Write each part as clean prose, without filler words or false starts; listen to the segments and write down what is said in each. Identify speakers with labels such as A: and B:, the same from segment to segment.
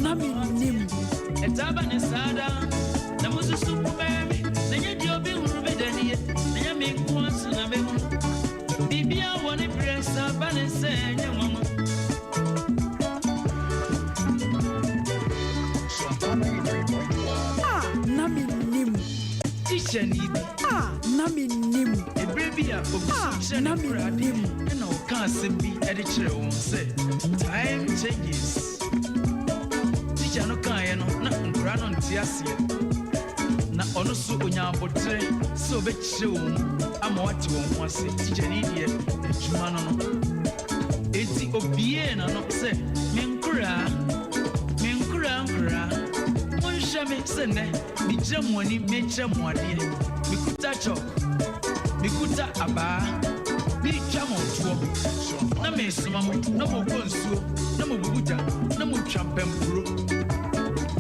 A: Na mennim.
B: Ɛtaa ba ne saa daa, na mususu kumaa bi, na nyɛ deɛ obi hunu bi da nie, na nyɛ me nko ara so na mehunu. Biribiara wɔ ne berɛ, saa ba ne sɛ ɛnyɛ nwanwa.
A: A na mennim.
B: Tikyani bi.
A: A na mennim.
B: Ɛberɛ bi a obi so
A: A
B: kyerɛ
A: na
B: ne nkwadaa adeɛ,
A: mennim.
B: ɛna ɔka asɛm bi de kyerɛɛ wɔn sɛ, Time changes. Tikya no kaeɛ no, na nkwadaa no nte aseɛ. Na ɔno nso ɔnya aboterɛ sɛ ɔbɛkyerɛ wɔn mu ama wɔate wɔn ho ase. Tikyani deɛ, n'adwuma no no. Enti obiee n'ano sɛ, Me nkoraa, me nkoraa nkoraa, monhwɛ me sɛ nnɛ megyina mo anim merekyerɛ mo adeɛ. Mekuta chalk, mekuta abaa, meretwa mo toɔ, na meresoma mo na mokɔ nsuo, na mobubu gya, na motwa mpampuro.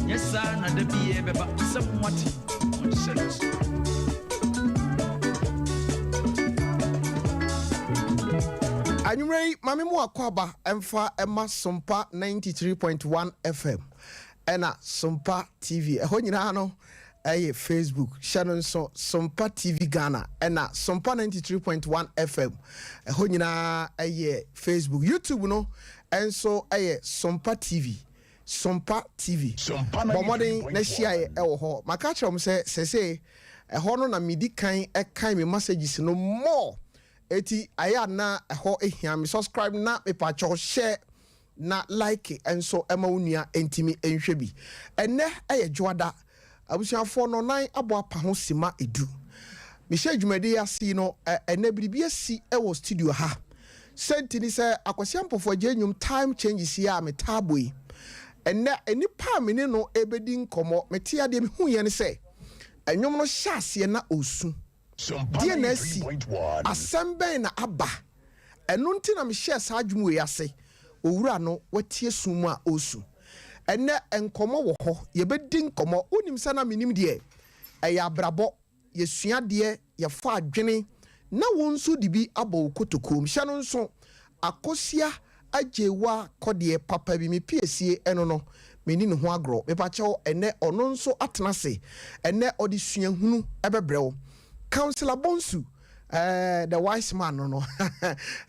B: Nyɛ saa na da bi ɛbɛba sɛ moate, monhyɛ no so.
C: Anwummerɛ yi, ma me mo akwaaba mfa ma Sompa 93.1 FM ɛna Sompa TV. Ɛhɔ nyinaa no ɛyɛ Facebook. Hyɛ no nso Sompa TV Ghana ɛna Sompa 93.1 FM. Ɛhɔ nyinaa ɛyɛ Facebook. YouTube no ɛnso ɛyɛ Sompa TV. Sompa TV. Bɔ mmɔden na hyia yɛ ɛwɔ hɔ. Maka kyerɛ wɔn sɛ sɛsɛ ɛhɔ no na medi kan ɛkan me messages no more. Eti ayɛ a na ɛhɔ ehia me. Subscribe na mepakyɛw share na like nso ɛma wo nua ntumi nhwɛ bi. Ɛnɛ ɛyɛ Dwoada. Abusuafoɔ nɔnan abɔ apa ho sima 10. Mehyɛ dwumadi yi ase yi no, ɛnɛ biribi asi ɛwɔ studio ha. Sɛnti ni sɛ Akwasi Ampofo Agye nnwom Time Changes yi a metaa bɔ yi. Ɛnɛ nnipa a me ne no ɛbɛdi nkɔmmɔ, mete adeɛ mehu yɛ ne sɛ ɛnwom no hyɛ aseɛ na ɔsu. Deɛ na asi, asɛm bɛn na aba? Ɛno nti na mehyɛɛ saa adwuma wei ase. Owura no watie sum mu a ɔresu. Ɛnnɛ nkɔmmɔ wɔ hɔ, yɛbɛdi nkɔmmɔ. Wonim sɛ na menim deɛ ɛyɛ abrabɔ, yɛsua adeɛ, yɛfa adwene, na wo nso de bi abɔ wo kotokuom. Hyɛ no nso, Akosua Agyewa kɔdeɛ papa bi, me piesie ɛno no, menni ne ho agorɔ. Mepakyɛw, ɛnnɛ ɔno nso atena ase. Ɛnnɛ ɔde suahunu ɛbɛbrɛ wo. Councillor Bonsu, the wise man no no,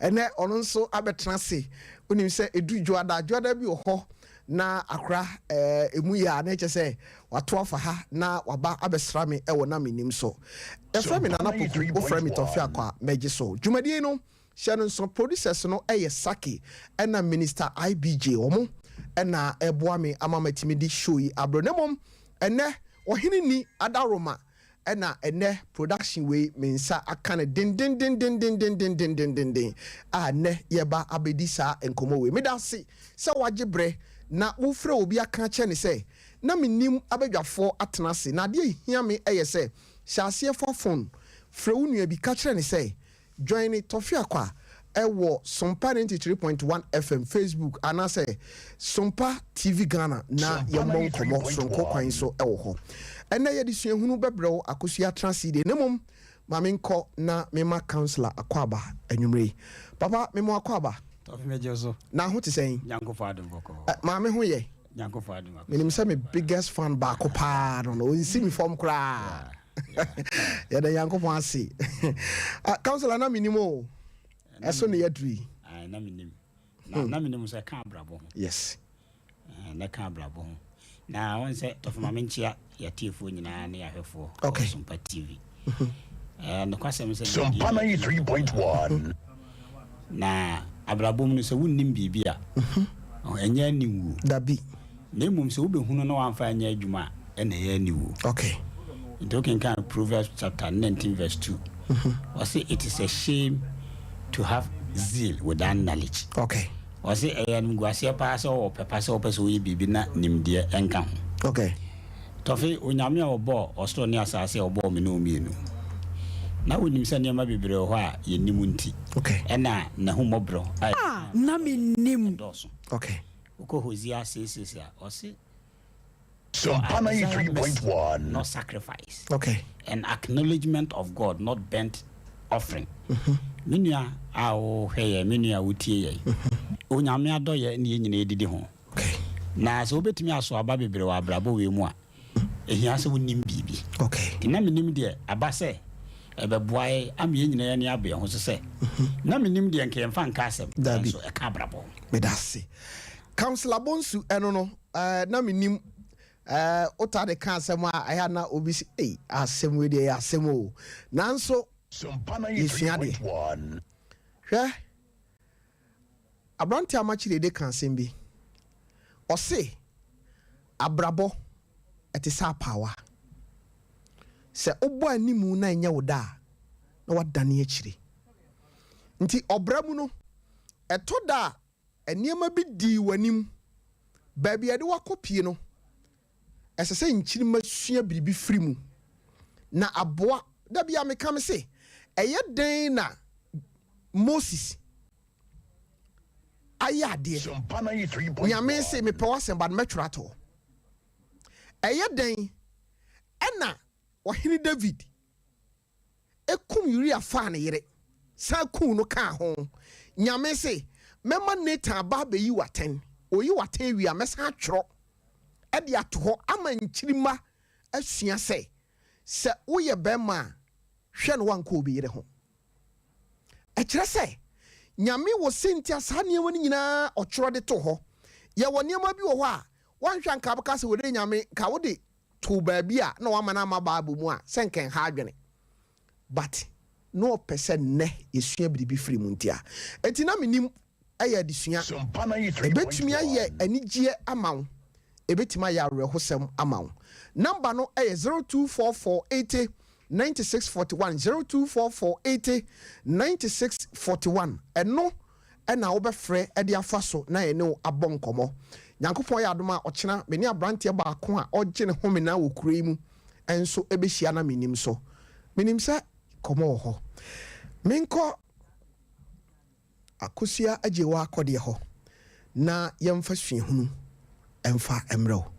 C: ɛnnɛ ɔno nso abɛtena ase. Wonim sɛ ɛdu dwoada, dwoada bi wɔ hɔ na akora ɛmu yɛ a na ɛkyɛ sɛ wato afa ha na waba abɛsra me ɛwɔ na menim so. Yɛfrɛ me Nana Poku, wofrɛ me Tɔfe Akɔ a mɛgye so. Dwumadie no, hyɛ no nso, producers no ɛyɛ Saki ɛna Minister IBJ. Wɔn ɛna ɛboa me ama matumi de show yi abrɛ. Na mmom ɛnɛ ɔhene ni Adaroma ɛna ɛnɛ production wei me nsa aka no dendendendendendendendendenden a ɛnɛ yɛba abɛdi saa nkɔmmɔ wei. Meda ase sɛ wagye berɛ na wofrɛ obi aka kyerɛ ne sɛ na menim abadwafoɔ atena ase na adeɛ hia me ɛyɛ sɛ hyɛ aseɛ fa phone frɛ wo nua bi ka kyerɛ ne sɛ join ne Tɔfe Akwa ɛwɔ Sompa 93.1 FM Facebook anaasɛ Sompa TV Ghana na yɛmmɔ nkɔmmɔ soronko kwan so ɛwɔ hɔ. Ɛnɛ yɛde suahunu bɛbrɛ wo. Akosua atena ase deɛ, na mmom ma menkɔ na mema councillor akɔ aba anwummerɛ yi. Papa, mema akɔ aba.
D: Tɔfe, mɛgye so.
C: Na ho te sɛn?
D: Nyankopɔn adom, bɔkɔɔ.
C: Maame ho yɛ.
D: Nyankopɔn adom akɔ.
C: Menim sɛ me biggest fan baako paa no, ɔnsi me fam koraa. Yɛda Nyankopɔn ase. Councillor, na menim o, ɛso ne yɛduru yi.
D: Aye, na menim na menim sɛ ka abrabɔ ho. Na ka abrabɔ ho na wɔn sɛ Tɔfe, ma menkyea yɛatiefoɔ nyinaa ne yɛahwɛfoɔ wɔ Sompa TV. Nokwasɛm sɛ
E: Sompa 93.1.
D: na abrabɔ mu no, sɛ wonnim biribi a, ɛnyɛ aniwuo.
C: Dabi.
D: Na mmom sɛ wobɛhunu na woamfa anyɛ adwuma a, ɛna ɛyɛ aniwuo. Nti wokenkan Proverbs chapter 19 verse 2, ɔse it is a shame to have zeal without knowledge. Ɔse ɛyɛ animguaseɛ paa sɛ wɔwɔ pɛpa sɛ wopɛ sɛ woyɛ biribi na nimdeɛ ɛnka ho. Tɔfe, Onyame a ɔbɔɔ ɔsoro ne asase a ɔbɔɔ me ne wo mmienu na wonim sɛ nneɛma bebree wɔ hɔ a yɛnnim nti ɛna n'ahummɔborɔ a
A: A na mennim.
D: ɛdɔɔso. Wokɔ Hosea 6:6 a, ɔse, "For
E: Sompa
D: I desire mercy,
E: 93.1.
D: not sacrifice, and acknowledgement of God, not burnt offering." Me nua a wohwɛ yɛn, me nua a wotie yɛn, Onyame adɔyɛ ne yɛn nyinaa didi ho. Na sɛ wobɛtumi aso aba bebree wɔ abrabɔ wei mu a, ɛhia sɛ wonim biribi. Nti na menim deɛ aba sɛ ɛbɛboa yɛ ama yɛn nyinaa ani abɔ yɛn ho so sɛ na menim deɛ nka yɛmfa nka asɛm,
C: Dabi.
D: nanso ɛka abrabɔ ho.
C: Meda ase, Councillor Bonsu. Ɛno no, na menim wota de ka asɛm a ɛyɛ a na obi si ei, asɛm wei deɛ ɛyɛ asɛm o, nanso
E: Sumpa
C: yɛsua adeɛ.
E: 93.1.
C: Hwɛ, aberante a makyerɛ de ka asɛm bi, ɔse abrabɔ ɛte sɛ apaawa, sɛ wobɔ animu na ɛnyɛ wo da a, na wadane akyire. Nti ɔbra mu no, ɛtɔ da a nneɛma bi dii w'anim baabi a yɛde wakɔ pie no, ɛsɛ sɛ nkyirima sua biribi firi mu na aboa. Da bi a meka me se, ɛyɛ den na Moses ayɛ adeɛ.
E: Sumpa 93.1.
C: Nyame se mepɛ w'asɛm ba no, mɛtwerɛ ato hɔ. Ɛyɛ den ɛna ɔhene David ekum Uria faa ne yere san kum no kaa ho. Nyame se mɛma Nathan aba abɛyi w'atɛn, oyi w'atɛn wie a, mɛsan atwerɛ ɛde ato hɔ ama nkyirima asua sɛ woyɛ bɛrima a, hwɛ no wankɔ obi yere ho. Ɛkyerɛ sɛ Nyame wɔ senti a saa nneɛma no nyinaa ɔtwerɛ de to hɔ. Yɛwɔ nneɛma bi wɔ hɔ a woanhwɛ anka bɛka sɛ wɔde Nyame ka wode to baabi a na wama no ama Bible mu a, sɛ nkɛnha adwene, but na ɔpɛ sɛ nnɛ yɛsua biribi firi mu. Nti a ɛnti na menim ɛyɛ adesua.
E: Sumpa
C: Ɛbɛtumi ayɛ
E: 93.1.
C: anigyeɛ ama wo, ɛbɛtumi ayɛ awerɛhosɛm ama wo. Number no ɛyɛ 0244 80 96 41, 0244 80 96 41. Ɛno ɛna wobɛfrɛ ɛde afa so na yɛne wo abɔ nkɔmmɔ. Nyankopɔn yɛ adom a, ɔkyena me ne aberanteɛ baako a ɔgye ne homena wɔ kuro yi mu ɛnso ɛbɛhyia na menim so menim sɛ kɔmmɔ wɔ hɔ. Menkɔ Akosua agye wɔ akɔdeɛ hɔ na yɛmfa suahunu ɛmfa mmerɛ wo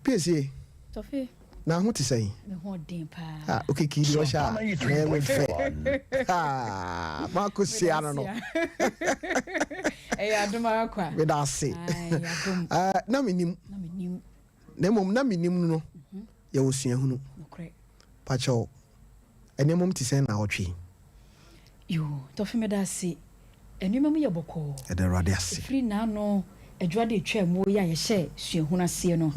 C: piesie.
F: Tɔfe.
C: Na ho te sɛn?
F: Me ho ɔden paa.
C: Ah, okiki deɛ ɔhyɛ a
E: Sumpa
C: na ɛyɛ me fɛ.
E: 93.1.
C: Ah, makosua no.
F: Ɛyɛ adom ara kwa.
C: Meda ase.
F: Ai, adom.
C: Na menim.
F: Na menim.
C: Na mmom na menim no, yɛwɔ suahunu.
F: Nokorɛ.
C: Pakyɛw, ɛnneɛma mu te sɛn na ɔtwe?
F: Yo, Tɔfe, meda ase. Nneɛma mu yɛ bɔkɔɔ.
C: Ɛda Awurade ase.
F: Ɛfiri naano adwuade atwa mu yi a yɛhyɛ suahunu aseɛ no,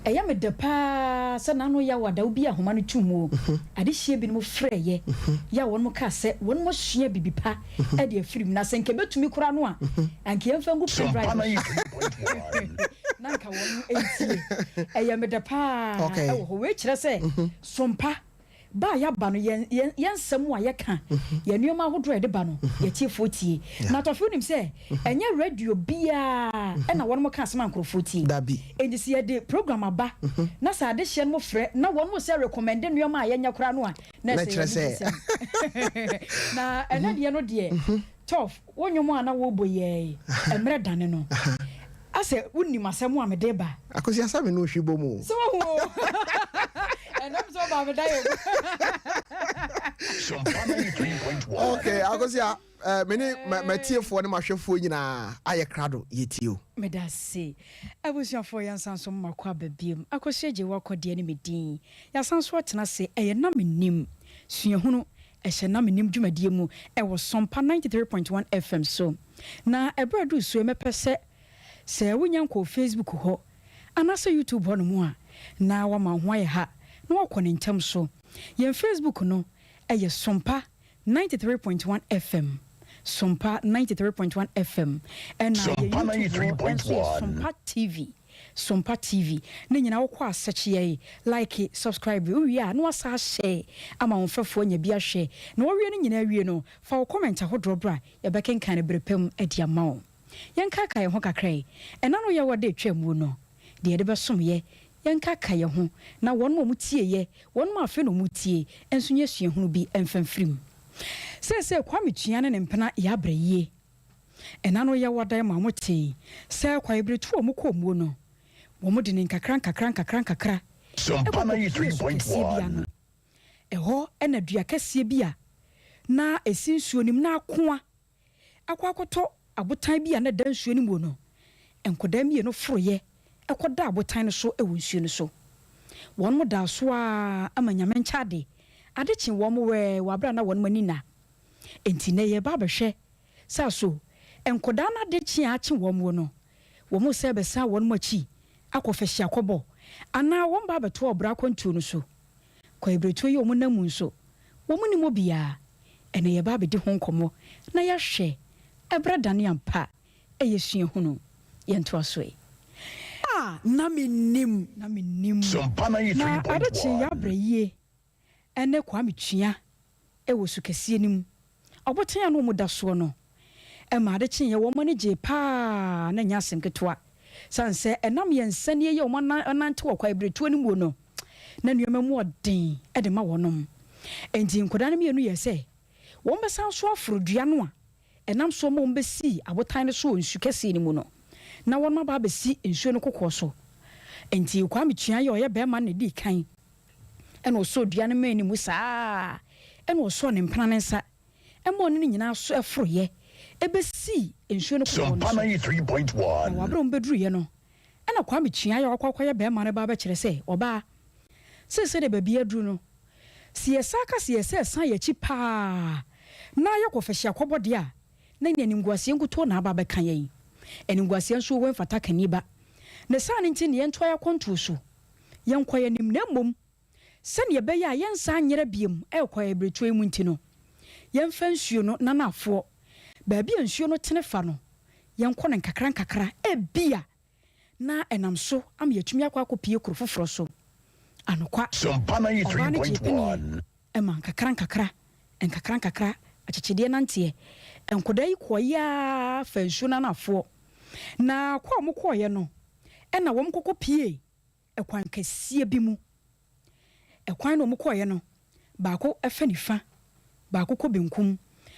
F: ɛyɛ me dɛ paa sɛ naano yɛ awadawo bi a ahoma no tum mu adehyie binom frɛɛyɛ yɛ a wɔn kaa sɛ wɔn asua bibi pa ɛde afiri mu, na sɛ nka ɛbɛtumi koraa no a, anka yɛmfa ngu pen
E: Sumpa
F: drive
E: 93.1.
F: na nka wɔn ntie. Ɛyɛ me dɛ paa. Ɛwɔ hɔ wei kyerɛ sɛ sompa ba a yɛaba no, yɛn nsɛm a yɛka, yɛn nneɛma ahodoɔ a yɛde ba no, yɛtiefoɔ tie. Na Tɔfe, wonim sɛ ɛnyɛ radio biaa ɛna wɔn ka asɛm a nkurɔfoɔ tie.
C: Dabi.
F: Enti sɛ yɛde program aba na sɛ adehyeɛ no mo frɛ na wɔn mo sɛ recommend nneɛma a yɛnyɛ koraa no a, na
C: Na
F: ɛsɛ
C: kyerɛ
F: yɛde sɛm. Na ɛnɛ deɛ no deɛ, Tɔf, wo nnwom a na wɔrebɔ yɛɛ mmerɛ dane no asɛ wonim asɛm a mede ba.
C: Akosua, sɛ me ne ohwi bɔ mu o.
F: Sɛ wahu o, ɛnam sɛ ɔba meda yɛ.
E: Sumpa 93.1.
C: Okay, Akosua, me ne matiefoɔ ne mahwɛfoɔ nyinaa ayɛ krado, yɛtie o.
F: Meda ase, abusuafoɔ. Yɛnsa nso mmakɔ aba biom. Akosua gye wakɔdeɛ ne me din. Yɛasan so atena ase. Ɛyɛ na menim suahunu ɛhyɛ na menim dwumadie mu ɛwɔ Sɔmpa 93.1 FM so. Na ɛberɛ a duru so, mɛpɛ sɛ wonya nkɔɔ Facebook hɔ anaasɛ YouTube hɔ no mu a, na wama wo ho ayɛ ha na wakɔ ne nkyɛm so. Yɛn Facebook no ɛyɛ Sɔmpa 93.1 FM, Sompa 93.1 FM, ɛna yɛ
E: Sompa
F: YouTube hɔ nso yɛ
E: 93.1.
F: Sompa TV, Sompa TV. Ne nyinaa wokɔ asɛkyeɛ yi, like, subscribe, wowie a na wasa ahyɛ ama wo mfɛfoɔ anya bi ahwɛ. Na wɔwie no nyinaa wie no, fa wo comment ahodoɔ bra, yɛbɛkenkan no berɛ pam adi ama wo. Yɛnkaka yɛn ho kakra yi. Ɛna no yɛwɔ de atwa mu no deɛ, yɛde bɛsom yɛ yɛnkaka yɛn ho na wɔn a wɔtie yɛ, wɔn a afei na wɔtie nso nyɛ suahunu bi mfɛmfirim. Sɛsɛ Kwame Tua ne ne mpena yɛ abrɛ yie. Ɛna no yɛwɔ dan ma wɔte sɛ kwaebiretu a wɔkɔɔ muo no, wɔn de ne nkakra nkakra nkakra nkakra
E: Sumpa
F: ɛkɔ kɔpie su kɛseɛ bi
E: 93.1.
F: ano. Ɛhɔ ɛna dua kɛseɛ bi a na ɛsi nsuo no mu na akoa akɔ akɔtɔ abotan bi a na da nsuo no mu no. Nkwadaa mmienu foroeɛ kɔdaa abotan no so wɔ nsuo no so. Wɔn daa so ara ma Nyame nkyɛ ade, ade kyee wɔn wɛɛ wɔ aberɛ a na wɔn ani nna. Enti nnɛ yɛreba abɛhwɛ sɛ aso nkwadaa no ade kye a akye wɔn no, wɔn sɛ bɛsan wɔn akyi akɔ fahyiakɔbɔ anaa wɔn ba abɛtoa ɔbra akwantuo no so. Kwaebiretuo yi a wɔn nam mu nso, wɔn nnim obiara. Ɛnnɛ yɛreba abɛdi ho nkɔmmɔ na yɛahwɛ ɛberɛ dane ampa ɛyɛ suahunu. Yɛntoa so ɛ.
A: A na mennim.
F: Na mennim.
E: Sompa
F: Na ade kyee
E: 93.1.
F: Yɛabrɛ yie ne Kwame Tua wɔ su kɛseɛ no mu. Ɔbotan a na wɔda soɔ no ma ade kyeeɛ wɔn ani gyee pa ara na ɛnyɛ asɛm ketewa. Sane sɛ ɛnam yɛn nsania yi a wɔanante wɔ kwaebiretuo no muo no, na nneɛma mu ɔden de ma wɔnom. Enti nkwadaa no mmienu yɛɛ sɛ wɔbɛsan so aforo dua no a ɛnam soɔ ma wɔbɛsii abotan no so wɔ nsu kɛseɛ no mu no, na wɔnom aba abɛsi nsuo no kokoɔ so. Enti Kwame Tua yi a ɔyɛ barima no na ɛdii kan, ɛna ɔsɔɔ dua no mmɛn no mu saa ara, ɛna ɔsɔɔ ne mpena no nsa ma ɔne no nyinaa so foroeɛ bɛsii nsuo no kokoɔ no
E: Sompa
F: so. Na
E: 93.1.
F: wɔ berɛ a wɔbɛduruiɛ no, ɛna Kwame Tua yi a wakɔ akɔyɛ barima no ba bɛkyerɛ sɛ, Ɔbaa, seesei deɛ baabi aduru no, Sɛ yɛsan ka sɛ yɛsɛ san yɛn akyi paa na yɛkɔ fahyiakɔbɔ deɛ a, na ɛnneɛ animguaseɛ nkutoo na aba abɛka yɛn. Animguaseɛ nso wɔ hɔ mfata kani ba. Ne saa no nti na yɛntoa yɛn akwantuo so, yɛnkɔ yɛn anim, na mmom sɛdeɛ ɛbɛyɛ a yɛnsan nyera bio wɔ abiretuo yi mu nti no, yɛmfa nsuo no nanafoɔ, baabi a nsuo no tene fa no, yɛnkɔ no nkakrankakra, ebia na ɛnam so ama yɛatumi akɔ akɔpue kuro foforɔ so. Anokwa,
E: Sompa
F: ɔbaa no gyee
E: 93.1.
F: peneɛ ma nkakrankakra, nkakrankakra, akyekyedeɛ nanteɛ. Nkwadaa yi kɔeɛ ara faa nsuo no anafoɔ. Na kɔ a wɔkɔeɛ no, ɛna wɔkɔkɔpuee ɛkwan kɛseɛ bi mu. Ɛkwan no a wɔkɔeɛ no, baako fa nifa, baako kɔ benkum,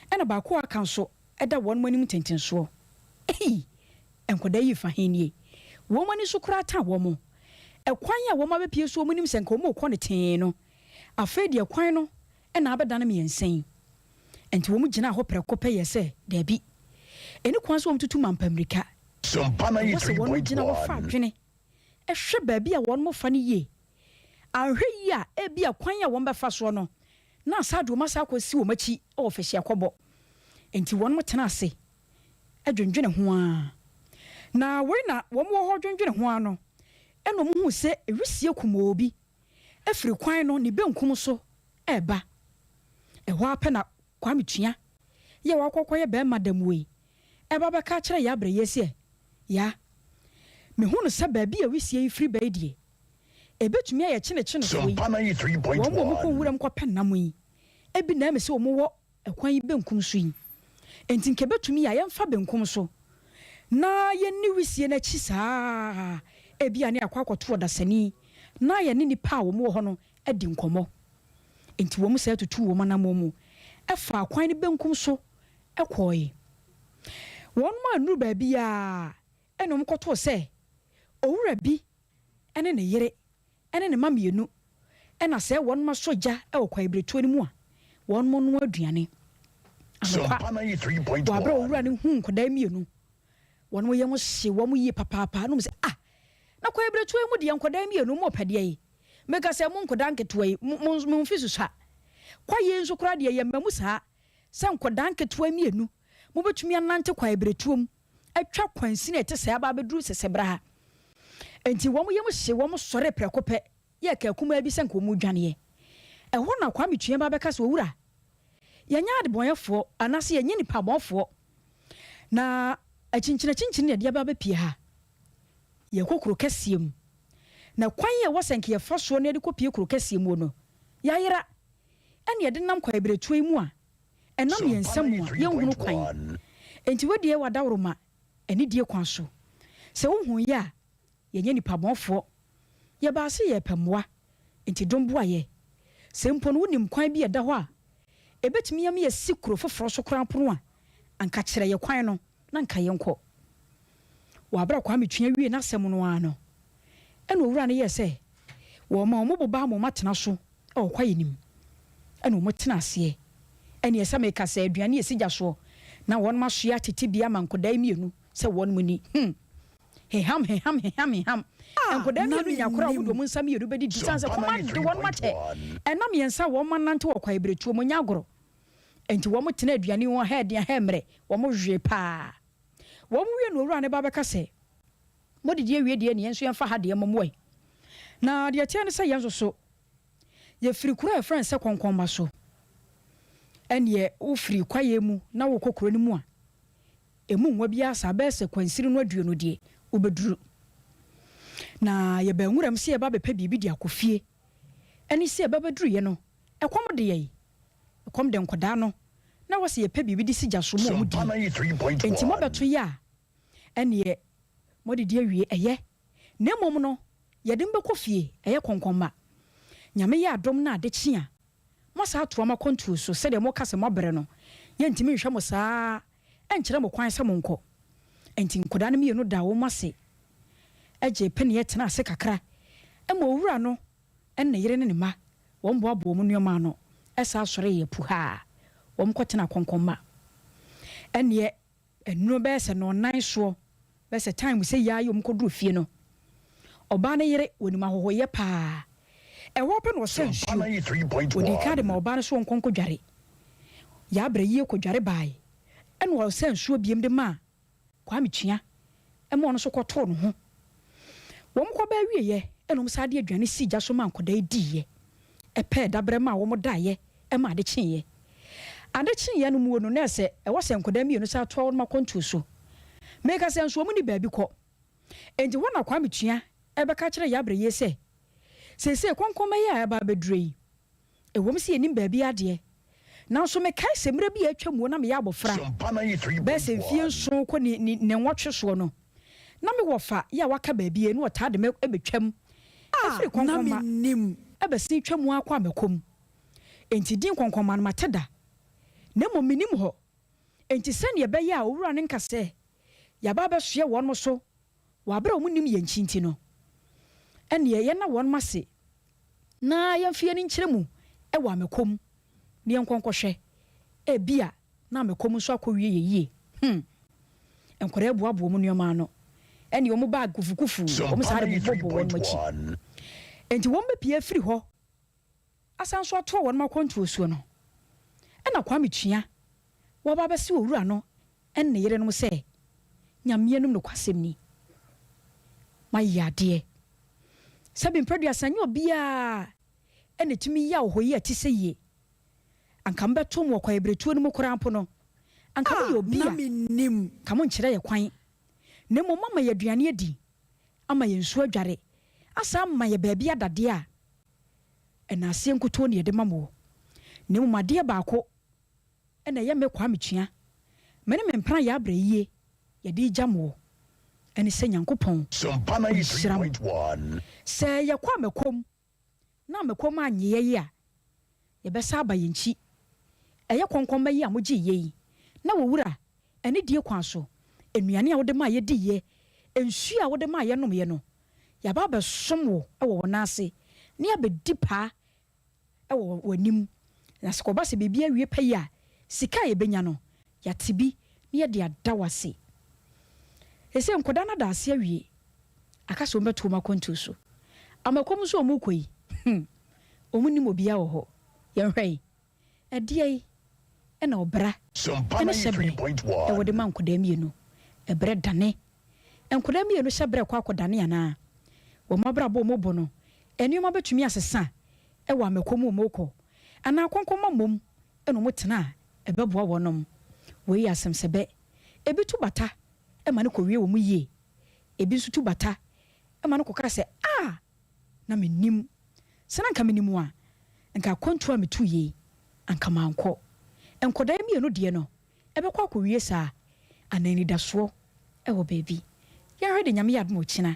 F: ɛna baako a aka nso da wɔn anim ntentensoɔ. Ei! Nkwadaa yi refa he nie? Wɔn ani so koraa tan wɔn. Ɛkwan a wɔabɛpue so a wɔnim sɛ nka wɔrekɔ no tee no, afei deɛ kwan no na abɛdane mmiɛnsa yi. Enti wɔgyinaa hɔ prɛko pɛ yɛɛ sɛ, Dabi, ɛnni kwan sɛ wɔtutu mampa mmirika.
E: Sompa
F: Ɛwɔ sɛ wɔgyina hɔ fa
E: 93.1.
F: adwene hwɛ baabi a wɔfa no yie. Anhwɛ yie a, ebia kwan a wɔbɛfa soɔ no, na asan de wɔn asan akɔsi wɔn akyi wɔ fahyiakɔbɔ. Enti wɔtenaa ase dwendwene ho ara. Na wei na wɔwɔ hɔ dwendwene ho ara no, ɛnna wɔhuu sɛ wisie kumoo bi firi kwan no ne benkum so reba. Ɛhɔ ara pɛ na Kwame Tua yi a wakɔ akɔyɛ barima damuo yi reba abɛka akyerɛ Yaa Brɛyie sɛ, Yaa, mehu no sɛ baabi a wisie yi firi ba yi deɛ, ɛbɛtumi ayɛ kyenekyenefoɔ yi,
E: Sompa
F: wɔn a wɔkɔ
E: 93.1.
F: nwuram kɔpɛ nam yi, bi na ɛme sɛ wɔwɔ ɛkwan yi benkum so yi. Enti nka ɛbɛtumi a yɛmfa benkum so na yɛnni wisie no akyi saa ara, ebia na yɛakɔ akɔto ɔdasani na yɛne nnipa a wɔwɔ hɔ no adi nkɔmmɔ. Enti wɔn san tutuu wɔn anammɔn mu faa kwan no benkum so kɔe. Wɔn annuru baabiara na wɔkɔtoo sɛ owura bi ne ne yere ne ne mma mmienu na sɛ wɔn asɔ gya wɔ kwaebiretuo no mu a, wɔnoa aduane. Anokwa,
E: Sompa
F: wɔ aberɛ a owura
E: 93.1.
F: no huu nkwadaa mmienu, wɔn yam hye wɔn yie papaapa, na wɔn sɛ, Ah, na kwaebiretuo yi mu deɛ nkwadaa mmienu mo pɛ deɛ yi? Meka sɛ mo nkwadaa nketewa yi, mo, mo, mo mfe susua. Kwaeɛ yi nso koraa deɛ yɛmma mu saa sɛ nkwadaa nketewa mmienu mobɛtumi anante kwaebiretuo mu atwa kwansini a ɛte sɛɛ aba abɛduru Sesebra ha. Enti wɔn yam hyee wɔn sɔree prɛko pɛ yɛɛ kaa kumaa bi sɛ nka wɔredwaneɛ. Ɛhɔ na Kwame Tua ba bɛka sɛ, Owura, yɛnyɛ adebɔnyɛfoɔ anaasɛ yɛnyɛ nipabɔnfoɔ, na akyinkyinakyinkyini na yɛde aba abɛpie ha. Yɛrekɔ kuro kɛseɛ mu, na kwan a ɛwɔ sɛ nka yɛfa soɔ na yɛde kɔpie kuro kɛseɛ muo no, yɛayera, ɛna yɛde nam kwaebiretuo yi mu a ɛnam yɛn
E: Sompa
F: nsa mu a yɛnhunu kwan.
E: 93.1.
F: Enti wo deɛ w'adaworoma anidie kwan so. Sɛ wohu yɛ a, yɛnyɛ nnipa bɔnfoɔ. Yɛbaa se yɛrepɛ mmoa, enti dom boa yɛ. Sɛ mpo no wonim kwan bi a ɛda hɔ a ɛbɛtumi ama yɛasi kuro foforɔ so koraa pono a, anka kyerɛ yɛ kwan no na anka yɛnkɔ. Wɔ aberɛ a Kwame Tua wiee n'asɛm no ara no, ɛna owura no yɛɛ sɛ wɔma wɔn boba ama wɔatena so wɔ kwaeɛ no mu. Ɛna wɔtena aseɛ. Ɛneɛ sɛ meka sɛ aduane a ɛsi gya soɔ na wɔnom asoɛ atete bi ama nkɔdaa yi mmienu sɛ wɔnom nni. Hmm. Heham, heham, heham, heham.
A: A
F: Nkwadaa
A: na
F: mmienu nya koro a wɔde
A: mennim.
F: wɔn nsa mmienu bɛdidi sane sɛ kɔm ade wɔn akyɛ. Ɛna mmiɛnsa a wɔn anante wɔ kwaebiretuo mu nyɛ agorɔ. Enti wɔn tena aduane ho ahɛ den ahɛ mmerɛ, wɔn wee paa. Wɔn wie no owura no ba bɛka sɛ, Modidi awie deɛ ne yɛn nso yɛmfa ha deɛ mmɔ mo ɛ. Na deɛ ɛteɛ ne sɛ yɛn nso so, yɛfiri kuro a yɛfrɛ no sɛ Kɔnkɔnma so. Ɛnneɛ wofiri kwaeɛ mu na wokɔ kuro no mu a, Emu nwa biara saa bɛyɛ sɛ kwansini no aduonu deɛ, wobɛduru. Na yɛbaa nwuram sɛ yɛba abɛpɛ biribi de akɔ fie. Ɛne sɛ yɛba bɛduruiɛ no, ɛkɔm de yɛn. Ɛkɔm de nkwadaa no. Na ɛwɔ sɛ yɛpɛ biribi de si gya so ma wɔn di. Enti moabɛto yɛ a, ɛnneɛ moadidi awie, ɛyɛ. Na mmom no, yɛde mo bɛkɔ fie, ɛyɛ kɔnkɔnma. Nyame yɛ adom na ade kye a, Moasan atoa mo akwantuo so sɛdeɛ moka sɛ moabrɛ no. Yɛntumi nhwɛ mo saa ara nkyerɛ mo kwan sɛ monkɔ. Enti nkwadaa no mmienu daa wɔn ase gyee peneɛ tenaa ase kakra ma owura no ne ne yere ne ne mma wɔn boaboa wɔn nneɛma ano san sɔreeɛ puhaa wɔn kɔtenaa kɔnkɔnma. Ɛnneɛ Nnuro bɛyɛ sɛ nnɔnnan soɔ, bɛyɛ sɛ time sɛ yi ara yi wɔn kɔduru fie no, ɔbaa no yere, wɔnim ahɔhoyɛ pa ara. Ɛhɔ ara pɛ na ɔsa nsuo. Ɔdii kan de maa ɔbaa no sɛ ɔnkɔ nkɔdware. Yɛabrɛ yie kɔdware baeɛ. Ɛna ɔsa nsuo biom de maa Kwame Kyea ma ɔno nso kɔtoo ne ho. Wɔn kɔba awieɛ ɛna wɔn san de aduane sii gya so maa nkwadaa yi diiɛ. Ɛpɛɛ dabrɛ maa wɔn daeɛ ma ade kyeeɛ. Ade kyeeɛ no muo no na ɛsɛ ɛwɔ sɛ nkwadaa mmienu san toa wɔn akwantuo so. Meka sɛ nso wɔn nni baabi kɔ. Enti hɔ na Kwame Tua bɛka kyerɛɛ Yabrɛ yie sɛ, Seesei kɔnkɔnma yi a ɛreba abɛduro yi, Ɛwom sɛ yennim baabi adeɛ, nanso mekae sɛ mmerɛ bi a atwa muo na meyɛ abɔfra, bɛyɛ sɛ mfeɛ nson kɔ ne ne ne nwɔtwe soɔ no, na me wɔfa yɛ a waka baabi yei na ɔtaa de me bɛtwam firi
A: A na
F: Kɔnkɔnma
A: mennim.
F: bɛsen twa mu ara kɔ Amakom. Enti din Kɔnkɔnma no mate da, na mmom mennim hɔ. Enti sɛdeɛ ɛbɛyɛ a owura no nka sɛ yɛaba abɛsoɛ wɔnom so wɔ aberɛ a wɔnnim yɛn nkyi nti no, ɛnneɛ yɛnna wɔnom ase na yɛmfa yɛn ani nkyerɛ mu wɔ amɛkɔ mu na yɛnkɔ nkɔhwɛ, ebia na amɛkɔ mu nso akɔwie yɛ yie. Hmm. Nkwadaa boaboa wɔn nneɛma ano, ɛne wɔn bag kufukufu, wɔn saa de bobɔbobɔ wɔn akyi. Enti wɔn bɛpue afiri hɔ asan nso atoa wɔn akwantuo soɔ no, ɛna Kwame Tua wɔaba abɛse owura no ne ne yerenom sɛ, Nyame anom nokwasɛm ni, moayɛ adeɛ. Sɛbe mprɛduasa nyɛ obiara na ɛtumi yɛ ahohoyɛ a ɛte sɛ yie. Anka mobɛto mo wɔ kwaeɛbiretuo no mu koraa mpo no, anka moyɛ
A: A
F: obi
A: na
F: a,
A: mennim.
F: anka monkyerɛ yɛ kwan, na mmom moama yɛ aduane adi, ama yɛ nsuo adware, asan ama yɛ baabi ada deɛ a, ɛnaaseɛ nkutoo na yɛde ma mo. Na mmom adeɛ baako na ɛyɛ me Kwame Kyea, me ne me mpena Yɛabrɛ yie yɛde regya moɔ, ɛne sɛ Nyankopɔn ɔnhyira mo. Sɛ yɛkɔ Amakom na Amakom annye yɛn a, yɛbɛsan aba yɛn nkyi. Ɛyɛ kɔnkɔnma yi a mogyee yɛn yi, na wɔ wura anidie kwan so, nnuane a wode maa yɛdiiɛ, nsuo a wode maa yɛnomeɛ no, yɛaba abɛsom wo wɔ wo nan ase, na yɛabɛdi paa wɔ w'anim, na sɛ kɔba sɛ biribi awie pɛyɛ a, sika a yɛbɛnya no, yɛate bi na yɛde ada wo ase. Seesei nkwadaa no ada ase awie, aka sɛ wɔbɛto wɔn akwantuo so. Amakɔm nso a wɔrekɔ yi, hmm, wɔnnim obiara wɔ hɔ. Yɛnhwɛ yi, ɛdeɛn na ɔbra ne hyɛberɛ wɔ de ma nkwadaa mmienu? Ɛberɛ dane. Nkwadaa mmienu hyɛberɛ kɔ akɔdane anaa? Wɔn abrabɔ a wɔbɔ no, Nneɛma bɛtumi asesa wɔ amɛkɔ mu wɔkɔ anaa kɔnkɔnma mmom na wɔtena a ɛbɛboa wɔnom. Wei yɛ asɛmsɛbɛ. Ebi tu bata ma no kɔwie wɔn yie. Ebi nso tu bata ma no kɔka sɛ, Ah! Na mennim. Sɛ na anka menim a, anka akwantuo a metuiɛ yi, anka mankɔ. Nkwadaa yi mmienu deɛ no, Ɛbɛkɔ akɔwie saa anaa anidasoɔ wɔ baabi? Yɛnhwɛ deɛ Nyame yɛ adom a ɔkyina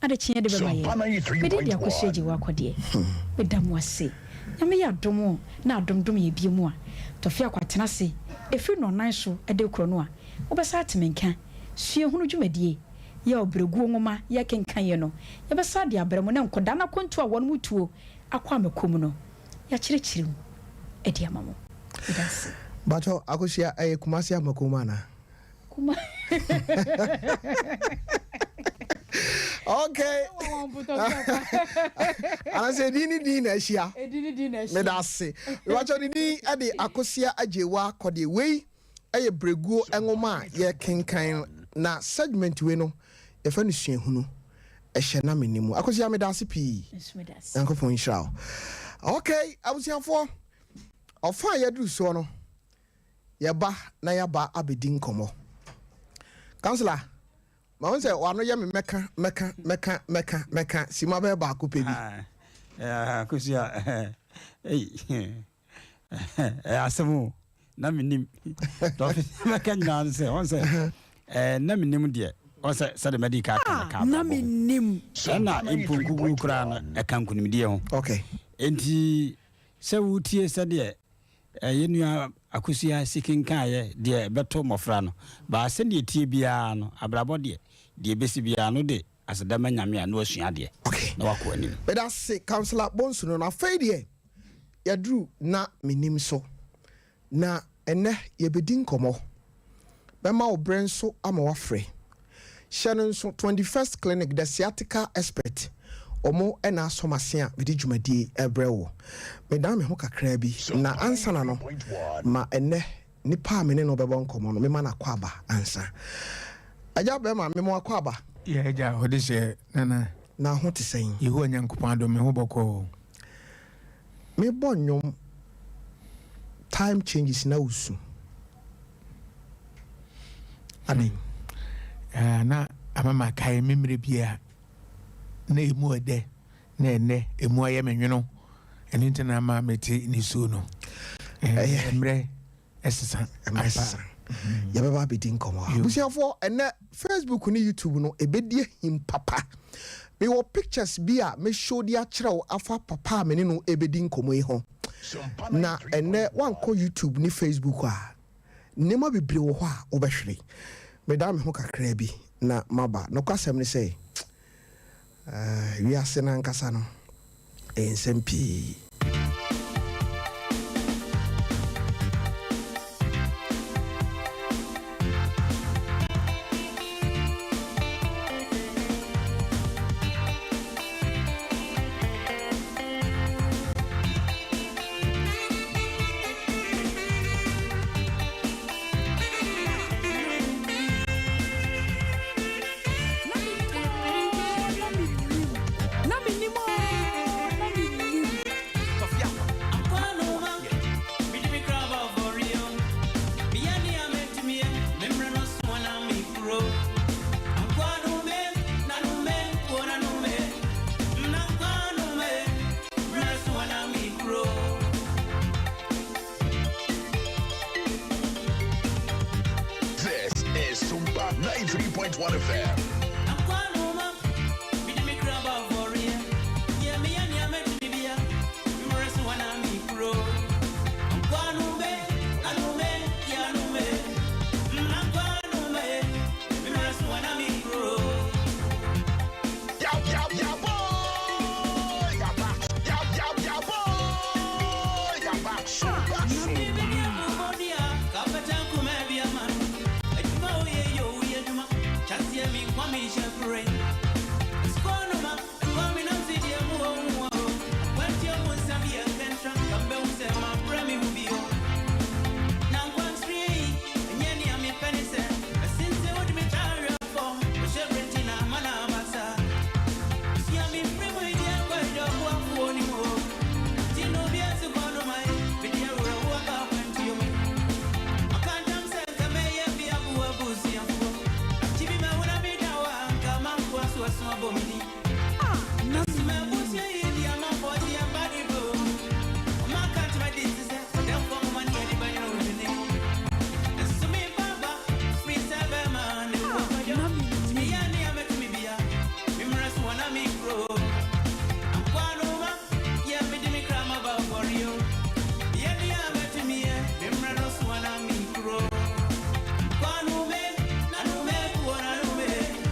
F: adekyeɛ de bɛma yɛn. Me din de Akosua Agyewa Akɔdeɛ. Meda mo ase. Nyame yɛ adom na adom dom yɛn bio mu a, Tɔfe akɔ atena ase ɛfiri nnɔnnan so de rekorɔ no a, wobɛsan ate me nka. Suahunu dwumadie yɛ ɔbrɛguo nwoma yɛkenkan yɛ no, yɛbɛsan de abrɛ mo na nkɔdaa no akwantuo a wɔnom tuo akɔ amɛkɔ mu no, yɛakyerɛkyerɛ mu de ama mo. Meda ase.
C: Mpakyɛw Akosua ɛyɛ Kumasi Amakom anaa?
F: Kuma.
C: Okay. Anasɛ edin ne din na ahyia.
F: Edin ne din na ahyia.
C: Meda ase. Mepakyɛw ne din de Akosia Agyewa Kɔdeɛ. Wei yɛ Brɛguo nwoma a yɛrekenkan na segment wei no yɛfrɛ no Suahunu. Ɛhyɛ na menni mu. Akosia meda ase pii. Nyankopɔn nhyira wo. Okay, abusuafoɔ, ɔfa a yɛaduru soɔ no, yɛba na yɛaba abɛdi nkɔmmɔ. Councillor, mahu sɛ w'ano yɛ me mɛka, mɛka, mɛka, mɛka, mɛka, sima bɛyɛ baako pɛ bi.
D: Akosua, ei, ɛyɛ asɛm o, na menim. Mɛka nyinaa no sɛ, ɔn sɛ, na menim deɛ, ɔn sɛ sɛde madi ka aka no ka
A: Na menim.
D: Ɛna mpo nkukuo koraa no, ɛka nkunimdie ho.
C: Okay.
D: Enti sɛ wotie sɛdeɛ Yɛn nua Akosua si kenkaeɛ deɛ ɛbɛto mmɔfra no. Baa sɛdeɛ ɛteɛ biara no, abrabɔ deɛ, deɛ ɛbɛsi biara no wode aseda ma Nyame a na wasua adeɛ
C: Okay.
D: na wakɔ anim.
C: Meda ase Councillor Bonsu no no afei deɛ yɛaduru na menim so na ɛnnɛ yɛbɛdi nkɔmmɔ. Mɛma wo berɛ nso ama woafrɛ. Hyɛ no nso, 21st Clinic, The Sciatica Expert, wɔn na asɔ m'ase a mede dwumadie yi rebrɛ wo. Medan me ho kakraa bi, na ansa na no, ma ɛnnɛ nipa a me ne no bɛbɔ nkɔmmɔ no, mema no akwaaba ansa. Agya bɛrima, mema wo akwaaba.
G: Yɛ agya, ɔde hyɛ nana.
C: Na ho te sɛn?
G: Yehowa Nyankopɔn adom, me ho bɔkɔɔ.
C: Mebɔ nnwom time changes na wosu adɛn?
G: Ah, na ama makae me mmerɛ bi a na ɛmu ɛdɛ na ɛnnɛ ɛmu ayɛ me nwono, ɛno nti na ama mete nisuo no.
C: Ɛyɛ.
G: Mmerɛ ɛsesa
C: Mmerɛ
G: ampa.
C: sesa. Yɛbɛba abɛdi nkɔmmɔ. Abusuafoɔ, ɛnnɛ Facebook ne YouTube no ɛbɛdi ahim papa. Mewɔ pictures bi a mɛ show de akyerɛ wo afa papa a me ne no ɛbɛdi nkɔmmɔ yi ho. Na ɛnnɛ woankɔ YouTube ne Facebook a, nneɛma bebree wɔ hɔ a wobɛhwere. Medan me ho kakraa bi na maba. Nokwasɛm ne sɛ, Wiase no ankasa no, ɛyɛ nsɛm pii.
A: Na mennim oo, na mennim. Na mennim oo, na mennim.
E: This is Sumba 93.1 FM.
A: Na mennim. Na mennim.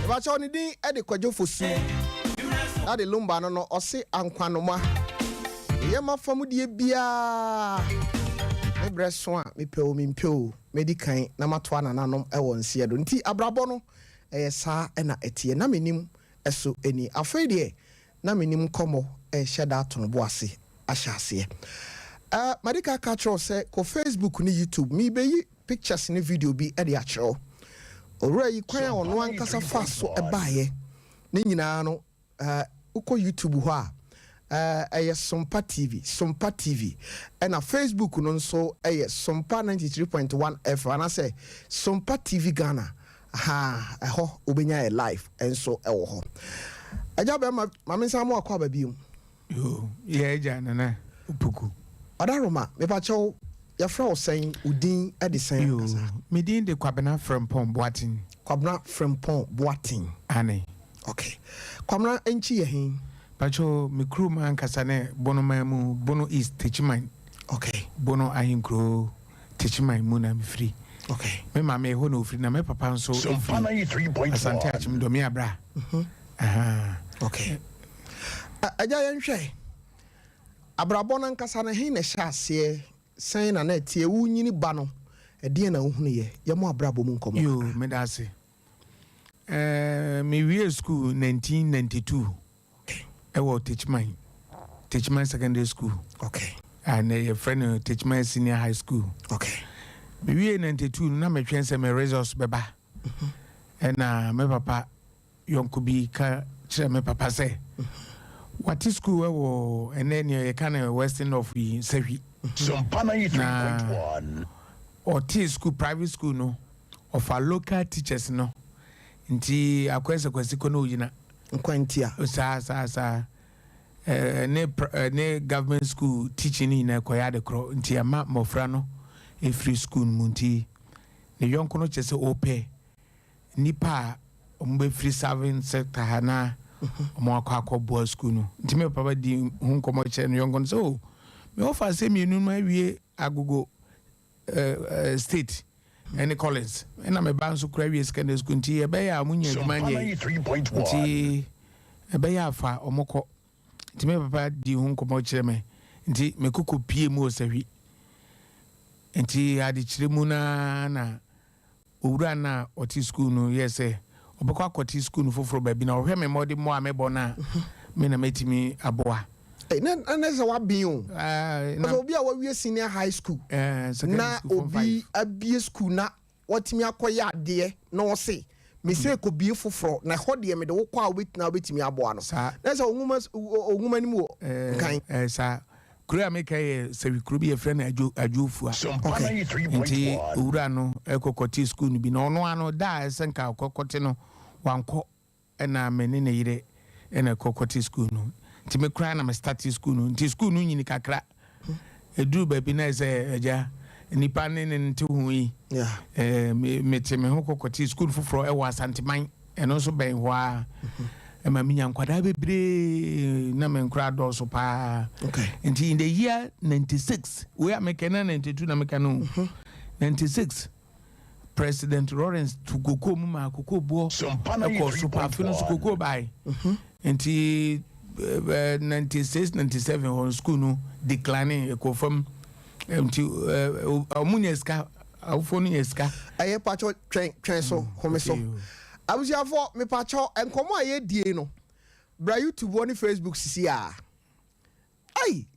C: Mepakyɛw ne din de Kwadwo Fosu. Na de Lumba no no ɔse Ankwanoma. Meyɛ m'afamdeɛ biara. Me berɛ so a mepɛ o mempɛ o mɛdi kan na matoa nananom wɔ nseɛ do. Nti abrabɔ no ɛyɛ saa na ɛteɛ. Na mennim. so ni. Afei deɛ na menim nkɔmmɔ rehyɛ da ato no bo ase ahyɛ aseɛ. Eh, madi ka aka akyerɛ wo sɛ kɔ Facebook ne YouTube, merebɛyi pictures ne video bi de akyerɛ wo. Owura yi kwan a ɔno ankasa faa so baeɛ ne nyinaa no, eh, wokɔ YouTube hɔ a, eh, ɛyɛ Sompa TV, Sompa TV. Ɛna Facebook no nso ɛyɛ Sompa 93.1 FM anaasɛ Sompa TV Ghana. Ahaa, ɛhɔ wobɛnya yɛ live nso ɛwɔ hɔ. Agya bɛrima, ma me nsa mo akɔ aba biom.
G: Yoo, yɛ agya Nana Opoku.
C: Ɔdaroma, mepakyɛw yɛfrɛ wo sɛn, wo din de sɛn
G: Yoo,
C: ankasa?
G: me din de Kwabena Frimpong Boateng.
C: Kwabena Frimpong Boateng.
G: Aane.
C: Ok. Kwabena nkyi yɛ he?
G: Pakyɛw, me kurom ankasa ne Bono man mu, Bono East, Techiman.
C: Ok.
G: Bono ahenkuro Techiman mu na mefiri.
C: Ok.
G: Me maame ɛhɔ na ofiri na me papa nso firi Asante Akyem, Dɔme Abra. Ahaa.
C: Ok. Agya yɛnhwɛ, abrabɔ no ankasa no he na ɛhyɛ aseɛ, sɛn na na ɛteɛ, wonyini ba no, ɛdeɛn na wohunuiɛ? Yɛmmɔ abrabɔ mu nkɔmmɔ
G: Yoo,
C: kakra.
G: meda ase. Eh, me wiee school 1992 ɛwɔ Techiman, Techiman Secondary School.
C: Okay.
G: A na yɛfrɛ no Techiman Senior High School.
C: Okay.
G: Me wiee 92 no na metwɛn sɛ me results bɛba. Ɛna me papa yɔnko bi ka kyerɛ me papa sɛ wate school ɛwɔ ɛnɛ nea yɛka no Western North yi Sahwi. Na ɔtee school private school no ɔfa local teachers no nti akɔyɛ sɛ Kwasi kɔ na ogyina.
C: Nkwantia.
G: Saa saa saa. Ne ne government school teaching no nyinaa kɔyɛ ade korɔ nti ɛma mmɔfra no ɛfiri school no mu nti ne yɔnko no kyerɛ sɛ ɔpɛ nnipa a wɔbɛfiri serving sector ha na wɔn akɔ akɔboa school no nti me papa di ho nkɔmmɔ kyerɛ ne yɔnko no sɛ o me wɔfa sɛ mmienu no awie agogo state ɛne Collins ɛna me ba nso kura wie secondary school nti ɛbɛyɛ a wɔn nya adwuma nyɛ nti ɛbɛyɛ afa wɔn kɔ nti me papa di ho nkɔmmɔ kyerɛ me nti me koko pie mu wɔ sahwi nti adekyerɛ mu naa na Owura no a ɔte sukuu no yɛɛ sɛ ɔbɛkɔ akɔte sukuu no foforɔ baabi na ɔhwɛ me mmɔdemmɔ a mebɔ no a, me na mɛtumi aboa.
C: Ei, na na sɛ waben o.
G: Ah, na
C: Sɛ obi a wawie senior high school
G: eh, secondary
C: na
G: school form
C: obi
G: five.
C: abie school na watumi akɔyɛ adeɛ na ɔse mese kɔbie foforɔ na ɛhɔ deɛ mede wo kɔ a wobɛtumi wobɛtumi aboa no.
G: Saa.
C: Na sɛ ɔnwoma ɔnwoma no mu wɔ
G: Eh,
C: nkan.
G: eh, saa. Kuro a meka yɛ Sɛwi kuro bi yɛfrɛ no Adwo Adwofua.
C: Okay.
G: Nti owura no kɔ kɔte sukuu no bi na ɔno ano da a ɛsɛ nka ɔkɔ kɔte no wankɔ ɛna me ne ne yere ɛna ɛkɔ kɔte sukuu no. Nti me koraa na me starte sukuu no. Nti sukuu no nyini kakra. Ɛduru baabi na ɛsɛ agya nipa ne ne nte ho yi.
C: Yeah.
G: Eh, me mete me ho kɔ kɔte sukuu foforɔ ɛwɔ Asanteman. Ɛno nso bɛn hɔ ara. Ɛma menya nkwadaa bebree na me nkwadaa dɔɔso paa.
C: Okay.
G: Nti in the year 96, wei a meka na 92 na meka no. 96 President Lawrence tu kokoo mu maa kokoo boɔ ɛkɔɔ so paa. Afei no nso kokoo bae. Nti eh, 96 97 hɔ school no decline ɛkɔɔ fam. Nti ɔmo nya sika awofoɔ no nya sika.
C: Ɛyɛ pakyɛw twɛn twɛn so home so abusuafoɔ mepakyɛw nkɔmɔ a yɛdie no bra YouTube hɔ ne Facebook sisi a ei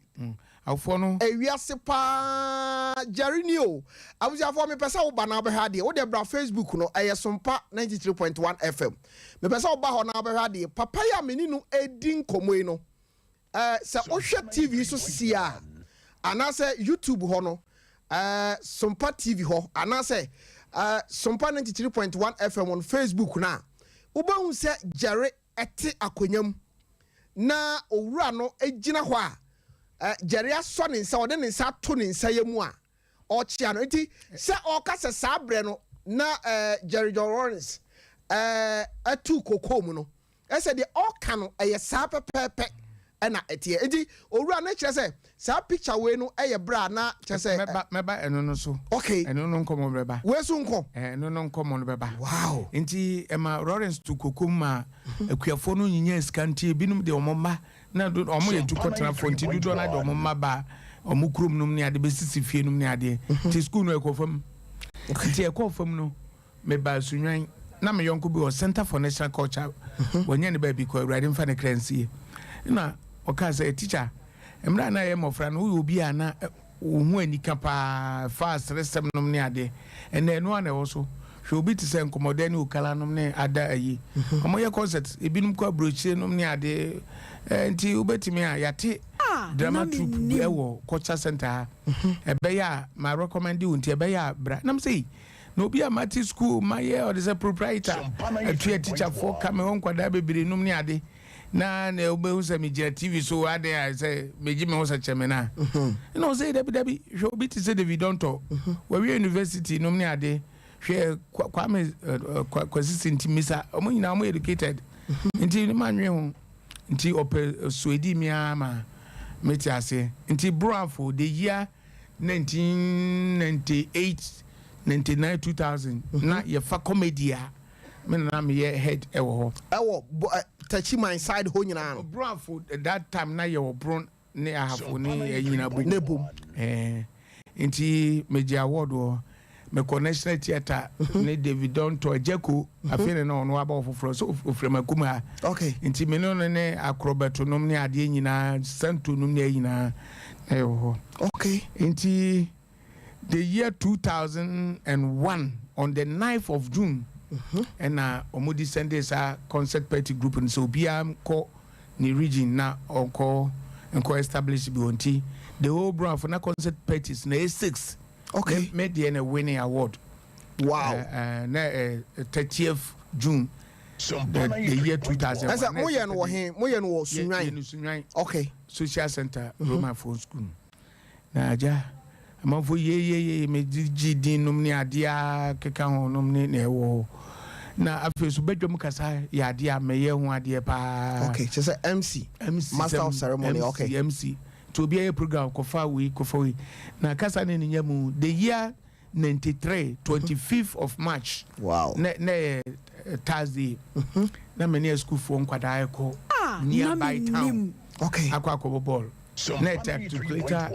G: Awofoɔ no.
C: Ewiase paa Jerry ni o abusuafoɔ mepɛ sɛ woba na wobɛhwɛ adeɛ wodeɛ bra Facebook no ɛyɛ Sompa 93.1 FM mepɛ sɛ woba hɔ na wobɛhwɛ adeɛ papa yi a me ne no ɛdi nkɔmɔ yi no Eh, sɛ wohwɛ TV so sisi a, anaasɛ YouTube hɔ no, eh, Sompa TV hɔ, anaasɛ eh, Sompa 93.1 FM on Facebook no a, wobɛhu sɛ Jerry te akonnwa mu na owura no gyina hɔ a, eh, Jerry asɔ ne nsa, ɔde ne nsa ato ne nsa yɛ mu a, ɔkyea no. Nti sɛ ɔka sɛ saa berɛ no na eh, Jerry John Lawrence eh, atu kokoo mu no, Ɛsɛ deɛ ɔka no ɛyɛ saa pɛpɛɛpɛ ɛna ɛteɛ nti owura no kyerɛ sɛ saa picture wei no ɛyɛ berɛ a na kyerɛ sɛ.
G: Mɛba mɛba ɛno no so.
C: Okay.
G: Ɛno no nkɔmɔ bɛba.
C: Wei so nkɔ.
G: Ɛno no nkɔmɔ no bɛba.
C: Wow.
G: Nti ɛma Lawrence tu kokom ma akuafoɔ no nyinya sika nti ebinom de wɔn mma na do wɔn yɛ tukɔtenafoɔ nti dodoɔ no de wɔn mma ba wɔn kurom nom ne adeɛ bɛsisi fie nom ne adeɛ nti sukuu no ɛkɔ fam nti ɛkɔɔ fam no. Mebaa Sunyani. Na me yɔnko bi wɔ Center for National Culture, wɔnyɛ ne baabi kɔ, Awurade mfa ne kra nsie. Na ɔkaa sɛ, Tikya, mmerɛ a na yɛyɛ mmɔfra no, woyɛ obi a na wo ho anika paa fa aseresɛm nom ne adeɛ. Ɛnnɛ ɛno ara na ɛwɔ so. Hwɛ obi te sɛ Nkɔmmɔdɛ ne Okala nom ne ada ayi. Wɔyɛ concert, ebinom kɔ aburokyire nom ne adeɛ. Nti wobɛtumi a, yɛate
A: A, na
G: drama troupe bi
A: mennim.
G: wɔ culture centre ha. Ɛbɛyɛ a, ma recommend wo nti ɛbɛyɛ a bra. Na mesɛ ei, na obi a mate school mayɛ ɔde sɛ proprietor, atua tikyafoɔ ka, mewɔ nkwadaa bebree nom ne ade. Na na wobɛhu sɛ megyina TV so adɛn a sɛ megye me ho sɛ kyɛ me no a. Ɛna ɔsɛ dabi dabi, hwɛ obi te sɛ David Dontɔ, wawie university nom ne ade, hwɛ Kwame Kwasi Sintimisa, wɔn nyinaa wɔn educated, nti ne ma nwe ho, nti ɔpɛ suedi mi ara ma mete aseɛ. Nti Broafo, the year 1998, 99, 2000, na yɛfa comedy a, Me na na meyɛ head wɔ hɔ.
C: Ɛwɔ bo ɛ Techiman side hɔ nyinaa no.
G: Brafo that time na yɛwɔ Bron ne Ahafo ne ɛyi nyinaa bom.
C: Ne bom.
G: Ɛɛ nti megye award wɔ mekɔ National Theatre ne David Dontoh Agyako afei na na ɔno aba wɔ foforɔ so ofiri Makum ha.
C: Okay.
G: Nti me ne no ne akorɔbɛto nom ne adeɛ nyinaa santo nom ne ayi nyinaa na yɛwɔ hɔ.
C: Okay.
G: Nti. The year 2001 on the 9th of June ɛna wɔn de sɛnde saa concert party group no sɛ obiara nkɔ ne region na ɔnkɔ nkɔ establish bi wɔn ti the whole Brafo na concert parties na ɛyɛ six.
C: Okay.
G: Me deɛ na winning award.
C: Wow.
G: Na 30th June the year 2001.
C: Ɛsɛ mo yɛ no wɔ he? Mo yɛ no wɔ Sunyani.
G: Yɛ no Sunyani.
C: Okay.
G: Social center Roman Phone School. Na agya, amanfoɔ yeyeyeye me gye din nom ne adeɛ a keka ho nom ne na ɛwɔ hɔ. Na afei so badwam kasa yɛ adeɛ a mɛyɛ ho adeɛ paa.
C: Okay, kyerɛ sɛ MC,
G: MC
C: Master of
G: sɛm,
C: Ceremony,
G: MC,
C: okay.
G: MC. Nti obi ayɛ program kɔfa wei kɔfa wei. Na kasa ne ne nya mu, the year 93, 25th of March.
C: Wow.
G: Na na yɛ Thursday. Na me ne asukuufoɔ nkwadaa ɛkɔ
A: A, na
G: nearby town.
A: mennim.
C: Okay.
G: Akɔ akɔbɔ bɔɔl. Na ɛte articulator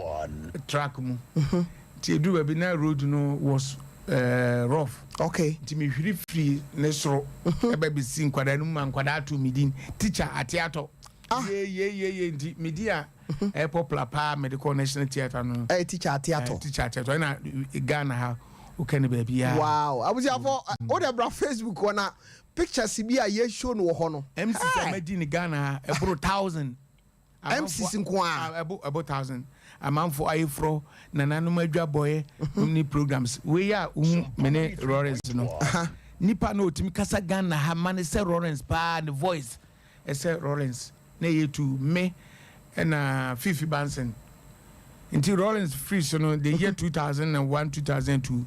G: truck mu. Nti eduru baabi na road no was rough.
C: Okay.
G: Nti mehwiri firi ne soro ɛbɛ besi nkwadaa no mu ma nkwadaa to me din teacher Ateatɔ.
C: Ah.
G: Yee yee yee yee nti me din a ɛyɛ popular paa mede kɔ National Theatre no.
C: Ɛyɛ teacher Ateatɔ.
G: Teacher Ateatɔ ɛna Ghana ha wokɛ ne baabi a.
C: Wow. Abusuafo wo de bra Facebook hɔ na pictures bi a yɛ show no wɔ hɔ no.
G: MC sɛ madi ne Ghana ha ɛboro 1000.
C: MCs nko ara.
G: Ɛbo ɛbo 1000. Amanfo ayeforɔ, nananom adwabɔeɛ nom ne programs. Wei a wohu me ne Lawrence no. Nipa no otumi kasa Ghana ha ma ne sɛ Lawrence paa ne voice ɛsɛ Lawrence na ɛyɛ tu me ɛna Fifi Banson. Nti Lawrence firi so no the year 2001 2002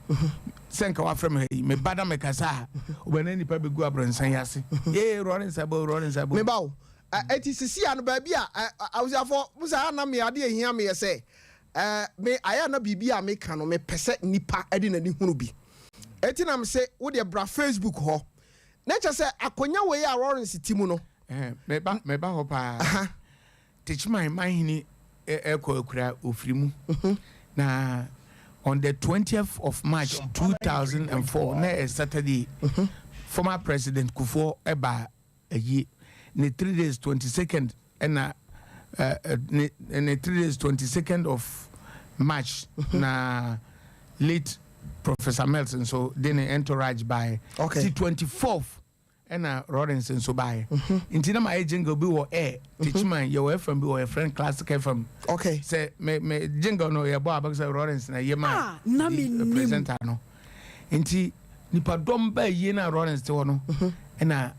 G: sɛ nka wafrɛ me ha yi me ba na mekasa a wobɛna nipa bɛgu abrɔnsan yi ase. Yee Lawrence abo Lawrence abo.
C: Me ba o, Eti sisi ano baabi a abusuafo mo sɛ ana me ade ehia me yɛ sɛ me ayɛ ana biribi a meka no mepɛ sɛ nipa de n'ani hunu bi. Eti na me se wo deɛ bra Facebook hɔ. Na kyɛ sɛ akonya wei a Lawrence ti mu no.
G: Meba meba hɔ paa. Techiman manhene ɛkɔ akura ofiri mu. Na on the 20th of March 2004 na ɛ Saturday. Former President Kufuor ɛba ayi ne 3 days 22nd ɛna ne 3 days 22nd of March na late Professor Mills nso de ne entourage baeɛ. Ti 24th ɛna Lawrence nso baeɛ. Nti na ma yɛ jingle bi wɔ air Techiman yɛwɔ FM bi wɔ yɛ friend Classic FM. Sɛ me jingle no yɛ bɔ abɛn sɛ Lawrence na yɛ ma
A: Ah, na
G: di
A: mennim.
G: presenter no. Nti nipadɔm baa yie na Lawrence te hɔ no ɛna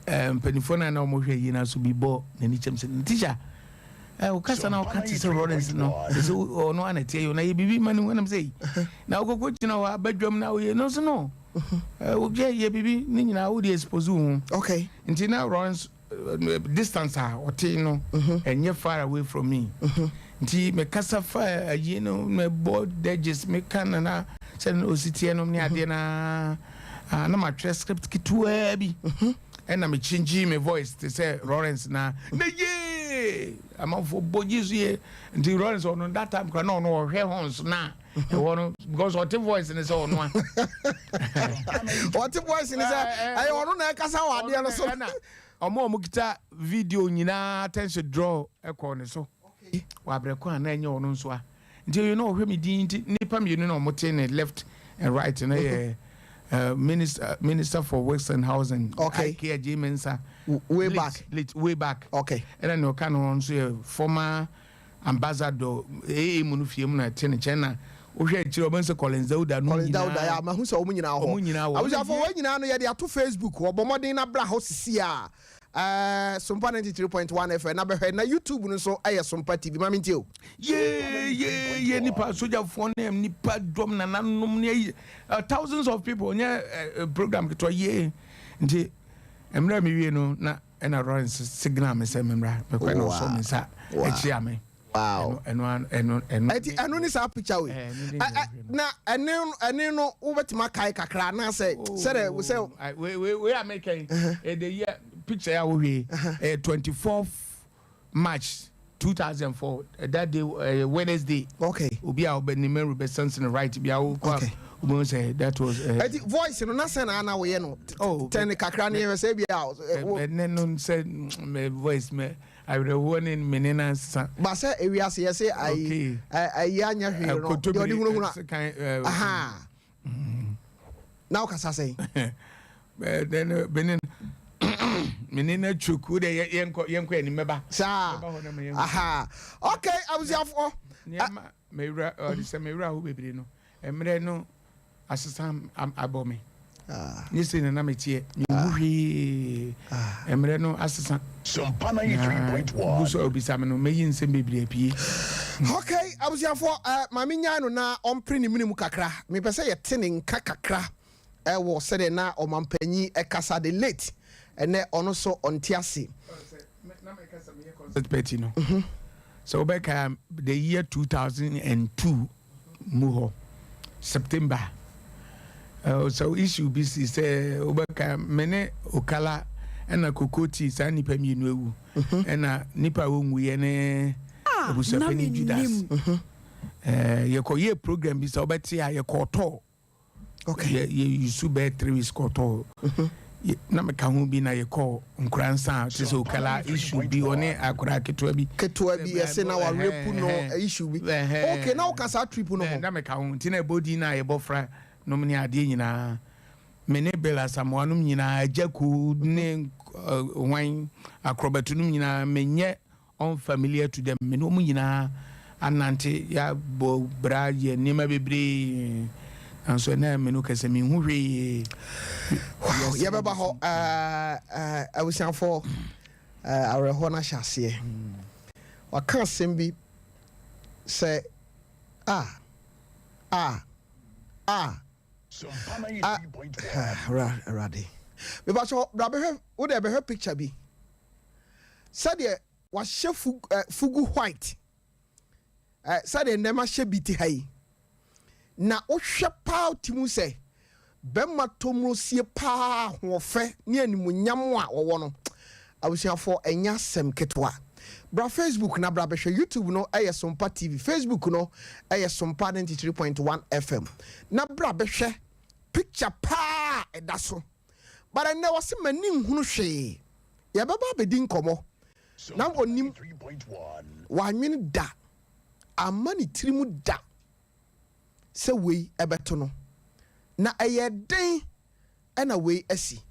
G: mpanimfoɔ no a na wɔhwɛ yie no so bi bɔ n'ani kyɛm sɛ teacher wokasa na woka te sɛ Lawrence no sɛ ɔno ana teɛ yi na yɛ biribi ma ne ho nam sɛ yi na wokɔkɔ gyina hɔ abadwam na woyɛ no so no woyɛ yɛ biribi ne nyinaa wode expose wo ho. Nti na Lawrence distance a ɔte no ɛnyɛ far away from me nti mekasa fa ayi no mebɔ dɛgye meka nana sɛ no ɔsi teɛ no ne adeɛ na na matwerɛ script ketewaa bi ɛna mekyingyi me voice te sɛ Lawrence na yee amanfoɔ bɔ gye so yie. Nti Lawrence ɔno that time kora na ɔno ɔhwɛ horns na Ɛwɔ no because ɔte voice ne sɛ ɔno a.
C: Ɔte voice ne sɛ ɛyɛ ɔno na ɛkasa wɔ adeɛ no so.
G: Ɛna ɔmo a ɔmo kita video nyinaa attention draw ɛkɔɔ ne so. Wɔ abrɛ ko a na ɛnyɛ ɔno nso a. Nti you know ɔhwɛ me din nti nipa mmienu na ɔmo te ne left and right no yɛ minister for works and housing. I.K. Adjei Mensah.
C: Way back.
G: Late, way back. Ɛna nea ɔka ne ho nso yɛ former ambassador AA mu no fie mu na ɛte ne nkyɛn na wohwɛ akyire ɔbɛn sɛ Collins Dauda no
C: Collins Dauda ya mahu sɛ wɔn nyinaa wɔ hɔ.
G: Wɔn nyinaa wɔ hɔ.
C: Abusuafo, wɔn nyinaa no yɛde ato Facebook. Wɔbɔ mmɔden na bra hɔ sisi a Sompa 93.1 FM na bɛhwɛ, na YouTube no nso ɛyɛ Sompa TV. Maame ntie o.
G: Yee yee, nipa sogyafoɔ ne nipa dɔm nananom ne ayi thousands of people nyɛ program ketewa yee. Nti mmerɛ mi wie no na ɛna Lawrence signal mi sɛ memmra mekɔ, ɛna ɔsɔ mi nsa akyia me. Ɛno ɛno ɛno.
C: Ɛti ɛno ne saa picture wei na ɛne ɛne no wobɛtumi akae kakra anaasɛ sɛdɛ sɛ
G: wei wei wei a meka yi, ɛde yɛ picture a wohwɛ ɛyɛ 24 March 2004, that day Wednesday. Obi a ɔbɛ ne memory bɛ sense no right bi a wokɔ a wobɛhu sɛ that was.
C: Ɛti voice no na sɛ na ana woyɛ no tɛne kakra ne yɛhwɛ sɛ bi a
G: ɛnɛ no sɛ mɛ voice mɛ awerɛhoɔ ne mene na nsa.
C: Ba sɛ ewiase yɛ sɛ ayi ayi anyɛ hwee no deɛ ɔde hunahuna aha na wokasa sɛn?
G: Bene mene na choke de yɛnkɔ anim mɛba.
C: Saa aha, okay, abusuafoɔ.
G: Nneɛma mewura ɔde sɛ mewura ho bebree no, mmerɛ no asesa abɔ me ne sei na na meteɛ mehu hwee, mmerɛ no asesa.
E: Sompa 93.1.
G: Gu so a obisa me no, mɛyi nsɛm bebree apue.
C: Okay, abusuafoɔ, maame nyaa no na ɔmpere ne mene mu kakra. Mepɛ sɛ yɛte ne nka kakra ɛwɔ sɛdeɛ na ɔmampanyin ɛkasa, the late. Ɛnɛ ɔno so ɔnte ase.
G: Concert party no sɛ wobɛka the year 2002 mu hɔ September, so issue bi si sɛ wobɛka me ne Okala ɛna Kokoti, saa nnipa mmienu awu, ɛna nipa a wɔnwuyɛ ne abusuapani Judas. Yɛkɔyɛ program bi sɛ wobɛte a yɛkɔɔtɔɔ yɛ yusu bɛyɛ 3 weeks kɔtɔɔ na meka ho bi na yɛkɔ Nkoransa a te sɛ Okala issue bi, ɔne akora ketewa bi.
C: Ketewa bi ɛsɛ na warepu no issue bi. Okay, na woka saa trip no ho?
G: Na meka ho nti na ɛbɔ din na yɛbɔ fra nom ne adeɛ nyinaa, me ne Bill Asamoa nom nyinaa, Agyaku ne hwan akorɔbɛto nom nyinaa, menyɛ unfamiliar to them. Me ne wɔn nyinaa anante, yɛabɔ bra, yɛ nneɛma bebree, nanso ɛna me no kɛsɛ menhu hwee.
C: Yɛbɛba hɔ. Abusuafoɔ, awerɛhoɔ no ahyɛ aseɛ. Waka asɛm bi sɛ a a a Awurade, mebakyɛ bra bɛhwɛ wode bɛhwɛ picture bi sɛdeɛ wahyɛ fugu white, sɛdeɛ nnɛma hyɛ bi te ha yi, na wohwɛ paa ti mu sɛ bɛrima tɔmurosie paa, ahoɔfɛ ne animuonyam a wɔwɔ no. Abusuafoɔ, ɛnyɛ asɛm ketewa. Bra Facebook na bra bɛhwɛ. YouTube no ɛyɛ Sompa TV, Facebook no ɛyɛ Sompa 93.1 FM, na bra bɛhwɛ picture paa ɛda so. But ɛnɛ wɔsi m'ani nhunu hwee. Yɛbɛba abɛdi nkɔmɔ na onim wanwene da ama ne tiri mu da sɛ wei ɛbɛto no na ɛyɛ den ɛna wei asi.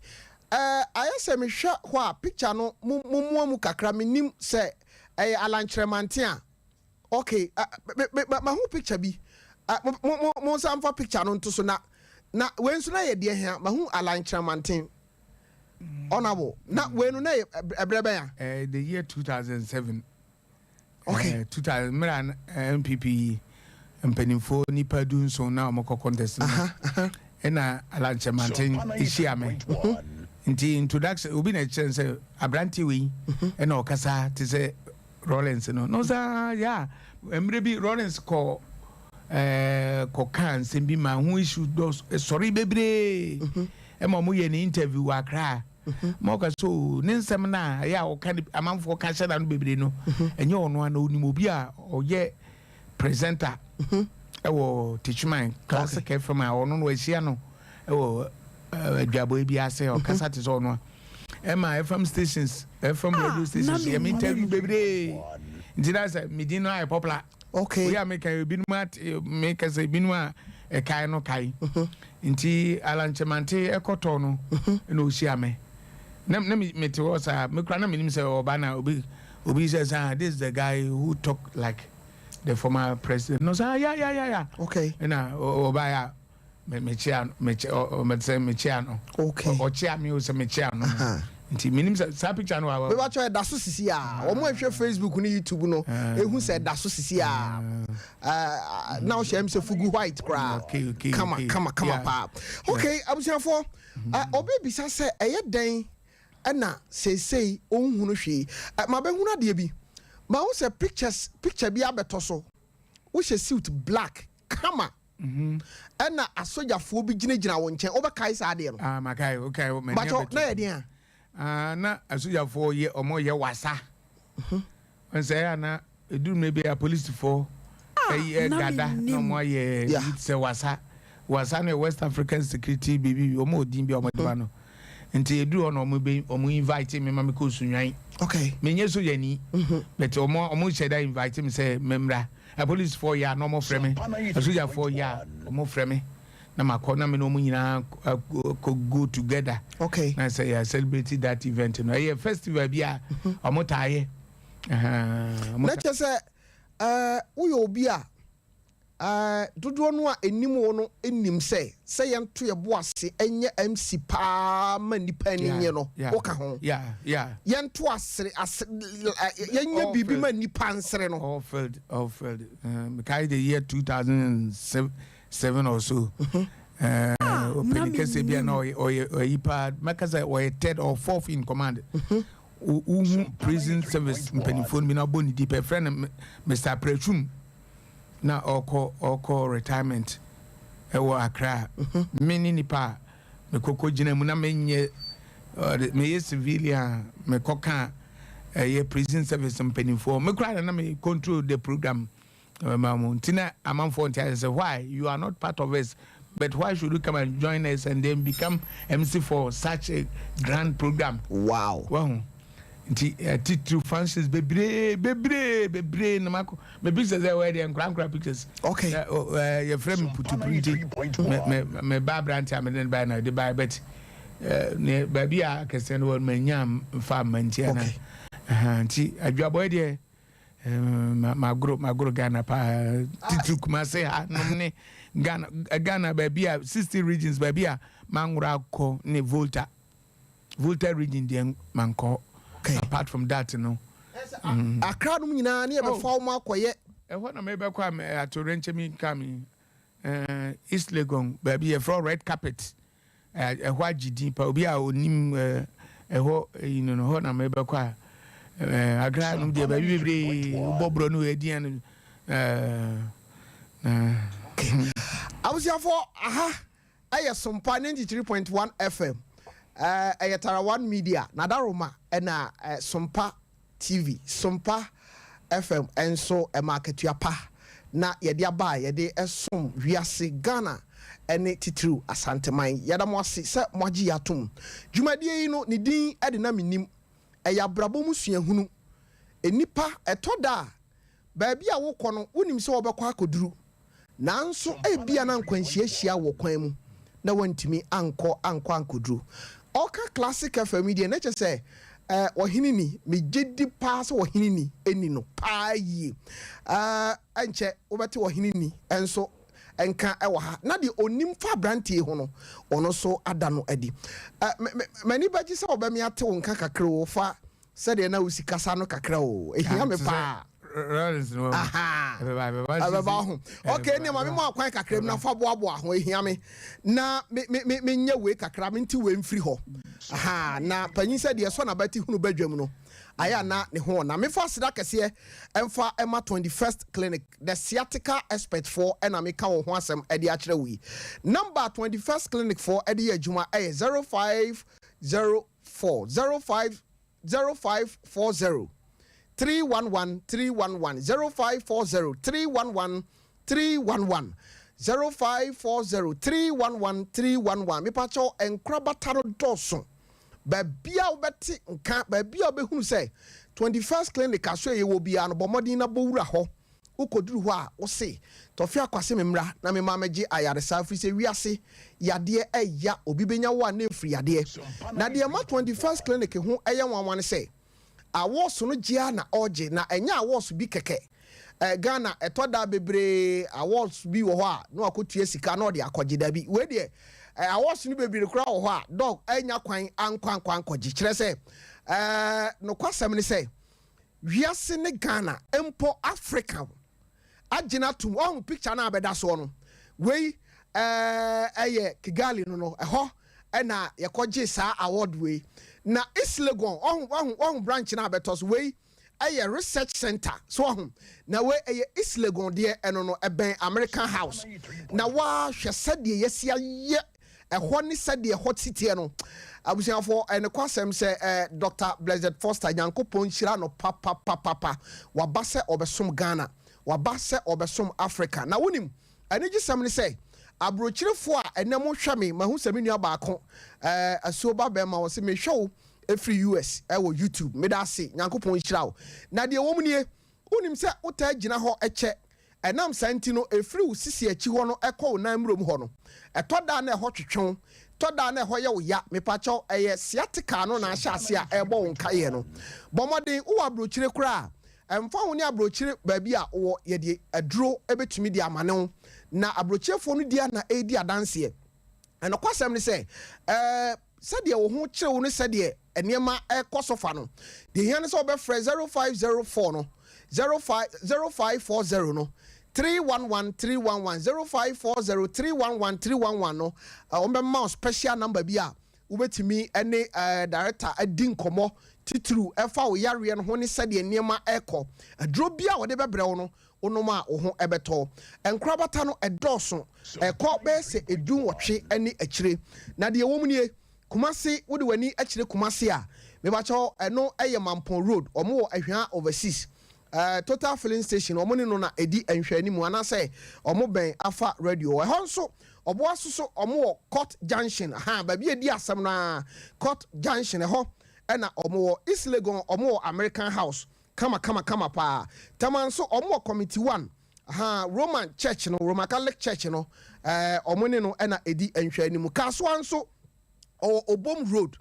C: Ayɛ sɛ mehwɛ hɔ a picture no mumua mu kakra, menim sɛ ɛyɛ Alan Kyerematen a. Okay, mahu picture bi. Mo nsa mfa picture no nto so na wei nso na yɛ deɛ hia. Mahu Alan Kyerematen, honourable, na wei no na yɛ ɛbrɛ bɛn
G: a? The year 2007. 2000 mmerɛ a NPP yi mpanimfoɔ nipa 17 na wɔkɔ contest no, ɛna Alan Kyerematen ehyia me. Nti introduction obi na ɛkyerɛ sɛ aberanteɛ wei ɛna ɔkasa te sɛ Rawlings no saa ya. Mmerɛ bi Rawlings kɔ kɔka nsɛm bi ma ho issue dɔs sɔre bebree, ɛma ɔmo yɛ ne interview wɔ Accra ma ɔka so ne nsɛm na ɛyɛ a ɔka ne amanfoɔ ka hyɛ na no bebree no, ɛnyɛ ɔno ana, onim obi a ɔyɛ presenter. Ɛwɔ Techiman Classic FM a ɔno no wahyia no ɛwɔ adwabɔe bi ase ɔkasa te sɛ ɔno a ɛma FM stations FM
A: Ah,
G: radio
A: na
G: stations yɛ me
A: mennim.
G: interview bebree nti na sɛ me din no ayɛ popular.
C: Okay.
G: Wei a meka yi, ebinom ate meka sɛ ebinom a ɛkae no kae. Nti Alan Kyeremante ɛkɔtɔ no na ɔhyia me. Na na mete hɔ saa me kora na menim sɛ ɔba na obi obi sɛ sɛ ah this is the guy who talk like the former president no saa ya ya ya ya.
C: Okay.
G: Ɛna ɔbaeɛ a me mekyea no mekyɛ ɔ ɔ sɛ mekyea no.
C: Okay.
G: Ɔkyea me o sɛ mekyea no. Nti menim sɛ saa picture no wɔ.
C: Mebatwɛ ɛda so sisi a wɔn a ɛhwɛ Facebook ne YouTube no ehu sɛ ɛda so sisi a na ɔhyɛ m sɛ fugu white koraa.
G: Okay, okay,
C: kama
G: okay.
C: kama kama paa. Okay, abusuafoɔ, obi bisa sɛ ɛyɛ dɛn ɛna seesei ɔnhunu hwee. Mabɛhunu adeɛ bi. Mahu sɛ pictures picture bi abɛtɔ so. Wohyɛ suit black kama. Ɛna asogyafoɔ bi gyinagyina wo nkyɛn. Wobɛkae saa adeɛ no?
G: Ah, makae, okay, m'ani
C: Bakyɛ,
G: abɛto.
C: na yɛ deɛn a?
G: Ah, na asogyafoɔ yɛ ɔmo yɛ wasa. Nsɛ ɛyɛ ana eduru mmerɛ bi a polisifoɔ ɛyɛ
A: na
G: gada na
A: mennim.
G: ɔmo ayɛ
C: Yeah.
G: bi te sɛ wasa. Wasa no yɛ West African Security biribi ɔmo wɔ din bi a ɔmo de ma no. Nti eduru hɔ na ɔmo bɛ ɔmo invite me ma me kɔ Sunyani.
C: Okay.
G: Menyɛ sogyani but ɔmo hyɛ da invite me sɛ memmra. Apolisifoɔ yɛ a na ɔmo frɛ me, asogyafoɔ yɛ a ɔmo frɛ me na makɔ na me ne ɔmo nyinaa kɔ go together.
C: Okay.
G: Na sɛ yɛ celebrate that event no ɛyɛ festival bi a ɔmo taa yɛ. Ɔmo
C: Na kyerɛ sɛ woyɛ obi a dodoɔ no a ɛnim wo no nim sɛ sɛ yɛnto yɛ bo ase ɛnyɛ MC paa ma nnipa ani nye no woka ho. Yɛnto asere ase yɛnyɛ biribi ma nnipa nsere no.
G: All filled, all filled. Mekae the year 2007 or so. Ɔpɛni kɛseɛ bi a na ɔyɛ ɔyɛ ɔyi paa mɛka sɛ ɔyɛ third or fourth in command. Wohu prison service mpanimfoɔ no bi na ɔbɔ ne di pɛ frɛ no Mr. Prechum na ɔkɔ retirement ɛwɔ Accra. Me ne nipa a mekɔkɔ gyina mu na menyɛ meyɛ civilian mekɔka ɛyɛ prison service mpanimfoɔ me koraa na me control the program ma mo nti na amanfoɔ nti ayɛ sɛ why you are not part of us, but why should you come and join us and then become MC for such a grand program? Wahu nti titiri functions bebree bebree bebree na mako me pictures ɛwɔ deɛ nkora nkora pictures. Yɛfrɛ me putupuru nti me me me ba aberante a mede ne ba na ɛde ba, but ne baabi a kɛseɛ no wɔ no manya mfa mma nti ana. Nti adwabɔɛ deɛ magoro Ghana paa, titiri Kumase ha nom ne Ghana baabi a 60 regions baabi a mangoro akɔ ne Volta region deɛ mankɔ. Apart from that no.
C: Accra nom nyinaa ne yɛbɛfa wo ma akɔyɛ.
G: Ɛhɔ na mebɛkɔ a atorenkyɛ mi ka mi East Legon baabi yɛfrɛ Red Carpet, ɛhɔ agye din pa obi a onim ɛhɔ yi no hɔ na mebɛkɔ a Accra nom deɛ baabi bebree wobɔ borɔ no ɛdian no na.
C: Abusuafoɔ, aha ɛyɛ Sompa 93.1 FM, ɛyɛ Tara One Media nadaroma ɛna Sompa TV, Sompa FM ɛnso ɛma akatua pa na yɛde aba a yɛde ɛsom wiase Ghana ɛne titiriw Asanteman. Yɛda mo ase sɛ moagye yɛ atom. Dwumadie yi no ne din ɛde na menim ɛyɛ abrabɔ mu suahunu. Nnipa ɛtɔ da a baabi a wokɔ no wonim sɛ wɔbɛkɔ akɔduru, nanso ebia na nkwanhyiahyia wɔ kwan mu na wantumi ankɔ ankɔduru. Ɔka Classic FM yi deɛ na kyerɛ sɛ ɔhene ni megye di paa sɛ ɔhene ni ɛni no paa yie. Ɛnkyɛ wobɛte ɔhene ni ɛnso nka ɛwɔ ha na deɛ onim fa aberanteɛ ho no ɔno nso ada no adi. M'ani bɛgye sɛ wɔbɛme ate wo nka kakra o fa sɛdeɛ na wosi kasa no kakra o, ɛhia me paa.
G: Rollins no.
C: Aha.
G: Ɛbɛba, ɛbɛba.
C: Ɛbɛba ho. Okay, nneɛma mi mu akwan kakra mu na fa boaboa ho, ehia mi na me me me me nyɛ wei kakra, me nti wei mfiri hɔ. Aha, na panyin sɛ deɛ ɛsɔ n'abati hunu bɛdwam no ayɛ ana ne ho na mefa aseda kɛseɛ ɛmfa ɛma 21st Clinic, the sciatica expert foɔ, ɛna meka wɔn ho asɛm ɛde akyerɛ wo yi. Number 21st Clinic foɔ ɛde yɛ adwuma ɛyɛ 0504 05 0540 311 311, 0540 311. 311, 0540 311 311. Mepakyɛw, nkorabata no dɔɔso. Baabi a wobɛte nka, baabi a wobɛhunu sɛ 21st Clinic aso ɛyɛ wɔ biara no, bɔ mmɔden na bɔwura hɔ. Wokɔduru hɔ a, wose tɔfe akwase me mmra na mema mɛgye ayaresa, firi sɛ wiase yadeɛ ɛya obi bɛnya wo a na ɛfiri yadeɛ. Na deɛ ma 21st Clinic ho ɛyɛ nwanwa ne sɛ awards no gyea na ɔgye, na ɛnyɛ awards bi kɛkɛ. Ghana ɛtɔ da bebree, awards bi wɔ hɔ a na wakɔtua sika na ɔde akɔgye. Dabi, wei deɛ, awards no bebree koraa wɔ hɔ a dɔg ɛnya kwan ankɔ ankɔ ankɔgye. Kyerɛ sɛ nokwasɛm ne sɛ wiase ne Ghana mpo, Africa agyina tom. Ɔhu picture no a bɛda soɔ no, wei ɛyɛ Kigali no, ɛhɔ ɛna yɛkɔgye saa award wei. Na East Legon, ɔhu branch no a bɛtɔ so, wei ɛyɛ research center so. Ɔhu na wei ɛyɛ East Legon deɛ, ɛno no ɛbɛn American House. Na wahwɛ sɛdeɛ yɛsi ayɛ ɛhɔ ne sɛdeɛ ɛhɔ titeɛ no. Abusuafoɔ, ɛne kɔ asɛm sɛ Dr Blessed Foster, Nyankopɔn nhyira no papapapapa. Waba sɛ ɔbɛsom Ghana, waba sɛ ɔbɛsom Africa. Na wonim anigye sɛm ne sɛ aburokyerefoɔ a ɛnɛ mo hwɛ me, mahu sɛ me nua baako asuo ba bɛrima wɔ sɛ mehwɛ wo ɛfiri US ɛwɔ YouTube. Meda ase, Nyankopɔn nhyira wo. Na deɛ wɔ mu nie, wonim sɛ wotaa gyina hɔ ɛkyɛ, ɛnam saa nti no ɛfiri wo sisi akyi hɔ no ɛkɔ wo nan mmurom hɔ no, ɛtɔ daa na ɛhɔ twetwew, tɔ daa na ɛhɔ yɛ wo ya. Mepakyɛw, ɛyɛ sciatica no na ahyɛ ase a ɛrebɔ wo nkaeɛ no. Bɔ mmɔden, wowɔ aburokyire koraa, ɛmfa wo ne aburokyire baabi a wowɔ, yɛde aduro ɛbɛtumi de ama ne wo. Na aburokyirefoɔ no di na ɛredi adanseɛ. Ɛnɔkwasɛm ne sɛ sɛdeɛ wo ho kyerɛ wo ne sɛdeɛ nneɛma ɛkɔ so fa no deɛ, hia ne sɛ wobɛfrɛ 0504 no, 05 0540 no 311 311, 0540 311 311 no. Wɔn bɛma wo special number bi a wobɛtumi ne director adi nkɔmmɔ titiriw ɛfa wo yareɛ no ho ne sɛdeɛ nneɛma ɛkɔ. Aduro bi a wɔde bɛbrɛ wo no, wonom a wo ho ɛbɛtɔ. Nkorabata no ɛdɔɔso, ɛkɔ bɛyɛ sɛ 18 ne akyire. Na deɛ ɛwɔ mu nie, Kumase, wode w'ani akyerɛ Kumase a, mebakyɛw, ɛno ɛyɛ Mampɔn Road, ɔmo wɔ Ahwea Overseas Total filling station, ɔmo ne no na ɛdi nhwɛanimu, anaasɛ ɔmo bɛn Afa Radio. Ɛhɔ nso ɔboa so, ɔmo wɔ Court Junction ha, baabi edi asɛm naa, Court Junction ɛhɔ ɛna ɔmo wɔ. East Legon, ɔmo wɔ American House, kama kama kama paa. Tema nso, ɔmo wɔ Committee One ha, Roman Church no, Roman Catholic Church no, ɔmo ne no ɛna edi nhwɛanimu. Kasoa nso, ɔwɔ Obom Road,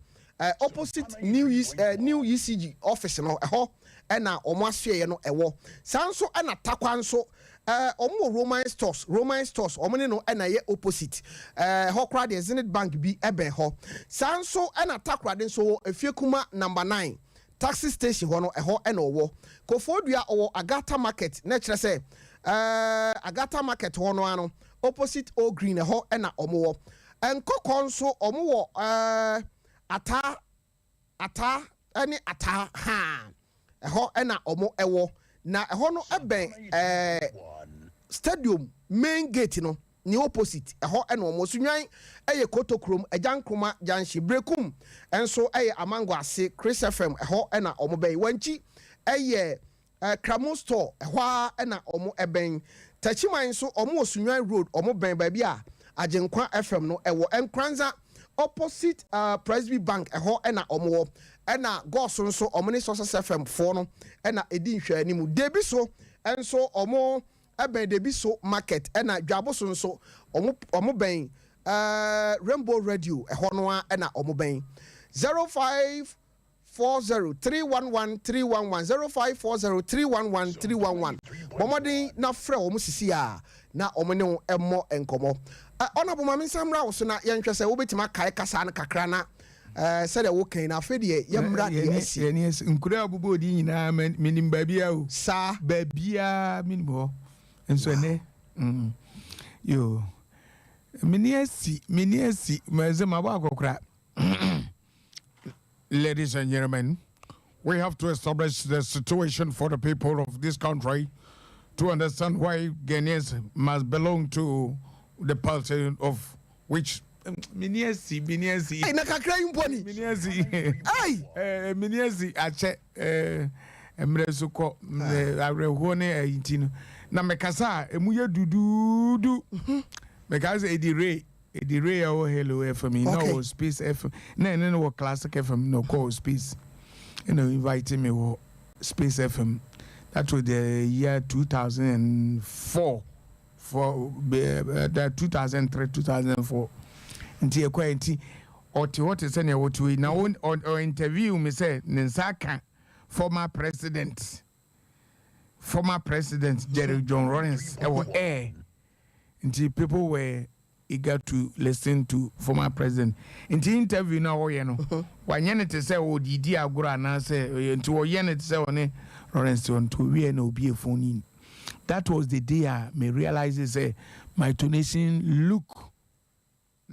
C: opposite new ECG office no, ɛhɔ ɛna ɔmo asoɛyɛ no ɛwɔ. Saa nso ɛna Takwa nso, ɔmo wɔ Roman Stores. Roman Stores, ɔmo ne no ɛna ɛyɛ opposite. Ɛhɔ koraa deɛ, Zenith Bank bi ɛbɛn hɔ. Saa nso ɛna Takoradi nso wɔ Efiekuma Number 9 taxi station hɔ no, ɛhɔ ɛna ɔwɔ. Koforidua, ɔwɔ Agata Market, na kyerɛ sɛ Agata Market hɔ no ano, opposite Old Green, ɛhɔ ɛna ɔmo wɔ. Nkɔkɔ nso, ɔmo wɔ Ataa Ataa ɛne Ataa haa, ɛhɔ ɛna ɔmo ɛwɔ. Na ɛhɔ no ɛbɛn stadium main gate no ne opposite, ɛhɔ ɛna ɔmo. Sunyani ɛyɛ Kotokurom, Ɛgya Nkroma Junction. Brekum ɛnso ɛyɛ Amango ase, Chris FM, ɛhɔ ɛna ɔmo bɛn. Wankyi ɛyɛ Kramo Store, ɛhɔ ara ɛna ɔmo ɛbɛn. Tɛkyiman nso, ɔmo wɔ Sunyani Road, ɔmo bɛn baabi a Agyenkwa FM no ɛwɔ. Nkranza, opposite Presby Bank, ɛhɔ ɛna ɔmo wɔ. Ɛna Gɔɔso nso, ɔmo ne Success FM foɔ no ɛna edi nhwɛ anim. Debi so ɛnso, ɔmo ɛbɛn Debi so Market. Ɛna Dwabo so nso, ɔmo bɛn Rainbow Radio, ɛhɔ no a ɛna ɔmo bɛn. 0540311311, 0540311311. Bɔmmɔden na frɛ wɔn sisi a na wɔn ne wo mmɔ nkɔmmɔ. Ɔnabɔ maame nsa mmra wo so na yɛnhwɛ sɛ wobɛtumi akae kasa no kakra na sɛdeɛ wokan na afei deɛ yɛmmra deɛ asi.
G: Yɛni asi. Nkura a ɔbobɔ odi nyinaa, menim baabia o.
C: Saa.
G: Baabia menim hɔ nso ɛnɛ yo, meni asi, meni asi mɛsɛ mabɔ akɔkora. Ladies and gentlemen, we have to establish the situation for the people of this country to understand why Ghanaians must belong to the party of which meni asi, meni asi.
C: Ɛy, na kakra yi mpo ni.
G: Meni asi.
C: Ɛy.
G: Meni asi akyɛ. Mmerɛ so kɔ, awerɛhoɔ ne ɛyi nti no. Na mekasa a, emu yɛ duduudu. Mekae sɛ Eddie Ray, Eddie Ray a ɔwɔ Hello FM yi, na ɔwɔ Space FM, na ɛne no wɔ Classic FM, na ɔkɔɔ Space, ɛna o invite me wɔ Space FM. That was the year 2004, for, uh, 2003, 2004. Nti ɛkɔɛ nti, ɔte hɔ te sɛ nea wɔte hɔ yi, na ɔ, ɔ interview me sɛ ne nsa aka former president. Former president Jerry John Rawlings ɛwɔ air nti people were eager to listen to former president nti interview no a ɔyɛ no wanyɛ no te sɛ ɔdidi agorɔ anaasɛ ɔyɛ nti ɔyɛ no te sɛ ɔne Rawlings te hɔ nti ɔwieɛ na ɔbie phone in. That was the day a me realize sɛ my tonation look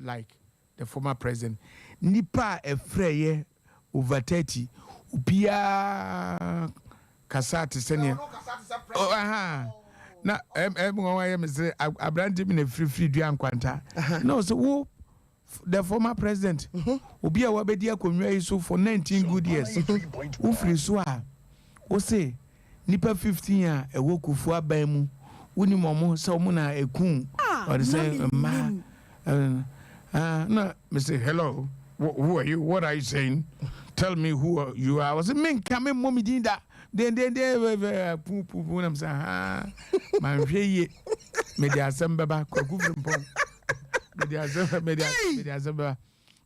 G: like the former president nipa a ɛfrɛ yɛ over 30 obiara kasa te sɛ nea oh, aha na ɛm ɛm wɔn ayɛ me sɛ aberante bi na firifiri dua nkwanta na ɔsɛ wo the former president obi a wabɛdi akonnwa yi so for 19 good years wofiri so a wose Nnipa 15 a ɛwɔ Kufuor aban mu, wonim wɔn sɛ wɔn na ɛkuu
A: Ah,
G: ɔde
A: na
G: sɛ mmaa.
A: mennim.
G: Ah, na me se hello, who are you? What are you saying? Tell me who you are. Ɔse menka memmɔ me din da. Dendenden pu pu pu na me sɛ ha manhwɛ yie. Mede asɛm bɛba Kwaku Frimpong. Mede asɛm mede asɛm bɛba.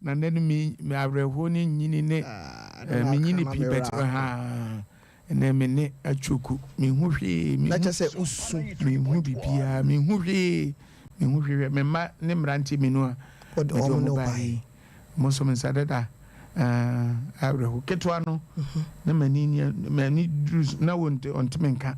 G: Na ndɛ no me me awerɛhow ne nyini ne eh, me nyini pii but haa ɛnɛ me ne atwoku menhu hwee
C: Na
G: menhu
C: kyerɛ sɛ wosu.
G: menhu biribiara menhu hwee menhu hwee hwɛ me mma ne mmeranteɛ mmienu a
C: Wɔde
G: mede
C: wɔn
G: wɔn
C: ne wo
G: baeɛ
C: baeɛ.
G: yi wɔn nso me nsa dada ah, awerɛhow ketewa no na m'ani ni m'ani duru so na wɔnte ɔnte me nka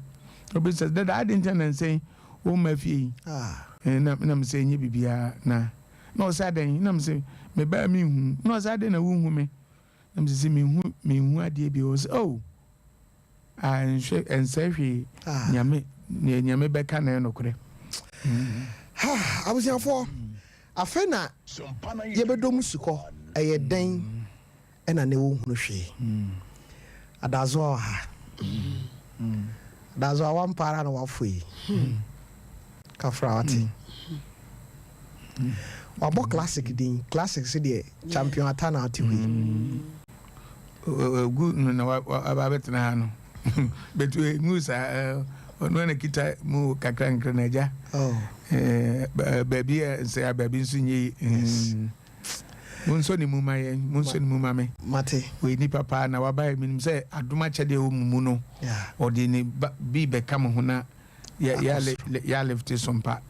G: obi sɛ dada adi nti na nsɛn wɔn mma fie yi
C: Ah.
G: eh, na na me sɛ ɛnyɛ biribiara na Na ɔse adɛn? Na mese mebaa menhu. Na ɔse adɛn na wonhu me? Na mese se menhu menhu adeɛ bio. Ɔse oh ah nhwɛ ɛnsɛe hwee
C: Ah.
G: Nyame neɛ Nyame bɛka na ɛyɛ nokorɛ.
C: Ha, abusuafoɔ, afei na yɛbɛdɔ mu sukɔ, ɛyɛ dɛn na ne wonhunu hwee? Adazoa wɔ ha. Adazoa wampa ara na wafo yi. Kafra wate. Wabɔ classic din. Classic se deɛ champion ata na ate hɔ yi.
G: Egu no na waba abɛtena ha no. But engu saa ɔno na kita mu kakra nkra na agya.
C: Oh.
G: Baabi a nsɛ a baabi nso nyɛ yi.
C: Yes.
G: Monsɔ ne mu ma yɛn, monsɔ ne mu ma me.
C: Mate.
G: Ɔyɛ nipa paa na waba yɛ menim sɛ adom akyɛdeɛ wɔ mo mu no.
C: Yeah.
G: Ɔde ne ba bi bɛka mo ho na yɛ yɛ yɛ alifte so mpa.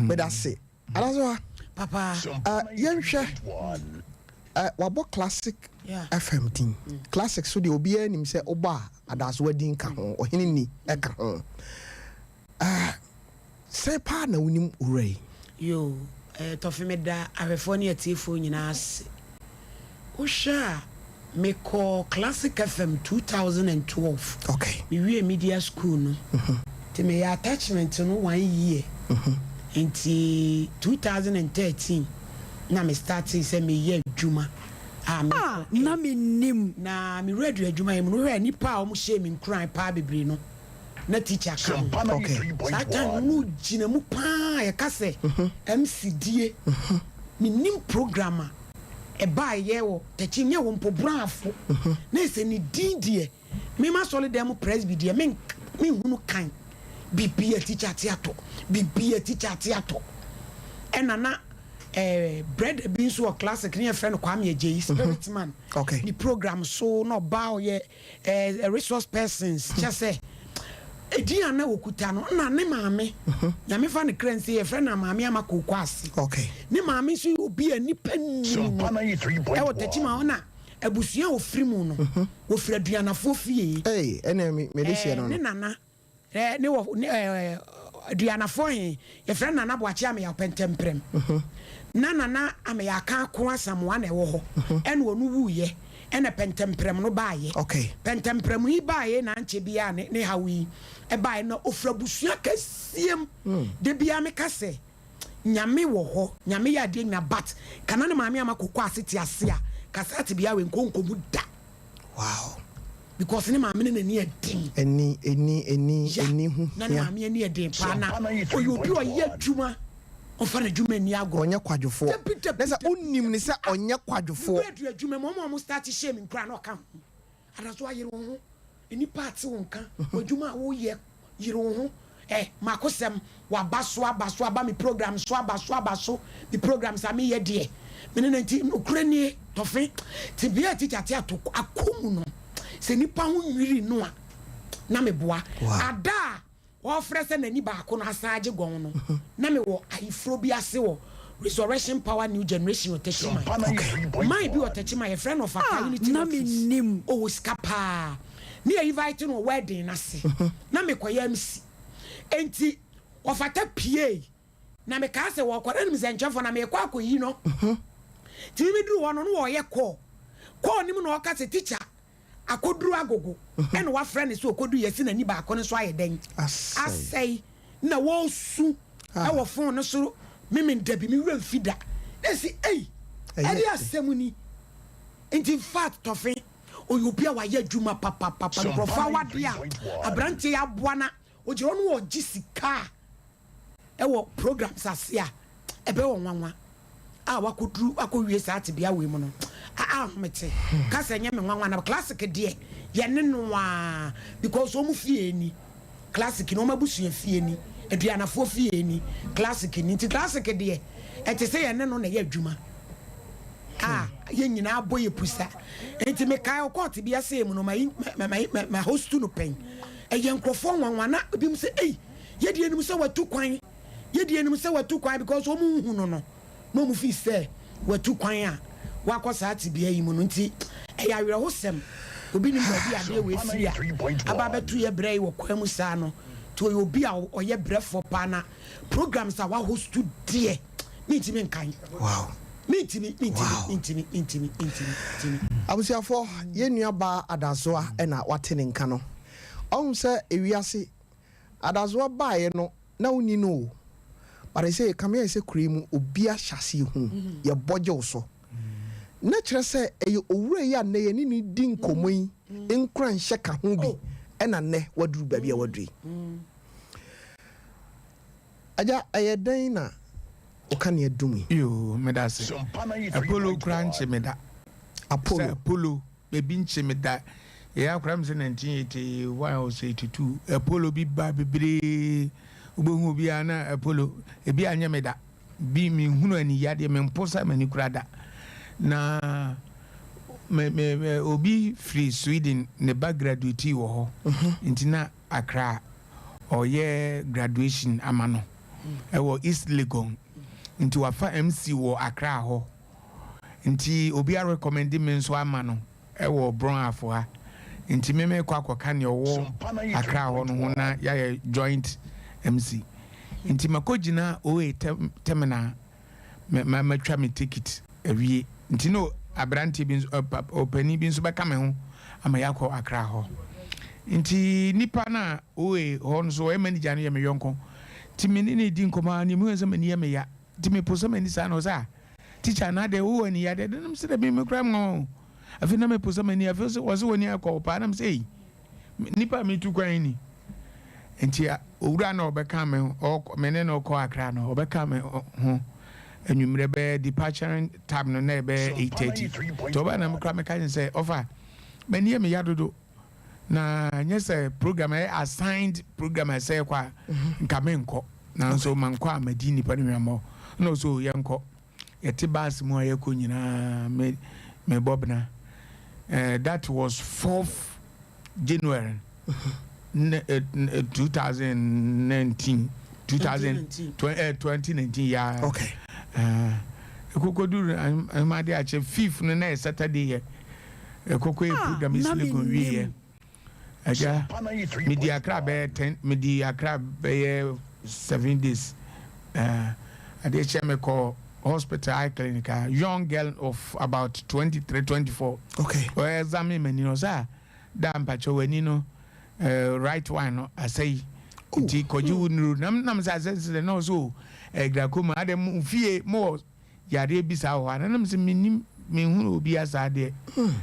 C: Meda se. Adasoa.
H: Papa.
C: Uh, yɛnhwɛ uh, wabɔ Classic
H: yeah.
C: FM din. Classic so deɛ obiara nim sɛ wobɔ a Adasoa din ka ho, ɔhene ni ɛka ho. Uh, sɛn paa na wonim owura yi?
H: Yoo, eh, Tɔfe meda ahwɛfoɔ ne atiefoɔ nyinaa ase. Wohwɛ a, mekɔɔ Classic FM 2012.
C: Okay.
H: Mewie media school no. Nti meyɛ attachment no one year. Nti 2013 na me startee sɛ meyɛ adwuma a
A: A
H: mekɔ
A: na
H: air.
A: mennim.
H: Na me radio adwuma yɛ mu no, wohwɛ a nnipa a wɔhyɛɛ me nkuran paa bebree no, na teacher ka ho.
C: Okay.
H: Saa time no na ogyina mu paa yɛka sɛ MC die. Menim program a ɛbaeɛ wɔ Takyi nyɛ wɔ mpo Brafo. Na ɛsɛ ne din deɛ me m'asɔredan mu presby deɛ me menhunu kan. Bibia teacher te atɔ, bibia teacher te atɔ. Ɛna na eh, brother bi nso wɔ classic ne yɛfrɛ no Kwame Agyei, spirit man.
C: Okay.
H: Ne program so na ɔbaa ɔyɛ eh, resource persons kyɛ sɛ edin a na wɔkuta no na ne maame nyame fa ne kra nsie yɛfrɛ no maame ama kooko ase
C: okay.
H: ne maame nso yɛ obi a nipa nim no ɛwɔ takyima hɔ na abusua a wɔfiri mu no wɔfiri aduanafoɔ fie
C: Hey, ɛnna me mede hyɛ no
H: ne
C: no.
H: nana ne wɔ ne ɛɛ Aduanafoɔ he, yɛfrɛ no Nana Boakye Ameyaw Pɛntɛmprɛm. Na Nana Ameyaw Akaako Asamoah na ɛwɔ hɔ. Ɛna ɔno wuiɛ, ɛna Pɛntɛmprɛm no baeɛ.
C: Okay.
H: Pɛntɛmprɛm yi baeɛ na ankyɛ biara ne ne haw yi baeɛ. Na ɔfiri abusua kɛseɛ mu. Da biara meka sɛ, Nyame wɔ hɔ, Nyame yɛ adeɛ nyina but ka na ne maame ama Koko ase te ase a, ka saa tebea wei nkɔ nkɔ mu da.
C: Wow.
H: Because ne maame ne n'ani yɛ den.
C: Ani, ani, ani,
H: Ya,
C: ani ho
H: na ne
C: hia.
H: maame ani yɛ den paa na ɔyɛ obi a ɔyɛ adwuma, ɔmfa n'adwuma nni agorɔ.
C: Ɔnyɛ kwadwofoɔ.
H: Dabi, dabi,
C: Na sɛ
H: dabi,
C: wonim no sɛ ɔnyɛ kwadwofoɔ.
H: Mmerɛ aduru adwuma mu, wɔn a wɔn start hyɛɛ me nkuran na ɔka ho. Anaso ayere wo ho, nnipa ate wo nka, w'adwuma a woyɛ, yere wo ho. Eh, makosɛm, waba so, aba so, aba me program so, aba so, aba so, me programs a meyɛ deɛ, me ne no nti, nokorɛ nie, Tɔfe, tebea a tikya te ato akɔ mu no, sɛ nnipa ho nwiri no a, na meboa. Ada a Ɔrefrɛ sɛ n'ani baako no asan agye gɔn no, na mewɔ ayeforɔ bi ase wɔ Resurrection Power New Generation wɔ Techiman. Man bi wɔ Techiman, yɛfrɛ no Ɔfata
A: Ah,
H: Unity
A: na
H: Office.
A: mennim.
H: Ɔwɔ sika paa. Ne yɛ invite no wɔ wedding no ase. Na mekɔyɛ MC. Enti Ɔfata piei, na mekaa sɛ wɔrekɔ, na nim sɛ nkyɛnfoɔ na merekɔ akɔyi no. Nti me meduru hɔ no, na wɔreyɛ call. Call no mu na ɔka sɛ, teacher, Akɔduru agogo ɛna wafrɛ no sɛ ɔkɔdu yɛse n'ani baako no nso ayɛ dɛn asɛe na wɔresu ɛwɔ fon no so memen dabi me werɛ mfi da na ɛsi ei ɛde asɛm ni nti infact tɔfe ɔyɛ obi a wayɛ adwuma papapapa nkurɔfoɔ awadeɛ a aberanteɛ yi aboa na ɔgyina hɔ no ɔgye sika a wɔ programs ase a, ɛbɛyɛ wɔn nwanwa a wakɔduru akɔwie saa tebea wei mu no a ahomete ka sɛ ɛnyɛ me nwanwa na classic deɛ yɛne no a because wɔn fie ni classic ni wɔn abusua fie ni aduanafoɔ fie ni classic ni nti classic deɛ ɛte sɛ yɛne no na ɛyɛ adwuma a yɛn nyinaa bɔ yɛ pusa nti mekae ɔkɔɔ tebea sɛ mu no ma ma ma ma hostu no pɛn ɛyɛ nkurɔfoɔ nwanwa na ebi mu sɛ ei Yɛ deɛ nim sɛ watu kwan yɛ deɛ nim sɛ watu kwan because wɔn nhu no no na wɔn fi sɛ watu kwan a wakɔ saa tebea yi mu no nti ɛyɛ awerɛhosɛm obi nim baabi adeɛ wei firi a aba abɛto yɛ brɛ yi wɔ kwan mu saa no nti ɔyɛ obi a ɔyɛ brɛfoɔ paa na programs a wahostu deɛ mentumi nkan.
C: Wow.
H: Mentumi, mentumi, mentumi, mentumi, mentumi, mentumi.
C: Abusuafoɔ, yɛn nua baa Adazoa na wate ne nka no. Ɔhu sɛ ewiase Adazoa baeɛ no na wonni no o but ɛsɛ ɛkame ayɛ sɛ kuro yi mu obi ahyɛ aseɛ hu yɛbɔ gye wo so na kyerɛ sɛ ɛyɛ owura yi a nnɛ yɛne no di nkɔmmɔ yi nkuranhyɛ ka ho bi ɛna nnɛ waduru baabi a waduru yi. Agya ɛyɛ dɛn na wo kanea dum yi?
G: Yoo medase. Apollo koraa nkye me da.
C: Apollo.
G: Sɛ Apollo Baabi nkye me da. Yɛyɛ akwadaa me sɛ 1981 or sɛ 82 Apollo bi ba bebree wobɛhu obiara na Apollo ebi anyɛ me da bi menhunu aniyadeɛ mempo sa m'ani kura da na me, me, me, obi firi Sweden ne ba graduate wɔ hɔ nti na Accra ɔyɛ graduation ama no ɛwɔ East Legon nti wafa MC wɔ Accra hɔ Nti obi a recommend me nso ama no wɔ Brong Ahafo ha. Nti me mekɔ akɔka nea ɔwɔ Accra hɔ no ho na yɛayɛ joint MC. Nti makɔgyina OA terminal ma matwa me ticket awie. Nti na aberanteɛ bi nso, ɔpanin bi nso bɛka me ho ama yɛakɔ Accra hɔ. Nti nipa no a OA hɔ no so ɔyɛ manager no yɛ me yɔnko. Nti me ne no redi nkɔmmɔ ara nea mehu sɛ m'ani yɛ me ya. Nti mepo sɛ m'ani saa na ɔsɛ ah teacher anaa dɛ wowɔ ani yadeɛ de nam sɛ dɛ me kura mu o afei na mepo sɛ m'ani afei sɛ wɔsɛ w'ani akɔ paa nam sɛ ei nipa a metu kwan ni nti owura na ɔbɛka me ɔkɔ me ne no kɔ akra no ɔbɛka me ho anwummerɛ bɛyɛ departure time no na ɛbɛyɛ 8:30 nti ɔbaa na mekura meka kyerɛ sɛ ɔfa m'ani yɛ me ya dodo Na nyɛ sɛ program ɛyɛ assigned program a ɛsɛ yɛkɔ a nka menkɔ nanso mankɔ a madi nnipa no hwammɔ na ɔsɛ o yɛnkɔ yɛte bus mu a yɛkɔ nyinaa me mebɔ bena eh, that was 4th January ne, eh, 2019 2000, 2019 yeah.
C: Okay.
G: Ɛkɔkɔduru ahemade akyɛ 5th no na yɛ Saturday yɛ Ɛkɔkɔ yɛ program yi
A: na
G: Legon wie yɛ.
A: mennim.
G: Agya, medi Accra bɛyɛ ten, medi Accra bɛyɛ 7 days. Adeɛ kyɛ me kɔ hospital eye clinic a young girl of about 23, 24. Ɔyɛ examine m'ani no ɔsɛ a da mpakyɛ w'ani no right one no asɛyi. Nti kɔgye wo nuru. Nam nam sɛ asɛ sɛ na ɔsɛ o glaucoma adɛ mo fie mo wɔ yareɛ bi saa wɔ hɔ a na nam sɛ mennim. Menhunu obiara saa deɛ.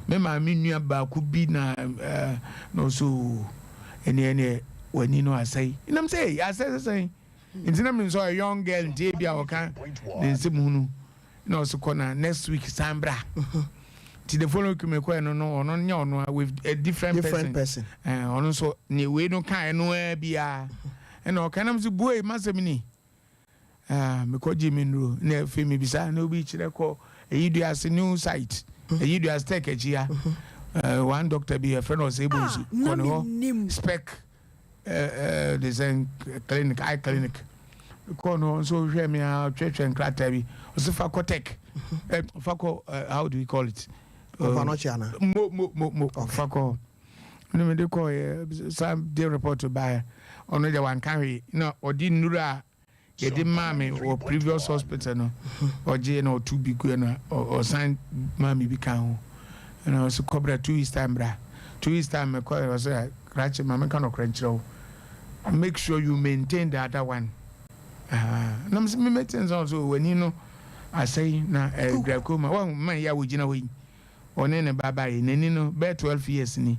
G: Me maame nua baako bi na eh, na ɔsɛ oo, ɛneɛ ɛneɛ w'ani no asɛe. Nam sɛ ei, asɛe sɛ sɛn? Nti na menim sɛ ɔyɛ young girl nti ebia ɔka ne nsɛm hunu. Na ɔse kɔ na next week san bra. Nti the following week mekɔɛ no no ɔno nyɛ ɔno a with a different,
C: different person.
G: Eh, ɔno nso ne wei no kaeɛ no ara biara. Ɛna ɔka nam sɛ buei m'asɛm ni. Ah, mekɔ gye me nnuro na afei mebisa na obi kyerɛ kɔ eyi dua ase new site eyi dua ase tech akyi ha eh, one doctor bi yɛfrɛ no ɔsɛ ebonsu
A: Ah, na
G: kɔ ne hɔ
A: mennim.
G: spec eh, eh, de sɛn clinic eye clinic kɔ no nso hwɛ me a ɔtwerɛtwerɛ nkrataa bi ɔsɛ fa kɔ tech eh, fa kɔ eh, how do we call it
C: Ɔfa no ɔkye anaa?
G: mo mo mo mo fa kɔ ne mede kɔɛ san de report baeɛ ɔno deɛ wanka hwee na ɔde nnuro a yɛde maa me wɔ previous hospital no ɔgye na ɔto bi guɛ na ɔsan maa me bi ka ho na ɔsɛ kɔbra 2 weeks time bra 2 weeks time mekɔ ɔsɛ krakye ma menka nɔkorɛ nkyerɛ wo, make sure you maintain the other one. Na mesɛ memɛte nsɛ ɔsɛ w'ani no asɛe na glaucoma wahu man yi a wɔgyina hɔ yi ɔne ne ba baeɛ n'ani no bɛyɛ 12 years ni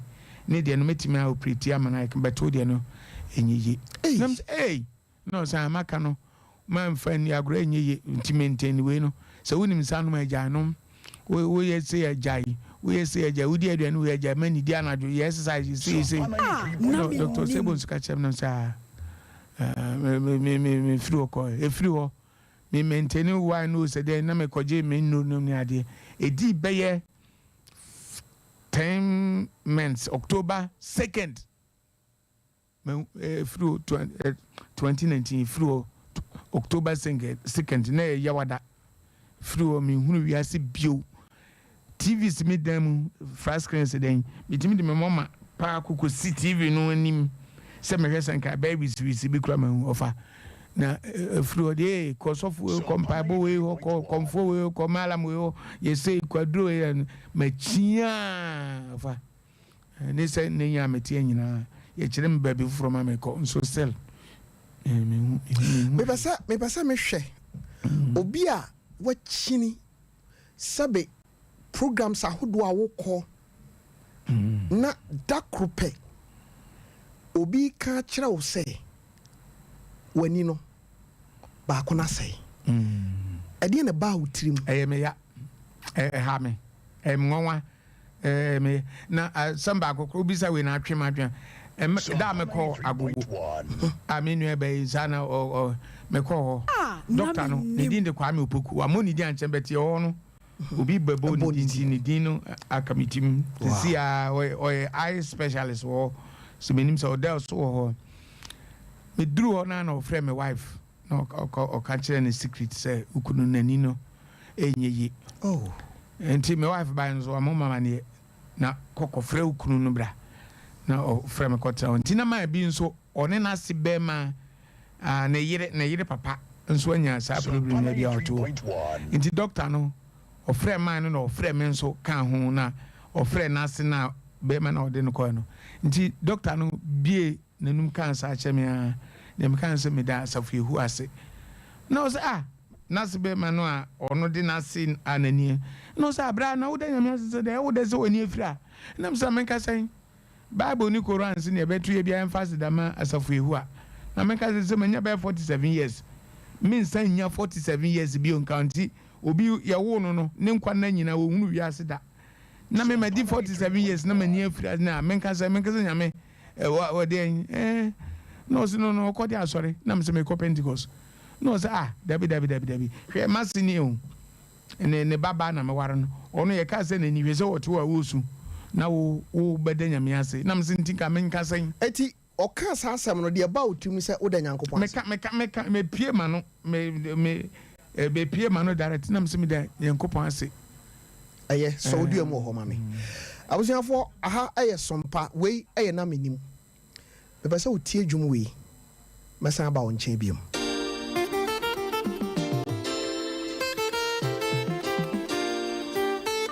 G: ne deɛ no mɛtumi a operate ama no ayɛ bɛto deɛ no ɛnyɛ ye. Na mesɛ ei, na ɔsɛ maka no mamfa nni agorɔ, ɛnyɛ ye nti maintain wei no sɛ wonim nsa nom agyae nom, woyɛ se agyae, woyɛ se agyae, wodi aduane wei agyae ma nidi anadwo, yɛ exercise sei sei.
A: Ah, na
G: no Dr.
A: mennim.
G: Sebo nso ka kyerɛ me no sɛ mefiri hɔ kɔ ɛfiri hɔ me maintain wine no sɛ dɛn na mekɔgye me nnuro nom ne adeɛ ɛdii bɛyɛ 10 months, October 2nd ɛfiri hɔ 2019, ɛfiri hɔ October 2nd na ɛyɛ Yawada firi hɔ menhunu wiase bio. TV si me dan mu, flat screen si dɛn metumi de me mɔma paa koko si TV no anim sɛ mehwɛ sɛ nka ɛbɛyɛ wisiwisi bi kora mahu ɔfa na ɛfiri hɔ deɛ kɔ sɔfo wei kɔ mpaebɔ wei hɔ kɔ kɔmfoɔ wei hɔ kɔ malam wei hɔ yɛsei kwaduro wei hɔ makyiaa ɔfa ne sɛ ne nya meteɛ nyinaa yɛkyerɛ me baabi foforɔ ma mekɔ nso still mehu.
C: Mepɛ sɛ mehwɛ obi a wakyini sɛbe programs ahodoɔ a wokɔ na da koro pɛ obi ka kyerɛ wo sɛ w'ani no baako no asɛe, ɛdeɛ na ɛbaa wo tirim?
G: Ɛyɛ me ya, ɛha me, ɛyɛ me nwanwa, ɛyɛ me na asɛm baako koro bisa wei na atwe ma adwene da a mekɔ Agogo a me nua bɛyi saa na ɔ ɔ mekɔ hɔ
A: Ah, na
G: doctor no ne
A: mennim.
G: din de Kwame Opoku wamɔ ne din ankyɛn bɛte ɛhɔ no obi bɛbɔ ne
C: Ɛbɔ ne
G: din nti ne din no aka me tim sisi a ɔyɛ eye specialist wɔ hɔ sɛ menim sɛ ɔda so wɔ hɔ. Meduru hɔ na ɔfrɛ me wife na ɔka kyerɛ ne secret sɛ okunu n'ani no ɛnyɛ yie.
C: Oh.
G: Nti me wife bae no so ɔmo mama neɛ na kɔkɔfrɛ wo kunu no bra na ɔfrɛ me kɔtena hɔ nti na maa bi nso ɔne n'ase bɛrima ah, ne yere papa nso anya saa problem no bi a ɔte hɔ nti doctor no ɔfrɛ maa no na ɔfrɛ me nso ka ho na ɔfrɛ n'ase na bɛrima na ɔde no kɔɛ no nti doctor no bie n'anum kaa nsa akyerɛ me a deɛ meka no sɛ meda asafo Yehu ase na ɔsɛ ah n'ase bɛrima no a ɔno de n'ase a n'ani na ɔsɛ abira na woda Nyame ase sɛ deɛ ɛwo dɛ sɛ w'ani afiri a nam sɛ menka sɛn Bible ne Koran se nea ɛbɛto yɛ biara mfa aseda ma asafo Yehu a na menka sɛ manya bɛyɛ 47 years, mensan nya 47 years bio nka nti obi yɛwoo no ne nkwa nna nyinaa wɔhunu wiase da na me madi 47 years na m'ani afiri ase na menka sɛ Nyame wɔde na ɔse no ɔkɔ de asɔre na mesɛ mekɔ Pentecost na ɔsɛ ah, dabi dabi dabi dabi, hwɛ mase ni o ne baba na meware no ɔno yɛka sɛ n'ani hwɛ sɛ wɔte hɔ a wɔsu na wo bɛda Nyame ase na mesɛ nti nka menka sɛn?
C: Eti ɔka saa asɛm no deɛ ɛbaa wo tirim sɛ woda Nyankopɔn ase?
G: Meka mepie ma no me mepie ma no direct na mesɛ meda Nyankopɔn ase.
C: Ɛyɛ sɛ wodua mu wɔ hɔ ma me. Abusuafoɔ, aha ɛyɛ Sompa, wei ɛyɛ na menim mepɛ sɛ wotie dwom wei, mɛsan aba wo nkyɛn biom.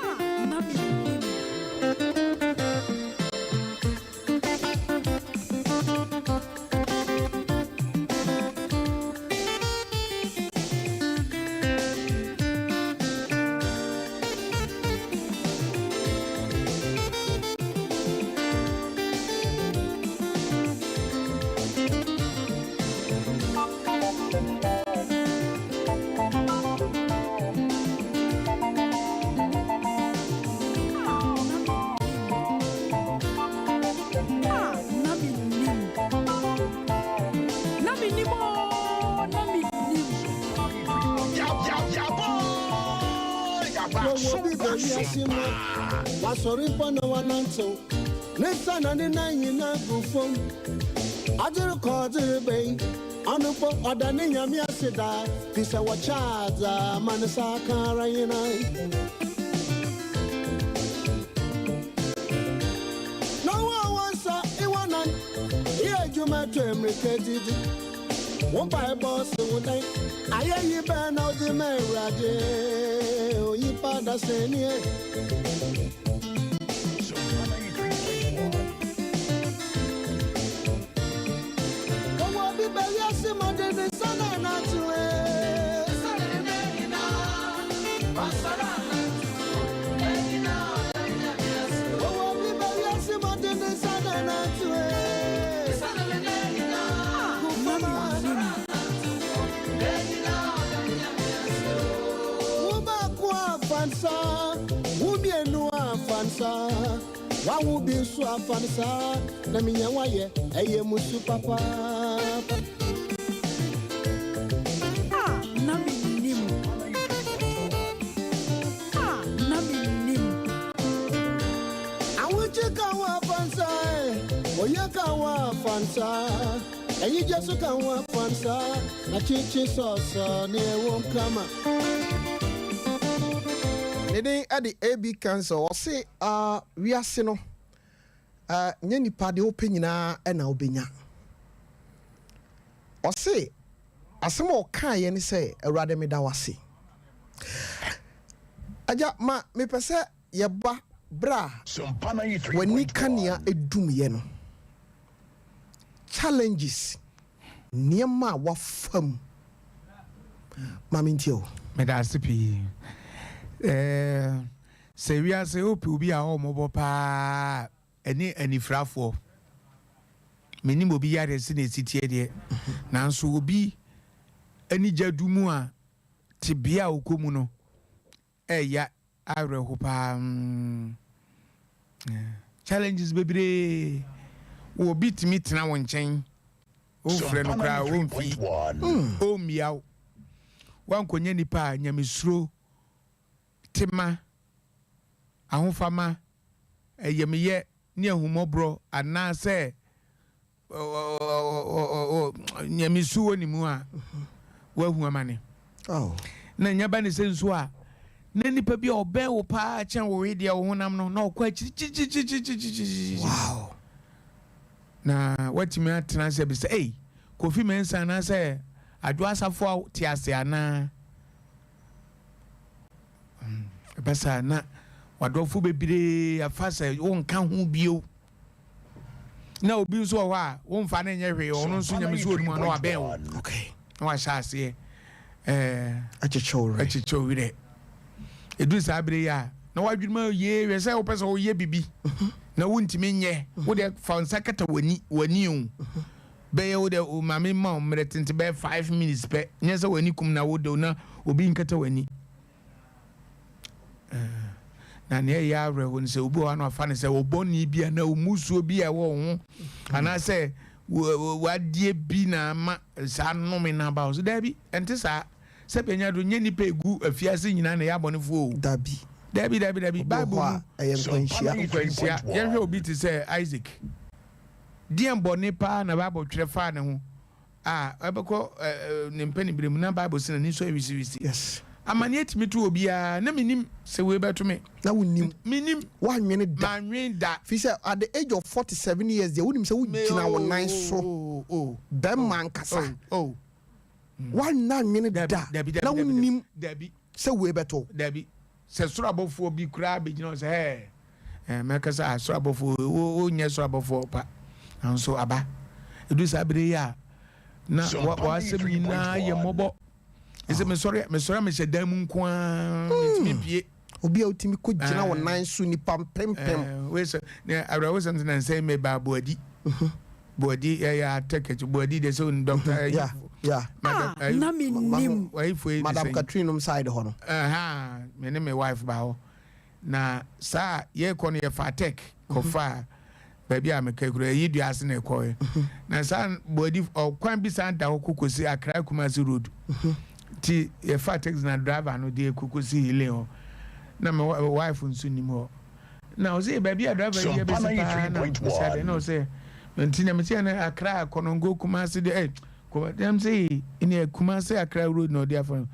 A: Ah, na mennim.
I: wiase mu a, wasɔre mpo na wanantew. Ne nsa na ne nan nyinaa gu fam. Adze rekɔ adze reba yi, ɔno mpo ɔda ne Nyame ase daa, fi sɛ wɔkyɛ adze a ma ne nsa aka ara nyina. Na wo a wo nsa ewɔ nan, yɛ adwuma tu mmirika didi. Wo mpaebɔ si wo dɛn? Ayeyi bɛn na wode ma Awurade? Onipa dasani e. Ɔwɔ bi bɛ wiase ma de ne nsa na ɛnantew e. Ɔwɔ bi bɛ wiase ma de ne nsa na ɛnantew e. Wo baako afa nsa, wo mmienu afa nsa, wawo bi nso afa nsa, na menya wayɛ ɛyɛ musu papaapa.
A: A na mennim. A na mennim.
I: Awokye ka ho afa nsa, oye ka ho afa nsa, ɛyigye so ka ho afa nsa, na kyikyi sɔsɔ ne ɛwɔ nkama.
C: Ne din de AB Council. Ɔse uh, wiase no uh, nyɛ nipa deɛ wopɛ nyinaa ɛna wobɛnya. Ɔse asɛm a ɔkaeɛ ne sɛ Awurade meda wo ase. Agya ma mepɛ sɛ yɛba berɛ a w'ani kanea ɛdumyɛ no. Challenges, nneɛma a wafa mu. Ma mentie o.
G: Meda ase pii. Eh, sɛ wiase wopɛ obi a ɔwɔ mmɔbɔ paa ɛne anifirafoɔ. Menim obi yareɛ sɛ na ɛsi teɛ deɛ, nanso obi ani gya du mu a tebea a ɔkɔ mu no ɛya awerɛho paa. Challenges bebree. Obi tumi tena wo nkyɛn, wofrɛ no koraa ɔmfi, ɔmmia wo. Woankɔnya nipa a nyamesuro, tema, ahofama, ayamyɛ ne ahummɔborɔ anaasɛ nyamesu wɔ ne mu a, woahu amane. Na nya ba ne sɛ nso a, na nipa bi a ɔbɛn wo paa kyɛn wo wedeɛ wo honam no, na ɔkɔ akyirikyirikyirikyirikyirikyiri.
C: Wow.
G: Na watumi atena ase abisa, ei, Kofi Mensah anaasɛ Adwo Asafo te ase anaa? Ɛba saa na wadɔfo bebree afa sɛ wonka ho bio. Na obi nso wɔ hɔ a womfa no nyɛ hwee, ɔno nso nyamesu wɔ ne mu a na wabɛn wo.
C: Okay.
G: Na wahyɛ aseɛ ɛɛ
C: akyekyɛ werɛ.
G: Akyekyɛ werɛ. Ɛduru saa bere yi a na wadwene mu yie hwɛ sɛ wopɛ sɛ woyɛ biribi na wontumi nyɛ. Wo deɛ fa nsa kata w'ani w'ani o. Bɛyɛ wo deɛ maame ma wo mmerɛ tente bɛyɛ 5 minutes pɛ. Nyɛ sɛ w'ani kum na wo de na obi nkata w'ani. Na nea ɛyɛ awerɛho no sɛ obi wɔ hɔ a na wafa no sɛ ɔbɔne bi anaa mmusuo bi a ɛwɔ wo ho anaasɛ wadeɛ bi na ama saa nnome no aba wo so. Daabi, ɛnte saa. Sɛ bɛnya do nyɛ nipa egu afiase nyinaa na ɛyɛ abɔnefoɔ o.
C: Dabi.
G: Dabi, dabi, dabi.
C: Obi wɔ
G: Bible
C: hɔ a
G: mu
C: ɛyɛ nkwanhyia.
G: Nkwanhyia. Yɛnhwɛ obi te sɛ Isaac. Deɛn bɔne paa na Bible twerɛ faa ne ho a ɛbɛkɔ ne mpaninberɛ mu na Bible se n'ani sɔ wisiwisi.
C: Yes.
G: Amaneɛ tumi to obiara na menim sɛ wei bɛto me.
C: Na wonim.
G: Menim.
C: Woanwene da.
G: Manwene da.
C: Fi sɛ at the age of 47 years deɛ wonim sɛ wogyina wo nan so.
G: Oh,
C: Bɛrima ankasa.
G: Oh.
C: Woanna nwene da.
G: Dabi, dabi,
C: Na wonim
G: dabi.
C: sɛ wei bɛto.
G: Dabi. Sɛ soro abɔfoɔ bi koraa bɛgyina hɔ sɛ ɛɛ mɛka sɛ ah, soro abɔfoɔ wonyɛ soro abɔfoɔ pa. Nanso aba. Ɛduru saa bere yi a na w'asɛm nyinaa yɛ mmɔbɔ. Ɛsɛ mesɔre mesɔre a mehyɛ dan mu nko ara mentumi mpie.
C: Obi a wotumi kɔ gyina wo nan so nipa mpempem.
G: Wei sɛ ne awerɛhosɛm sɛ nansɛ meba Boadi. Boadi yɛyɛ atɛkɛkyi Boadi de sɛ dɔkta
C: Yeah, yeah.
G: Madam
A: Ah, na mennim.
G: Wayifo yi de
C: Madam
G: sɛn?
C: Catherine nom side hɔ no.
G: Ɛha me ne me wife ba hɔ. Na saa yɛkɔ no yɛfa tech kɔfa baabi a meka kura yi dua ase na ɛkɔɛ. Na saa Boadi ɔkwan bi san da hɔ kɔkɔsi Accra Kumasi road. Nti yɛfa taxi na driver no de kɔkɔsi Hillen hɔ. Na me wife nso nnim hɔ. Na ɔse baabi a driver yi abɛsi paa na mese adɛn na ɔse nti na mese ɛna Accra Konongo Kumasi de eh dɛm sɛ ɛne Kumasi Accra road na ɔde afa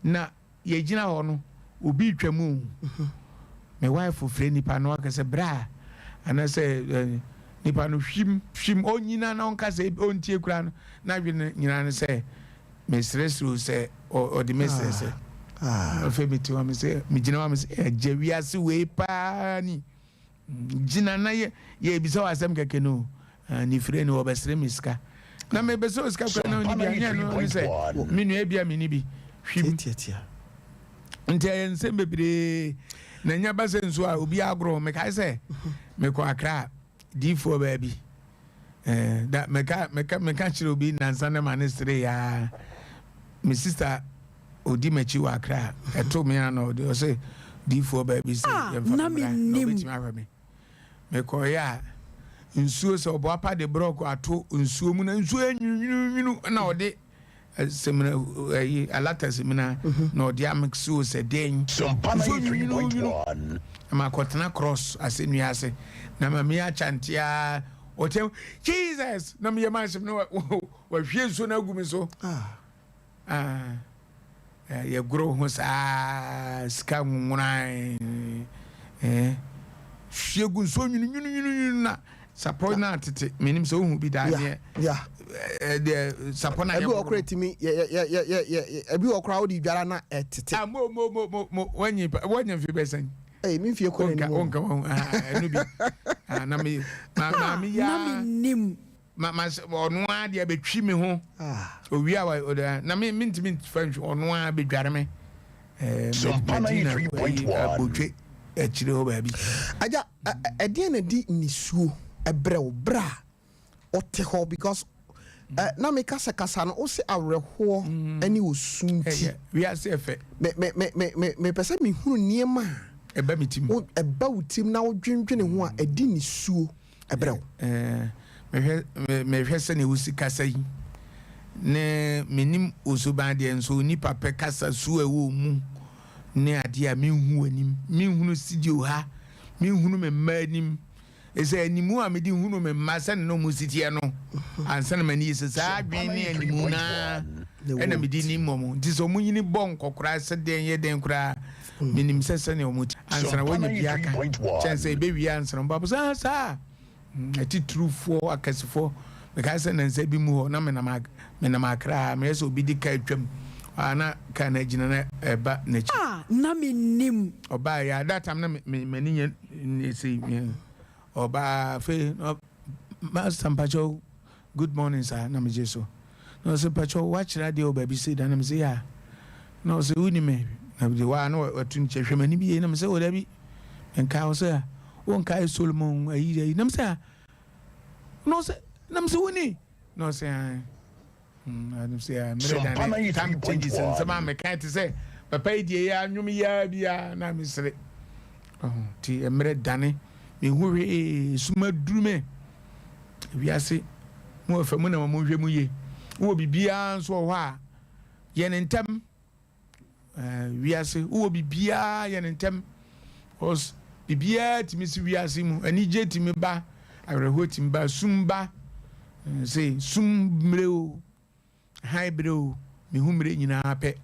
G: na yɛgyina hɔ no obi retwa mu me wife frɛ nipa no aka sɛ bra anaasɛ nipa no hwim hwim ɔnyina na ɔnka sɛ ɔntie koraa no na adwene nyinaa no sɛ Meserɛserɛ o sɛ ɔde me srɛsrɛ. Afei mete hɔ mesɛ megyina hɔ mesɛ agya wiase wei paa ni. Gyina na yɛ yɛbisa wɔ asɛm kɛkɛ no ne fire ni wɔbɛsrɛ me sika. Na mebɛsɛ o sika kora na ɔni bi anyɛ no ne sɛ me nua bi a me ni bi hwim. Nti ɛyɛ nsɛm bebree na nya ba sɛ nso a obi agorɔ mekae sɛ mekɔ Accra diifoɔ baabi Eh, da meka meka meka kyerɛ obi nansa na ma ne sere ya. Me sister odi m'akyi wɔ Accra. Ɛto me ano ɔde ɔsɛ diifoɔ baabi sɛ
A: Ah,
G: yɛmfa
A: na
G: me mmra na
A: mennim.
G: ɔbɛtumi ahwɛ me. Mekɔeɛ a nsuo sɛ ɔboapa de brɔko ato nsuo mu na nsuo yɛ nwununwunu na ɔde Samina ayi alata samina na ɔde amix o sɛ dɛn
E: Sompa
G: nsuo nwununwunu
E: 93.1.
G: na makɔtena cross asɛnnua ase na ma me akyante a ɔkyɛm Jesus na meyɛ ma ahyɛm na wahwie nsuo no agu me so ah. Ah. Yɛgoro ho saa sika nwonworan eh, hwie gu nsuo nwununwununwunu na sapɔ no atete menim sɛ wohu bi daa deɛ deɛ sapɔ no a
C: ebi wɔ
G: yɛboro
C: kora
G: no
C: tumi yɛ yɛ yɛ yɛ yɛ ebi wɔ kora wode dwara na ɛtete.
G: Ah, mo mo mo mo mo wanyi pa wanya mfe bɛsɛn.
C: Ee, me mfie kɔ
G: n'anim.
C: Wonka
G: wonka wɔn ah ɛno bi ah na me ma maame
A: Ah,
G: ya.
A: na menim.
G: Ma ma sɛ ɔno ara deɛ bɛtwi me ho owie a ɔde na me mentumi nfa nhwi ɔno ara bɛdware me ɛɛ
E: Sompa
G: Madina
E: 93.1.
G: abotwe akyire hɔ baabi.
C: Agya, ɛdeɛn na ɛde nisuo brɛ wo berɛ a wote hɔ because na meka sɛ kasa no wose awerɛhoɔ ne osu nti.
G: Ɛyɛ wiase ɛfɛ.
C: Me me me me me mepɛ sɛ mehunu nneɛma
G: a ɛba me tirim.
C: Ɛba wo tirim na wodwendwene ho a ɛde nisuo ɛbrɛ wo.
G: Mehwɛ mehwɛ sɛnea wosi kasa yi ne menim wo suban deɛ nso onipa pɛ kasa su a ɛwɔ wo mu ne adeɛ a menhu w'anim menhunu studio ha menhunu me mma anim ɛsɛ animu a mede hunu me mma sɛne na ɔmu si teɛ no ansa na m'ani yɛ sɛ saa adwene ne animu naa ɛna mede nim wɔn nti sɛ ɔmo nyini bɔ nkɔkora sɛ dɛn yɛ dɛn koraa Menim sɛ sɛnea wɔn ti ansa na wɔanya bi aka kyɛn sɛ ebewie ansa na wɔn ba sɛ saa atitirifoɔ akɛsefoɔ. Mekae sɛ nnansa bi mu hɔ na menam menam Accra meyɛ sɛ obi de kaa twam a na kaa no agyina na ɛba n'akyi.
A: A na mennim.
G: Ɔbaa yɛ a that time na m'ani nyɛ ne sei ɔbaa afei master mpakyɛw Good morning sir na megye so na ɔse pakyɛw woakyerɛ adeɛ wɔ baabi sei da na mese yeah na ɔse wonni me na mede waa na watu ne kyɛ hwɛ m'anim yie na mese o dabi menkae ɔse a wonkae Solomon ayi ayi na mese a na ɔse na mese wonni na ɔse an mmerɛ dane time changes nsɛm a mekae te sɛ papa yi deɛ yɛ anwom yi ara biara na mesere nti mmerɛ dane mehu hwee suma duru me Wiase mu ɔfa mu na ma monhwɛ mu yie. Wowɔ biribiara nso wɔ hɔ a, yɛ no ntɛm. Wiase, wowɔ biribiara yɛ no ntɛm. Because biribiara tumi si wiase mu. Anigye tumi ba, awerɛhoɔ tumi ba, sum ba. Se sum mmerɛ o, hann berɛ o, mehu mmerɛ nyinaa pɛ.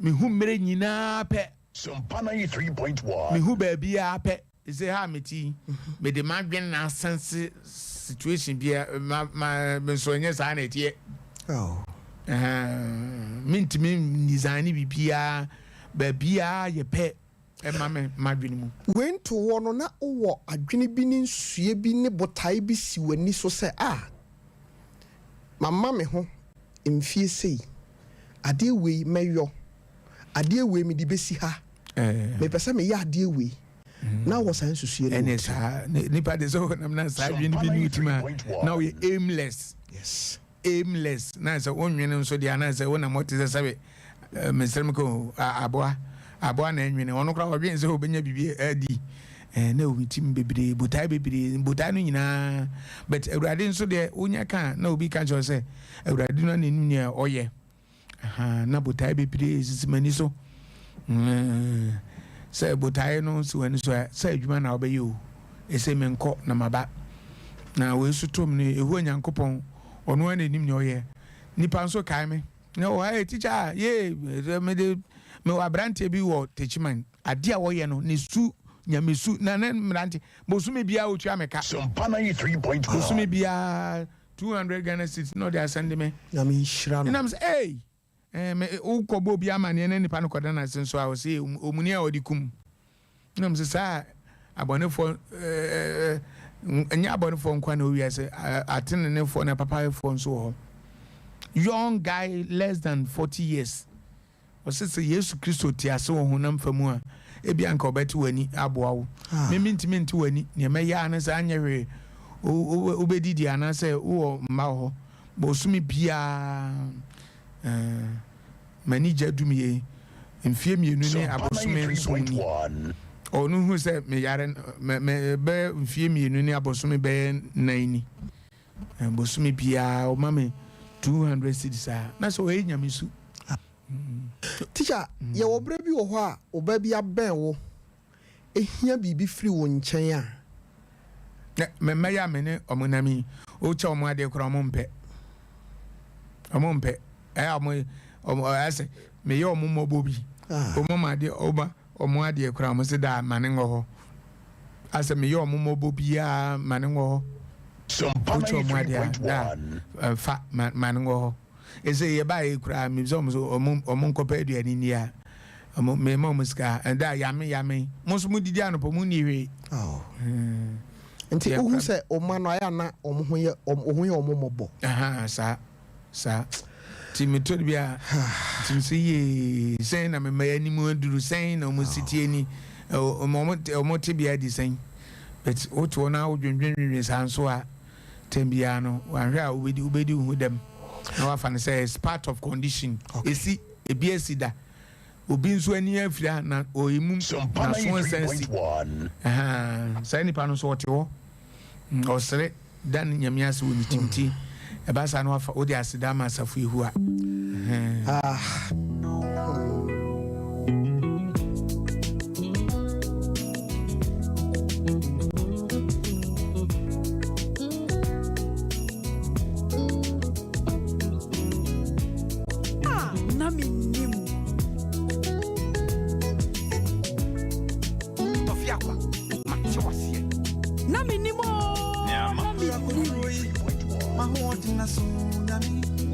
G: Mehu mmerɛ nyinaa pɛ.
E: Sompa 93.1.
G: Mehu baabiara pɛ. Sɛ ha a mete yi, mede m'adwene na asɛnse situation bi a ma ma me nso ɛnyɛ saa na ɛteɛ.
C: Oh.
G: Mentumi design biribiara, baabiara yɛ pɛ ɛma me m'adwene mu.
C: Wei nto hɔ no, na wowɔ adwene bi ne nsuiɛ bi ne botae bi si w'ani so sɛ, ah, mama me ho mfie sei, adeɛ wei mɛyɔ, adeɛ wei mede bɛsi ha, mepɛ sɛ meyɛ adeɛ wei. Na wɔ saa nsusuiɛ no wɔ
G: Ɛne saa nipa de sɛ ɔnam na saa adwene bi ne wotim a na woyɛ aimless.
C: Yes.
G: Aimless na sɛ wonwene nso deɛ anaasɛ wonam hɔ te sɛ sɛbe mesrɛ me kɔ aboa aboa na ɛnwene ɔno koraa ɔdwene sɛ ɔbɛnya biribi adi na ɛwɔ me tim bebree botae bebree botae no nyinaa but awurade nso deɛ wonya ka na obi ka kyerɛ sɛ awurade no na nim nea ɔyɛ. Ahaa, na botae bebree sisi m'ani so. Sɛ botaeɛ no si w'ani so a, sɛ adwuma na wobɛyɛ o, ɛsɛ menkɔ na maba. Na wei nso tom no, Yehowa Nyankopɔn, ɔno ara na ɛnim nea ɔyɛ. Nnipa nso kae me. Na wɔ ha, tikya, yee, mede, mewɔ aberanteɛ bi wɔ Techiman. Adeɛ a wɔyɛ no, ne su, nyamesu, na ne mmerante, bosome biara ɔtua me ka.
E: Sompa 93.1.
G: Bosome biara, 200 Ghana cedis na ɔde asɛnde me.
C: Nyame nhyira no.
G: Ɛnam sɛ, ei, eh, me, wokɔbɔ obi amaneɛ na nipa no kɔda no ase nso a, ɔse omuni a ɔde kum. Ɛnam sɛ saa abɔnefoɔ, eh, ɛnyɛ abɔnefoɔ nkoa na ɛwɔ wiase, atenenefoɔ ne apapaefoɔ nso wɔ hɔ. Young guy less than 40 years. Ɔse sɛ Yesu Kristo te ase wɔ honam fa mu a, ebia anka ɔbɛte w'ani aboa wo. Me mentumi nte w'ani, nea mɛyɛ ara ne sɛ anyɛ hwee wobɛdidi anaasɛ wowɔ mma wɔ hɔ. Bosome biara eh, m'ani gya dum yei, mfeɛ mmienu ne abosome nson ni. Ɔno hu sɛ meyare bɛyɛ mfeɛ mmienu ne abosome bɛyɛ nan ni. Bosome biara ɔma me 200 cedis a na sɛ ɔyɛ nyamesu.
C: Teacher, yɛwɔ berɛ bi wɔ hɔ a ɔbaa bi abɛn wo hia biribi firi wo nkyɛn a.
G: Na me mma yi a me ne wɔn nam yi, wokyɛ wɔn adeɛ koraa wɔn mpɛ. Wɔn mpɛ. Ɛyɛ a wɔn wɔn ɛyɛ sɛ meyɛ wɔn mmɔbɔ bi. Wɔn ma adeɛ wɔma wɔn adeɛ koraa wɔn se daa ma ne ngɔ hɔ. Asɛ meyɛ wɔn mmɔbɔ biara ma ne ngɔ hɔ. Wokyɛ wɔn adeɛ a daa fa ma ma ne ngɔ hɔ. Ese yɛbaeɛ yi koraa mebisa wɔn sɛ wɔn wɔn nkɔpɛ aduane nni a, wɔn mema wɔn sika a, ɛda yame yame. Mo nso modidi anɔpa monni hwee.
C: Oh. Nti wohu sɛ wɔn mma no ayɛ a na wɔn ho yɛ wɔn ho yɛ wɔn mmɔbɔ.
G: Ahaa saa saa. Nti metɔ de bi a nti mesɛ yee sɛn na me mma yi anim aduru sɛn na wɔn si tie ni wɔn wɔn tebea di sɛn but wote hɔ na wodwendwendwendwen saa nso a. Tɛm biara no wanhwɛ a wobedi wobedi wo ho dɛm na wafa no sɛ it's part of condition. Esi ebi asi da. Obi nso ani afira na ɔyɛ mum n'aso nsa asi. Ɛhaa saa nipa no nso ɔte hɔ ɔsere da ne Nyame ase wɔ ne tim ti ɛba saa na wafa wode aseda ama asafo Yehowa.
C: Ah.
A: A na mennim.
J: Tɔfiakwa, mate waseɛ.
A: Na mennim oo, na mennim. Na mennim oo, na mennim.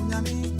A: A na mennim.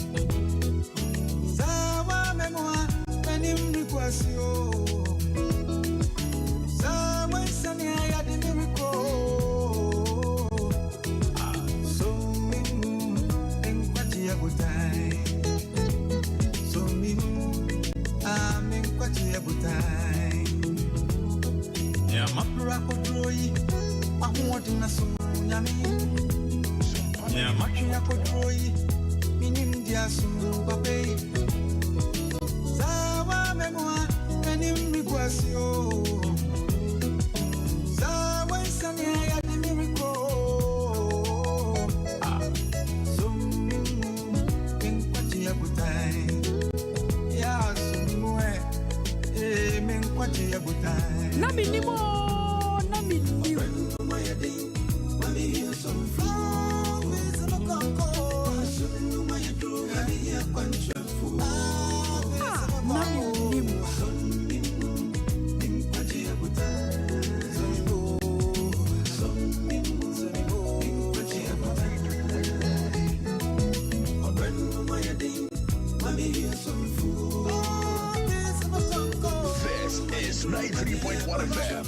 E: This is 93.1 FM.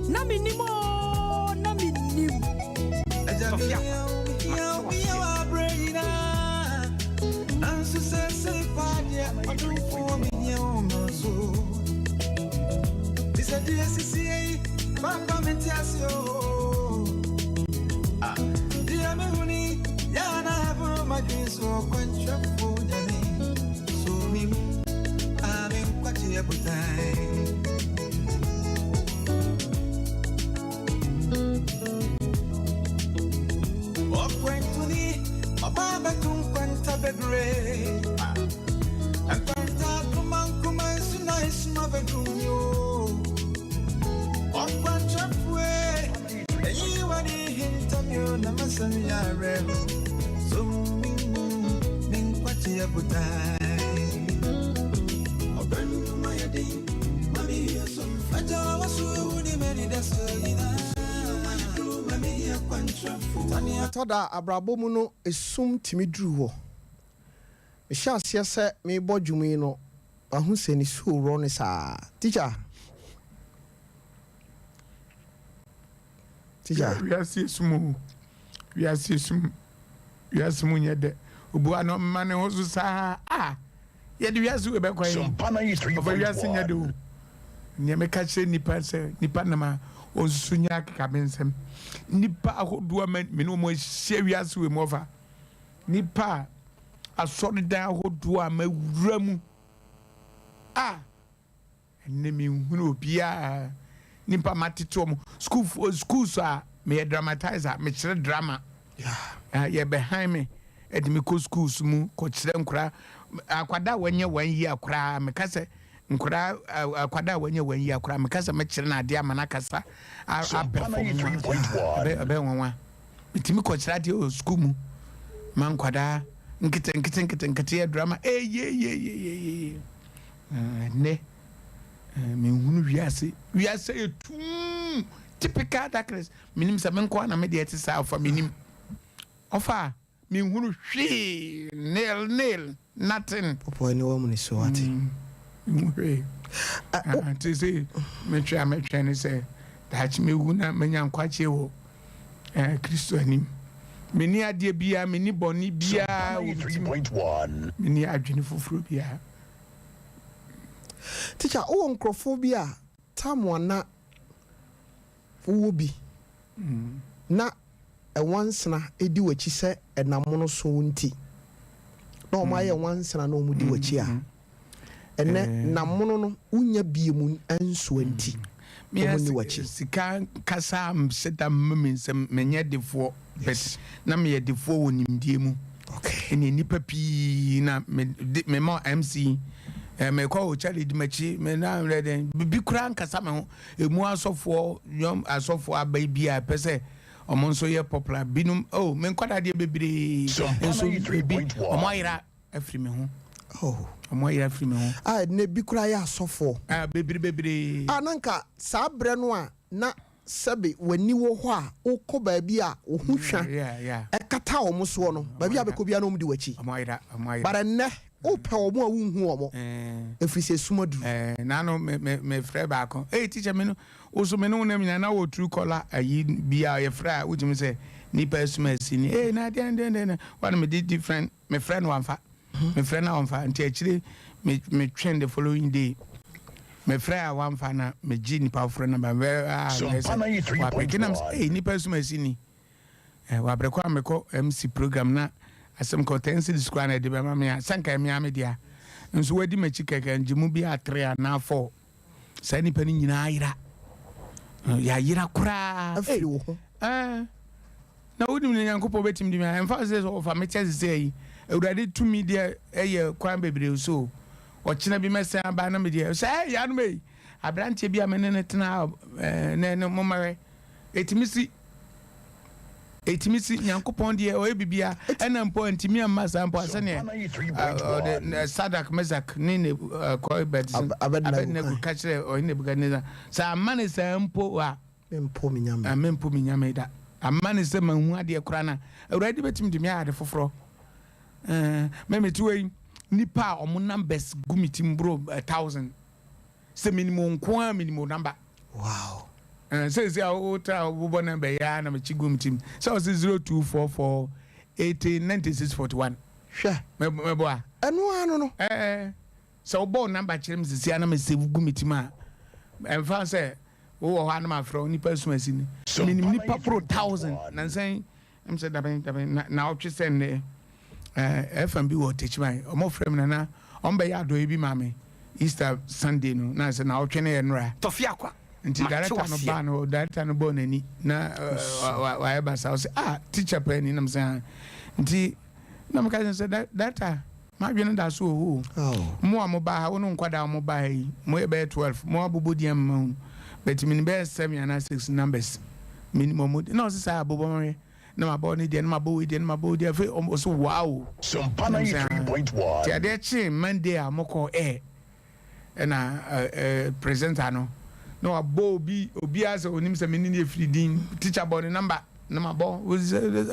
A: Na mennim oo, na mennim.
K: m'adwene so ɔkwankyerɛfo Nyame so me mu a me nkwagyeɛ botan. Ɔkwantuni, ɔba abɛto nkwanta bebree. Nkwanta nkomankoma nso na esuma bɛdum mi o. Ɔkwankyerɛfo e, eyi w'ani hinta mi o na m'asɛm yɛ awerɛho. So me mu, me nkwagyeɛ botan. Ɔbrɛ no mu ayɛ den, ma me wie so. Agya waso ewu ne m'anidaso nyinaa. Ma me yɛ kwankyerɛfo.
C: Ɛtɔ da a, abrabɔ mu no, esum tumi duru hɔ. Mehyɛ aseɛ sɛ merebɔ dwom yi no, mahu sɛ nisuo worɔ no saa. Tikya! Tikya!
G: Wiase esum o, wiase esum, wiase mu nyɛ dɛ. Obua no mma ne ho so saa a, yɛde wiase wei bɛkɔ he? Ɔfa wiase nyɛ dɛ o. Nea meka kyerɛ nnipa sɛ, nnipa nam a wɔnsusu nyɛ akekabensɛm. Nnipa ahodoɔ a me ne wɔn ahyia wiase wei mu ɔfa. Nnipa a asɔredan ahodoɔ a mawura mu a ɛnnɛ menhunu obiara. Nnipa matete wɔn sukuufoɔ schools a meyɛ dramatizer mekyerɛ drama. Yɛbɛhan me de me kɔ schools mu kɔkyerɛ nkora akwadaa a wɔnyɛ wɔn yie koraa meka sɛ Nkwadaa akwadaa a wanya wɔn yi akwadaa meka sɛ mɛkyerɛ no adeɛ ama no akasa apɛfɔm a ɛbɛ ɛbɛ nwanwa metumi kɔkyerɛ adeɛ wɔ sukuu mu ma nkwadaa nkete nkete nkete nkete yɛ drama eyeyeyeyeye ɛnɛ menhunu wiase wiase yɛ tum typical darkness menim sɛ me nkoa na me deɛ ɛte saa ɔfa menim ɔfa Menhunu hwee, nil nil, nothing.
C: Popo aniwa mu nisuo ate.
G: Menhu hwee. Nti sɛ metwɛn a mɛtwɛn ne sɛ daakye mɛwu na manya nkwagyeɛ wɔ Kristo anim. Menni adeɛ biara, menni bɔne biara wɔ me tirim. Menni adwene foforɔ biara.
C: Teacher, wowɔ nkurɔfoɔ bi a tam a na wowɔ bi na nwansena di w'akyi sɛ ɛnam mono so wo nti na wɔn ayɛ nwansena na wɔn di w'akyi a, ɛnɛ nam mono no wonnya bie mu nsoa nti wɔn nni w'akyi.
G: Sika kasa nhyɛ da mma me nsam, menyɛ defoɔ but na meyɛ defoɔ wɔ nimdeɛ mu. Ɛne nnipa pii na mema MC, mekɔ o Charlie di m'akyi, me na bibi koraa nkasa me ho. Emu asɔfoɔ yɔm asɔfoɔ aba yi bi a ɛpɛ sɛ wɔn nso yɛ popular binom oh me nkwadaa deɛ bebree nso ebi wɔn ayera afiri me ho
C: oh
G: wɔn ayera afiri me ho.
C: A ɛnna ebi koraa yɛ asɔfoɔ.
G: A bebree bebree.
C: A na nka saa berɛ no a na sɛbe w'ani wɔ hɔ a wokɔ baabi a wo ho hwa ɛkata wɔn soɔ no baabi a bɛkɔ biara na wɔn di w'akyi but ɛnnɛ Wopɛ wɔn a wonhu wɔn, ɛfiri sɛ sum aduru.
G: Eh, nano me me me frɛ baako. Hey teacher me no, wo so me ne wo nam nyinaa na wɔ true caller ayi bi a yɛfrɛ a wotumi sɛ nipa asum asi ni. Hey na deɛn deɛn deɛn wa na me di different me frɛ no wamfa. Me frɛ no wamfa nti akyire me me twɛn the following day. Me frɛ a wamfa na me gye nipa foforɔ na ba vɛ ah sɛ wapeke nam sɛ hey nipa asum asi ni. Eh, wɔ abrɛ kɔ a mekɔ MC program na asɛm kɔ 10 cedis koraa na ɛde bɛma me a, sɛ nka ɛmea me dea. Nso wadi m'akyi kɛkɛ, ngye mu bi a 3 anaa 4. Saa nnipa no nyinaa ayera. Yɛayera koraa.
C: Afiri wo ho.
G: Eh, na wonim ne Nyankopɔn bɛtumi de me a, ɛmfa sɛ sɛ ɔfa me kyɛ sesɛ yi. Awurade tumi deɛ ɛyɛ kwan bebree so. Ɔkyena bi mɛsan aba na medeɛ, sɛ ɛyɛ anom ei, aberanteɛ bi a me ne no tena, eh, ne no mommɛhwɛ. Ɛtumi si. Ɛtumi si. Nyankopɔn deɛ ɔyɛ bibia. Ɛna mpo antumi amma saa mpo a sɛdeɛ ɔde Sadak, Mesak ne ne kɔ Abednego ka kyerɛ ɔhene Nebukadnesar sɛ amma ne saa mpo a
C: mempo me nyame.
G: Mempo me nyame da. Amma ne sɛ mahu adeɛ koraa na Awurade bɛtumi de me ayɛ ade foforɔ. Me mete wei nipa a ɔmo numbers gu me ti mboro 1000. Sɛ menim wo nko ara menim wo number.
C: Wow.
G: Eh, sɛ sɛ a wotra wobobɔ number yi ara na mekyi gu me tim. Sɛ ɔse 0244 80 96 41.
C: Hwɛ.
G: Mɛbɔ a.
C: Ɛno ara no no.
G: Eh, sɛ wobɔ wo number kyerɛ me sisi a na me save gu me tim a, ɛmfa sɛ wowɔ hɔ a na mafrɛ wo nipa asumasi ni. Menim nipa boro 1000 nansa yi. Ɛm sɛ dabɛn dabɛn na naawɔtwe sɛ nnɛ. FM bi wɔ Techiman, ɔmo frɛ me na na ɔmo bɛyɛ adɔeɛ bi maa me Easter Sunday no, na sɛ naawɔtwe no yɛ nnora.
J: Tɔfe Akwa,
G: Nti
J: mate
G: director no
J: waseɛ.
G: baa no, director no bɔɔ n'ani na wayɛ basaa, ɔse ah teacher paa ni, na me sɛ ah, nti na meka kyerɛ no sɛ director, M'adwene da so wɔ hɔ o. Mo a mobaa ha, wo ne wo nkwadaa a wɔbaa ha yi, moyɛ bɛyɛ 12. Mo abobɔ din ama mahu. But menim bɛyɛ seven anaa six numbers. Menim wɔn din. Na ɔse saa, bobɔ ma hwɛ. Na mabɔ ne deɛ, na mabɔ wei deɛ, na mabɔ wei deɛ. Afei ɔse wow.
E: Sompa
G: Na mesɛ ah.
E: 93.1.
G: Nti adeɛ kyee Monday a wɔkɔɔ air. Ɛna presenter no na wabɔ obi obiara sɛ onim sɛ me ne ne efiri din teacher bɔ ne number na ma bɔ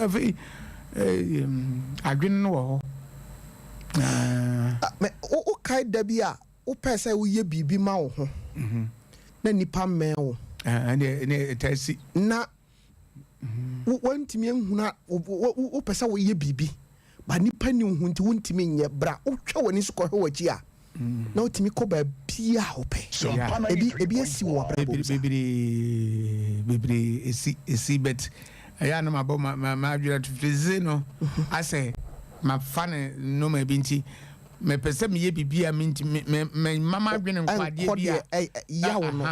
G: afei adwene no wɔ hɔ.
C: Wokae da bi a wopɛɛ sɛ woyɛ biribi ma wo ho na nnipa mmɛn wo na woantumi anhunu a wopɛ sɛ woyɛ biribi ba nipa ni wo ho nti wontumi nyɛ bra wotwa w'ani so kɔhwɛ w'akyi a na wotumi kɔ baabi a wopɛ ebi ebi asi wɔ w'abrabɔ mu saa.
G: Bebree bebree esi esi but ɛyɛ a na mabɔ ma ma m'adwene ato firi sese no asɛ mafa ne nnoma bi nti mepɛ sɛ meyɛ biribi a mentumi me me mma m'adwene nkɔ adeɛ bi a
C: yaw no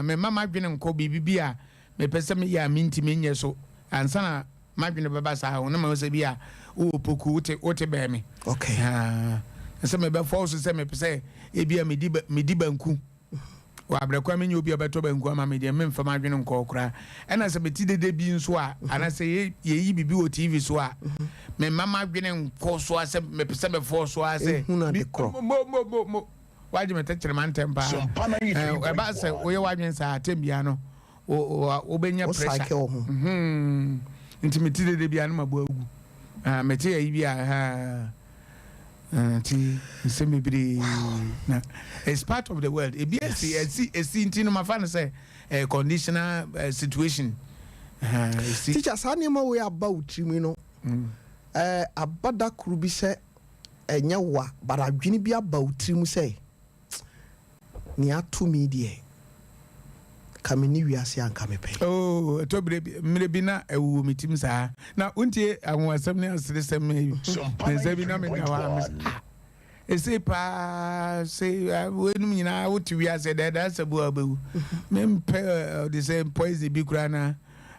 G: mema m'adwene nkɔ biribi bi a mepɛ sɛ meyɛ a mentumi nyɛ so ansa na m'adwene bɛba saa ho na mahu sɛ bi a wowɔ poku wote wote bɛn me.
C: Okay.
G: Ah, sɛ mebɛfɔw so sɛ mepɛ sɛ ebi a medi medi banku wɔ abrɛ kwan menyɛ obi a ɔbɛtɔ banku ama me deɛ memfa m'adwene nkɔɔ koraa ɛna sɛ mete dede bi nso a mhm. anaasɛ yɛyi biribi wɔ tv so a mhm. memma m'adwene nkɔ so a sɛ mepɛ sɛ mefɔɔ so a sɛ mo mo mo mo wagye me tɛkyerɛma ntɛm paa ɛba sɛ woyɛ w'adwene saa atɛm biara no wobɛnya pressure mhm. nti mete dede bia no mabɔ agu ah, mete ayi bi a nti nsɛm bebree na it's part of the world ebi esi esi esi nti no mafa no sɛ eh, conditional eh, situation
C: esi. Teacher saa nneɛma wei aba wo tirim no mm. eh, aba da koro bi sɛ ɛnyɛ wo a, but adwene bi aba wo tirim sɛ, Nea ato me yi deɛ, ka menni wiase a anka mepɛ.
G: Oh, ɛtɔ berɛ bi, mmerɛ bi na ɛwowɔ me tirim saa. Na wontie anwonwasɛm ne aseresɛm yi. Nnansa bi na meda hɔ a, mese, ah, ɛsei paa, sei, weinom nyinaa wote wiase dɛɛdaa sɛ bu a wobɛwu. Mempɛ ɔde sɛ poison bi koraa na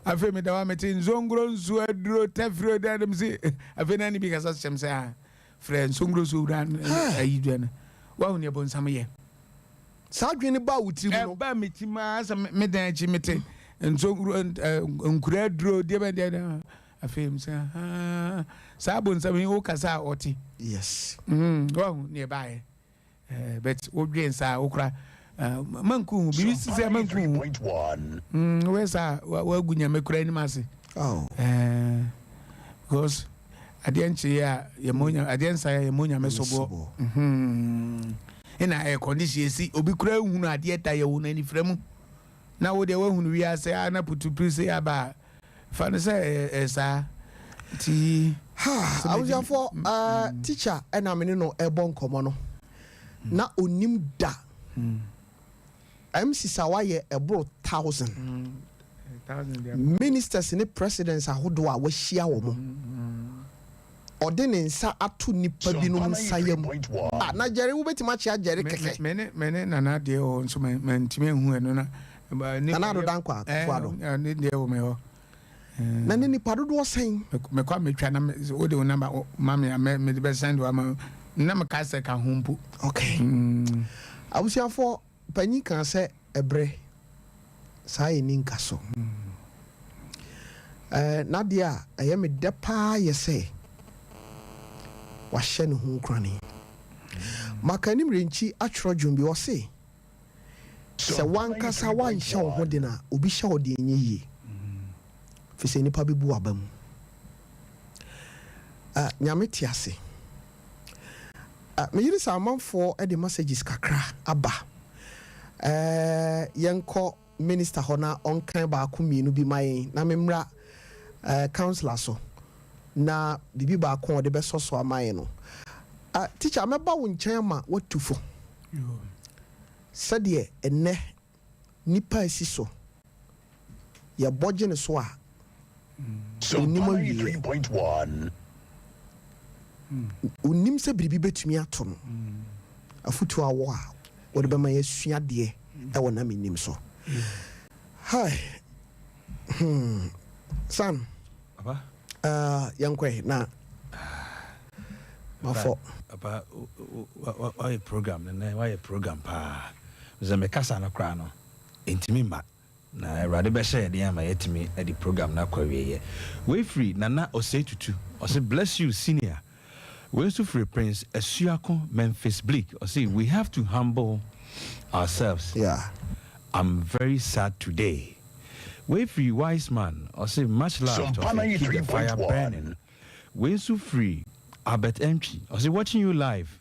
G: afei meda hɔ a mete nzongoro nsuo aduro tafiro dɛ dɛm se afei na ne bi kasa hyɛm sɛ ah frɛ nsongoro nsuo wura ayi dua no wahu neɛ bonsam yɛ.
C: Saa adwene no baa wo tirim no.
G: Ɛbaa me tirim ara sɛ me dan akyi mete nsongoro nkura aduro deɛ bɛn deɛ afei m sɛ ah saa bonsam yi wo kasa a ɔte.
C: Yes.
G: Wahu neɛ ɛbaeɛ. Eh, but wodwen saa wokora eh, manku ho biribi si sɛ manku ho mm, woyɛ saa woagu nyame kora anim ase
C: oh.
G: eh, because adeɛ nkyeeɛ a yɛmmɔ nyame adeɛ nsa yɛ yɛmmɔ nyame soboɔ mhm. ɛna air condition esi obi kora nhunu adeɛ da yɛ wo no anifira mu na wo deɛ woahunu wiase a na putupiri se aba a Fa no sɛ ɛyɛ saa nti.
C: Abusuafoɔ, teacher ɛna me ne no ɛbɔ nkɔmɔ no na onim da MCs a wayɛ ɛboro thousand ministers ne presidents ahodoɔ a wahyia wɔn ɔde ne nsa ato nipa binom nsa yam ah na Jerry wobɛtumi akyea Jerry kɛkɛ.
G: Me ne me ne Nana deɛ wɔ nso mantumi anhu ɛno na
C: Nana Addo Dankwa Akufo-Addo.
G: Ne deɛ wɔ me hɔ.
C: Na ne nipa dodoɔ sɛn?
G: Mekɔ a metwa na wode wo namba ma me a mede bɛsɛn de ama na meka sɛ ka ho mpo.
C: Okay. Abusuafoɔ, panyin kaa sɛ ɛbrɛ saa yɛ ni nka so. Ɛɛ n'adeɛ a ɛyɛ me dɛ paa yɛ sɛ wahyɛ ne ho nkurane. Maka anim renkyi atwerɛ dwom bi ɔse. Sɛ w'ankasa woanhyɛ wo ho den a, obi hyɛ wo den nyɛ yie. Firi sɛ nnipa bɛbu w'aba mu. Uh, Nyame te ase. Uh, me yere sɛ amanfoɔ de messages kakra aba. Uh, yɛnkɔ minister hɔ na ɔnkan baako mmienu bi ma yɛn na memmra uh, councillor so na biribi baako a ɔde bɛsɔ so ama yɛn no. Uh, teacher, mɛba wo nkyɛn ama woatu fo. Sɛdeɛ ɛnnɛ nnipa asi so yɛbɔ gye no so a, ɔnnim awieɛ. Onim sɛ biribi bɛtumi ato no. Afotuo a wɔ a wode bɛma yɛasua adeɛ ɛwɔ na mennim so. Hi. San.
B: Papa.
C: Yɛnkɔe na mafɔ.
B: Papa, wayɛ program no nɛ, wayɛ program paa. Sɛ mekasa no koraa no, ɛntumi mma. Na Awurade bɛhyɛ yɛn den ama yɛatumi de program no akɔ awieɛ. Wei firi Nana Osei Tutu, ɔse bless you senior. Wei nso firi Prince Asuako Memphis Bleek, ɔse we have to humble ourselves. I'm very sad today. Wei firi Wise Man, ɔse much love Toffee, keep the fire burning. Wei nso firi Albert Antwi, ɔse watching you live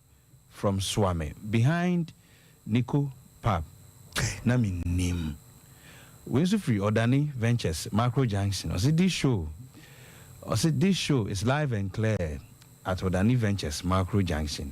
B: from Suame behind Nico Pub na mennim. Wei nso firi Ɔdane Ventures, Macro Junction. Ɔse this show ɔse this show is live and clear at Ɔdane Ventures, Macro Junction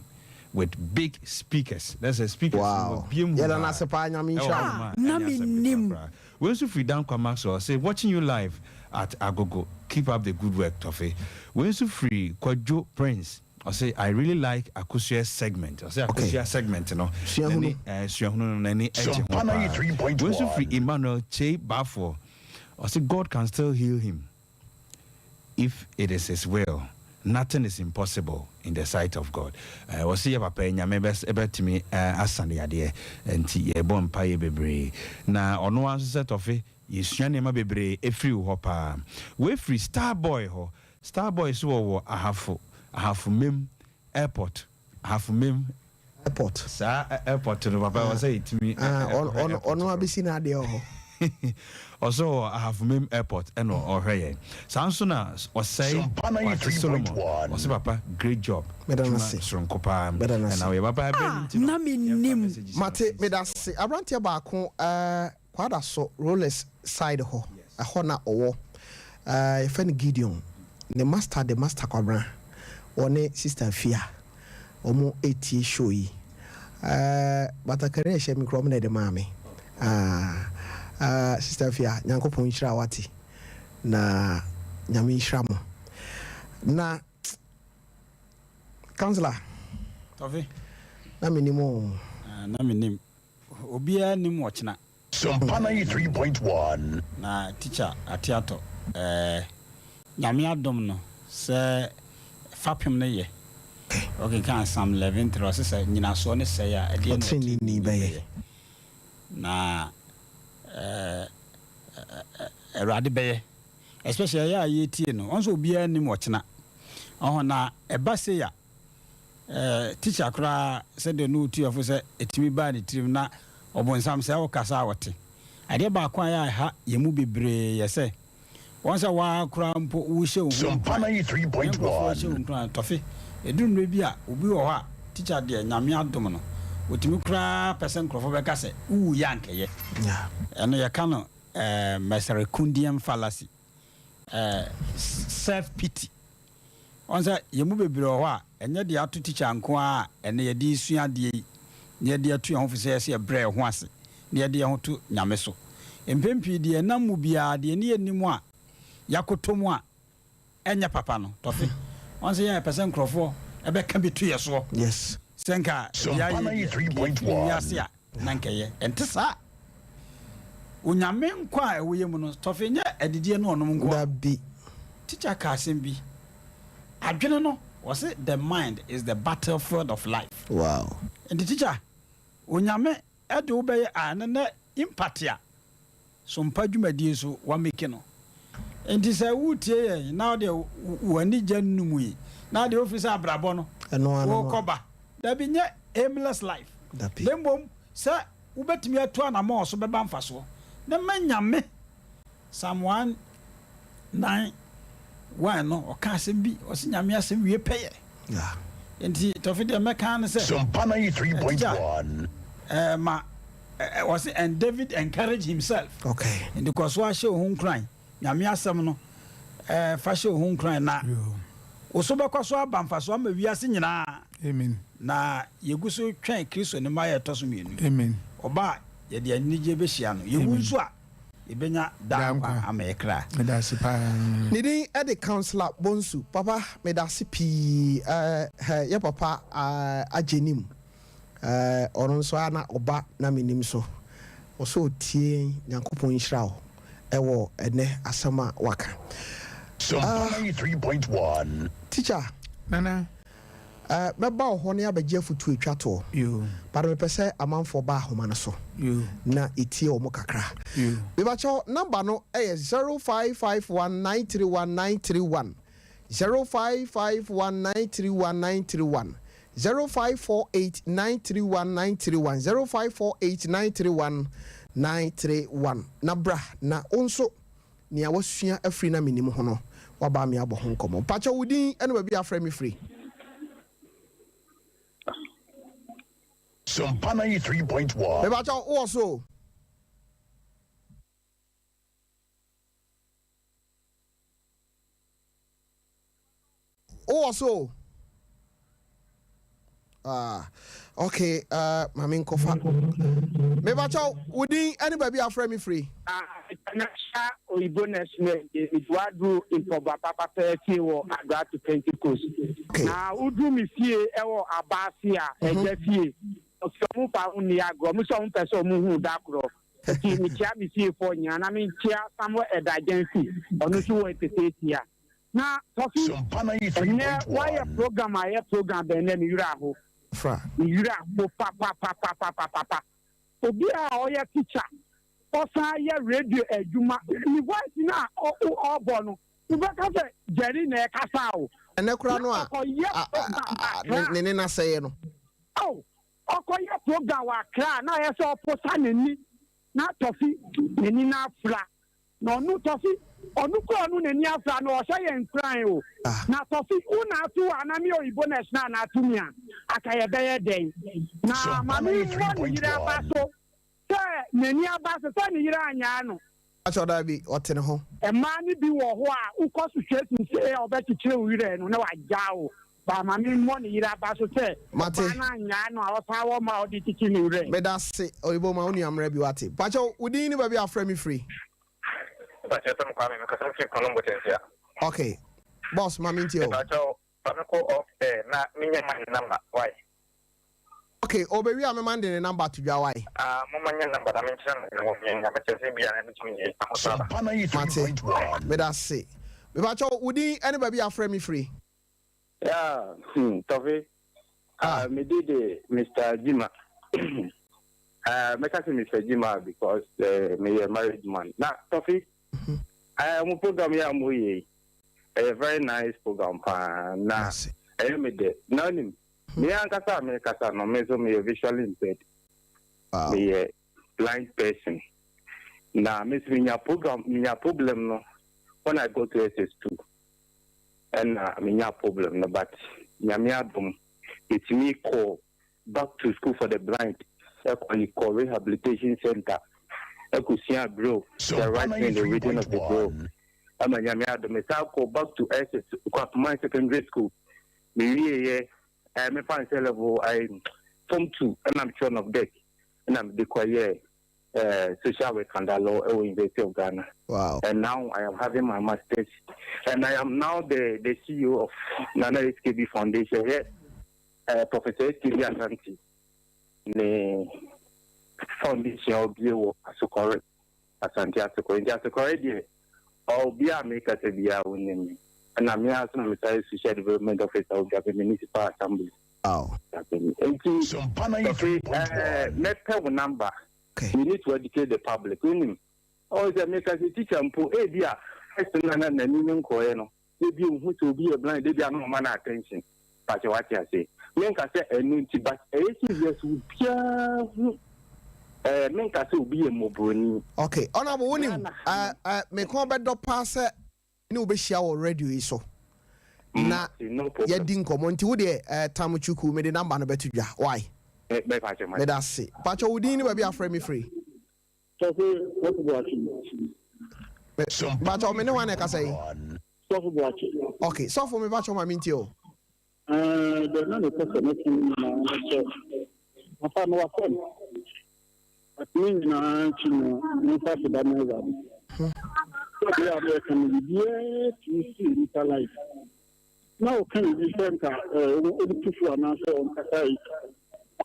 B: with big speakers. That's a speakers no
C: Wow.
B: wabue mu
C: Yɛda no
B: paa
C: ase paa, Nyame
B: ɛwɔ
C: nhyira
B: hɔnom
C: wo.
B: a
F: Na
B: ɛnyɛ asɛm ketewa
F: mennim.
B: koraa. Wei nso firi Dankwa Maxwell ɔse watching you live at Agogo keep up the good work Toffee. Wei nso firi Kwadwo Prince Ɔse I really like Akosua's segment. Ɔse Akosua segment no n'ani eh, suahunu no n'ani gye ho paa. Wei nso firi Emmanuel Kyei Baffour. Ɔse God can still heal him if it is his will. Nothing is impossible in the sight of God. Eh, ɔse yɛ papa yi Nyame bɛtumi eh, asa no yadeɛ. Nti yɛbɔ mpaeɛ bebree. Na ɔno ara nso sɛ Tɔfe, yɛsua nneɛma bebree ɛfiri wo hɔ paa. Wei firi Starboy hɔ. Star boy so wɔ wɔ Ahafo Ahafo mem airport Ahafo mem
C: airport.
B: Saa airport no papa ɛwɔ sɛ yɛtumi kɔhwɛ airport
C: Ɔno
B: hɔ.
C: abɛsi n'adeɛ wɔ hɔ.
B: Ɔsɛ wɔ Ahafo mem airport ɛna ɔhwɛ yɛn. Saa nso na Ɔsɛe Kwakye Solomon ɔsɛ papa great job
C: Meda no
B: adwuma
C: ase.
B: soronko paa
C: Meda no ase.
B: ɛna woyɛ papa ɛbɛ no
F: Ah
B: nti no
F: na
B: yɛmfa
F: mennim.
B: messages no
C: Mate
B: nsi
C: meda
B: hɔ.
C: ase. Aberanteɛ baako eh, Kwadaso Rolex side hɔ, ɛhɔ na ɔwɔ. Eh, yɛfrɛ no Gideon. Ne master de Master Kwabena. Ɔne Sister Afia. Wɔn retie show yi. Eh, batakari a ɛhyɛ me kura wɔn na ɛde maa me. Ah, ah, Sister Afia, Nyankopɔn nhyira wo ate. Na Nyame nhyira mo. Na Councillor,
D: Tɔfe.
C: na menim o.
D: Ah, na menim. Obiara nnim ɔkyena.
E: Sompa 93.1.
D: Na teacher ate atɔ eh. Nyame adom no sɛ fapem no yɛ. Wokenkan Psalm 11:3 ɔse sɛ nyinasoɔ no sɛe a ɛdeɛn na ɔteneneeni bɛyɛ? Na eh Awurade bɛyɛ. Especially ɛyɛ a yɛtie no ɔn sɛ obiara nnim ɔkyena. Ɔho na ɛba sei a Eh, teacher koraa sɛdeɛ ne ɔtu fo sɛ ɛtumi baa ne tirim na ɔbonsam sɛ wokasa a ɔte. Adeɛ baako a ɛyɛ a ɛha yɛn mu bebree yɛ sɛ, wɔn sɛ woaa koraa mpo wohyɛ wo ho nkuran, ne nkurɔfoɔ hyɛ wo nkuran, tɔfe, ɛduru mmerɛ bi a obi wɔ hɔ a teacher deɛ Nyame adom no, ɔtumi koraa pɛ sɛ nkurɔfoɔ bɛka sɛ wowuiɛ a anka ɛyɛ. Ɛno yɛka no eh, Messericundian fallacy, eh, self pity. Woahu sɛ yɛn mu bebree wɔ hɔ a, ɛnyɛ deɛ ato tikya nko ara a ɛnnɛ yɛde resua adeɛ yi na yɛde atu yɛn ho fo sɛ ɛsɛ sɛ yɛbrɛ yɛn ho ase na yɛde yɛn ho to Nyame so. Mpɛn pii deɛ yɛnam mu biara, deɛ ne yɛnnim a yɛakɔtɔ mu a ɛnyɛ papa no, tɔfe. Woahu sɛ yɛn a yɛpɛ sɛ nkurɔfoɔ bɛka bi to yɛn soɔ sɛ nka deɛ ayɛ yi deɛ, nka yɛfiri wiase a, na nka ɛyɛ. Ɛnte saa. Onyame nkwa a ɛwɔ yɛn mu no, tɔfe nyɛ adidie ne ɔnom nko ara.
C: Dabi.
D: Teacher kaa asɛm bi. Adwene no, wɔse the mind is the battlefield of life.
C: Wow.
D: Nti teacher, Onyame de wo bɛyɛ a, ɛno nɛ impact a Sompa dwumadie so wa make no. Nti sɛ woretie yɛn na wodeɛ w'ani gya nnumui na deɛ wofiri sɛ abrabɔ no worekɔ ba, dabi nyɛ aimless life na mmom sɛ wobɛtumi atu anamɔn so bɛba mfasoɔ na ma Nyame. Psalm 191 no ɔka asɛm bi ɔse Nyame asɛm wie pɛyɛ. Nti Tɔfe deɛ mɛka ara ne sɛ
E: Sompa 93.1.
D: eh, ma eh, ɔse and David encouraged himself.
C: Okay.
D: Nti kɔ so ara hyɛ wo ho nkuran. Nyame asɛm no, eh, fa hyɛ wo ho nkuran na wo so bɛkɔ so aba mfasoɔ ama wiase nyinaa.
G: Amen.
D: Na yɛgu so twɛn Kristo ne mmaeɛ a ɛtɔ so mmienu.
G: Amen.
D: Ɔba a, yɛde anigyeɛ bɛhyia no. Yɛwu nso a, Yɛbɛnya daa nkwa ama yɛ kra.
G: Medase paa.
C: Ne din de Councillor Bonsu. Papa medase pii eh yɛ papa Agyenim eh ɔno nso a na ɔba na menim so ɔsɛ ɔtie yɛn Nyankopɔn nhyira wo ɛwɔ ɛnɛ asɛm a waka.
E: Sompa 93.1.
C: Teacher.
G: Nana.
C: Eh, mɛba wo hɔ na yɛabɛgye afotuo atwa toɔ. But mepɛ sɛ amanfoɔ ba ahoma no so na yɛtie wɔn kakra. Mebakyɛw, number no yɛ 0551931931, 0551931931, 0548931931, 0548931931. Na bra na wo nso nea wasua afiri na menim ho no, waba me abɔ ho nkɔmmɔ. Mpakyɛw, wo din ne baabi a afrɛ me firi?
E: Sompa 93.1.
C: Mepakyɛw, wowɔ so o? Wowɔ so o? Ah, okay, ma me nkɔfa. Mebakyɛw, wo din ne baabi a afrɛ me firi?
L: Ah, International Oyibo National de wadu mpɔboa papa pɛɛ fie wɔ Adoato Pentecost.
C: Okay.
L: Na woduru me fie ɛwɔ Abaase a, ɛgya fie. Ɔfi ɔmo fa ho nni agorɔ, ɔmo sɛ ɔmo pɛ sɛ ɔmo hu da korɔ. Nti mekyia me fiefoɔ nyinaa na menkyia Samuel Ɛdagyansi, ɔno nso wɔ Epetetia. Na Tɔfi, ɛnɛ woayɛ program a ɛyɛ program bɛn nɛ me werɛ aho. Me werɛ aho papapapapapapa. Obi a ɔyɛ teacher, ɔsan yɛ radio adwuma, ne voice no a ɔbɔ no, wobɛka sɛ Jerry na ɛkasa o.
C: Ɛnɛ koraa no a ne ne no asɛeɛ no.
L: Oh, ɔkɔyɛ program wɔ Accra na ayɛ sɛ ɔposa n'ani na Tɔfi n'ani no afra. Na ɔno Tɔfi, ɔno kura ɔno n'ani afra no ɔhyɛ yɛn nkuran o. Na Tɔfi, wo na ato wo anaa me oyibo na ɛhyena na ato me a, aka yɛbɛyɛ dɛn? Na ma me mmɔ ne yere aba so sɛ n'ani aba so sɛ ne yere annyaa no.
C: Pakyɛw daabi, ɔte ne ho.
L: Mmaa no bi wɔ hɔ a wokɔ so hwɛ sei a ɔbɛkyekyere wo werɛ no na wagyaa wo. Ba ma me mmɔ ne yere aba so sɛ
C: Mate.
L: ɔbaa no annyaa no a ɔsan wɔ mma a ɔde kyekye ne werɛ.
C: Medase Oyibo ma wo nua mmra bi wate. Pakyɛw wo din ne baabi a wofrɛ me firi?
M: Mepakyɛw yɛfrɛ me Kwame mekasa firi Colombo Tensia.
C: Ok boss ma me ntie o.
M: Mepakyɛw fa me kɔ off air na me nya man number wai.
C: Ok obewie a mɛma no de ne number ato dwa wai.
M: Ah momma nya number na menkyerɛ no ne wɔ me mekyerɛ sɛ bia na ɛbɛtumi de ahotɔ aba.
C: Mate medase. Mepakyɛw wo din ne baabi a wofrɛ me firi?
N: Yeah, Tɔfe. Ah. Me di de Mr. Jima. Mɛka sɛ Mr. Jima because me yɛ married man. Na Tɔfe, mo program yɛ a mo yɛ yi, ɛyɛ very nice program paa. Na ɛyɛ me dɛ. Na onim, me ankasa a mekasa no, me nso meyɛ visually impaired.
C: Wow.
N: Meyɛ blind person. Na me nso menya program, menya problem no when I go to SS2. Ɛna menyaa problem no but Nyame adom metumi kɔɔ back to school for the blind ɛkɔ kɔ rehabilitation center ɛkɔ suaa braille the writing and the reading of the braille ɛma Nyame adom mesan kɔɔ back to SS Kwapeman secondary school me wie yɛ ɛɛ mefa nsɛ level ɛɛ form 2 ɛna metwerɛ nɔfdɛk ɛna mede kɔ yɛɛ social work and law at University of Ghana.
C: Wow.
N: And now I am having my master's. And I am now the, the CEO of Nana SKB Foundation here, Professor SKB Asante. Ne foundation obi wɔ Asokore, Asante Asokore. Nti Asokore deɛ, obi a mekasa biara wonim me. Ɛna me ara nso na mesan social development officer wɔ Dwabe Municipal Assembly.
C: Wow.
N: Nti, Tɔfe, mɛpɛ wo number. We need to educate the public. Wonim, ɔwɔ sɛ meka sɛ teacher mpo, ebi a first na na n'ani no nkɔɛ no, ebi ohu sɛ obi yɛ blind, ebi a na ɔma no attention. Pakyɛ wate ase. Menka sɛ ɛno nti, but ɛyɛ sɛ wiase obiara hu, menka sɛ obi yɛ mmɔborɔni.
C: Okay, Honorable, wonim, me kɔn bɛdɔ paa sɛ ne wo bɛhyia wɔ radio yi so na yɛadi nkɔmmɔ nti wo deɛ eh, Tam Chuku mede number no bɛto dwa why meda ase pakyɛ wo din ne baabi afrɛ me firi pakyɛ me ne hwan na ɛkasa yi
O: Sɔfo Boakye.
C: Ok sɔfo me pakyɛ ma mentie o.
O: Ɛɛ deɛ na mepɛ sɛ meka no nyinaa ne sɛ papa no wasɛm. Ne nyinaa akyi no, momfa aseda mma Awurade. Sɛ bere a na yɛka no, biribiara tumi si nnipa life. Na ɔka biribi sɛ nka ɔntu fo anaasɛ ɔnkasa yi.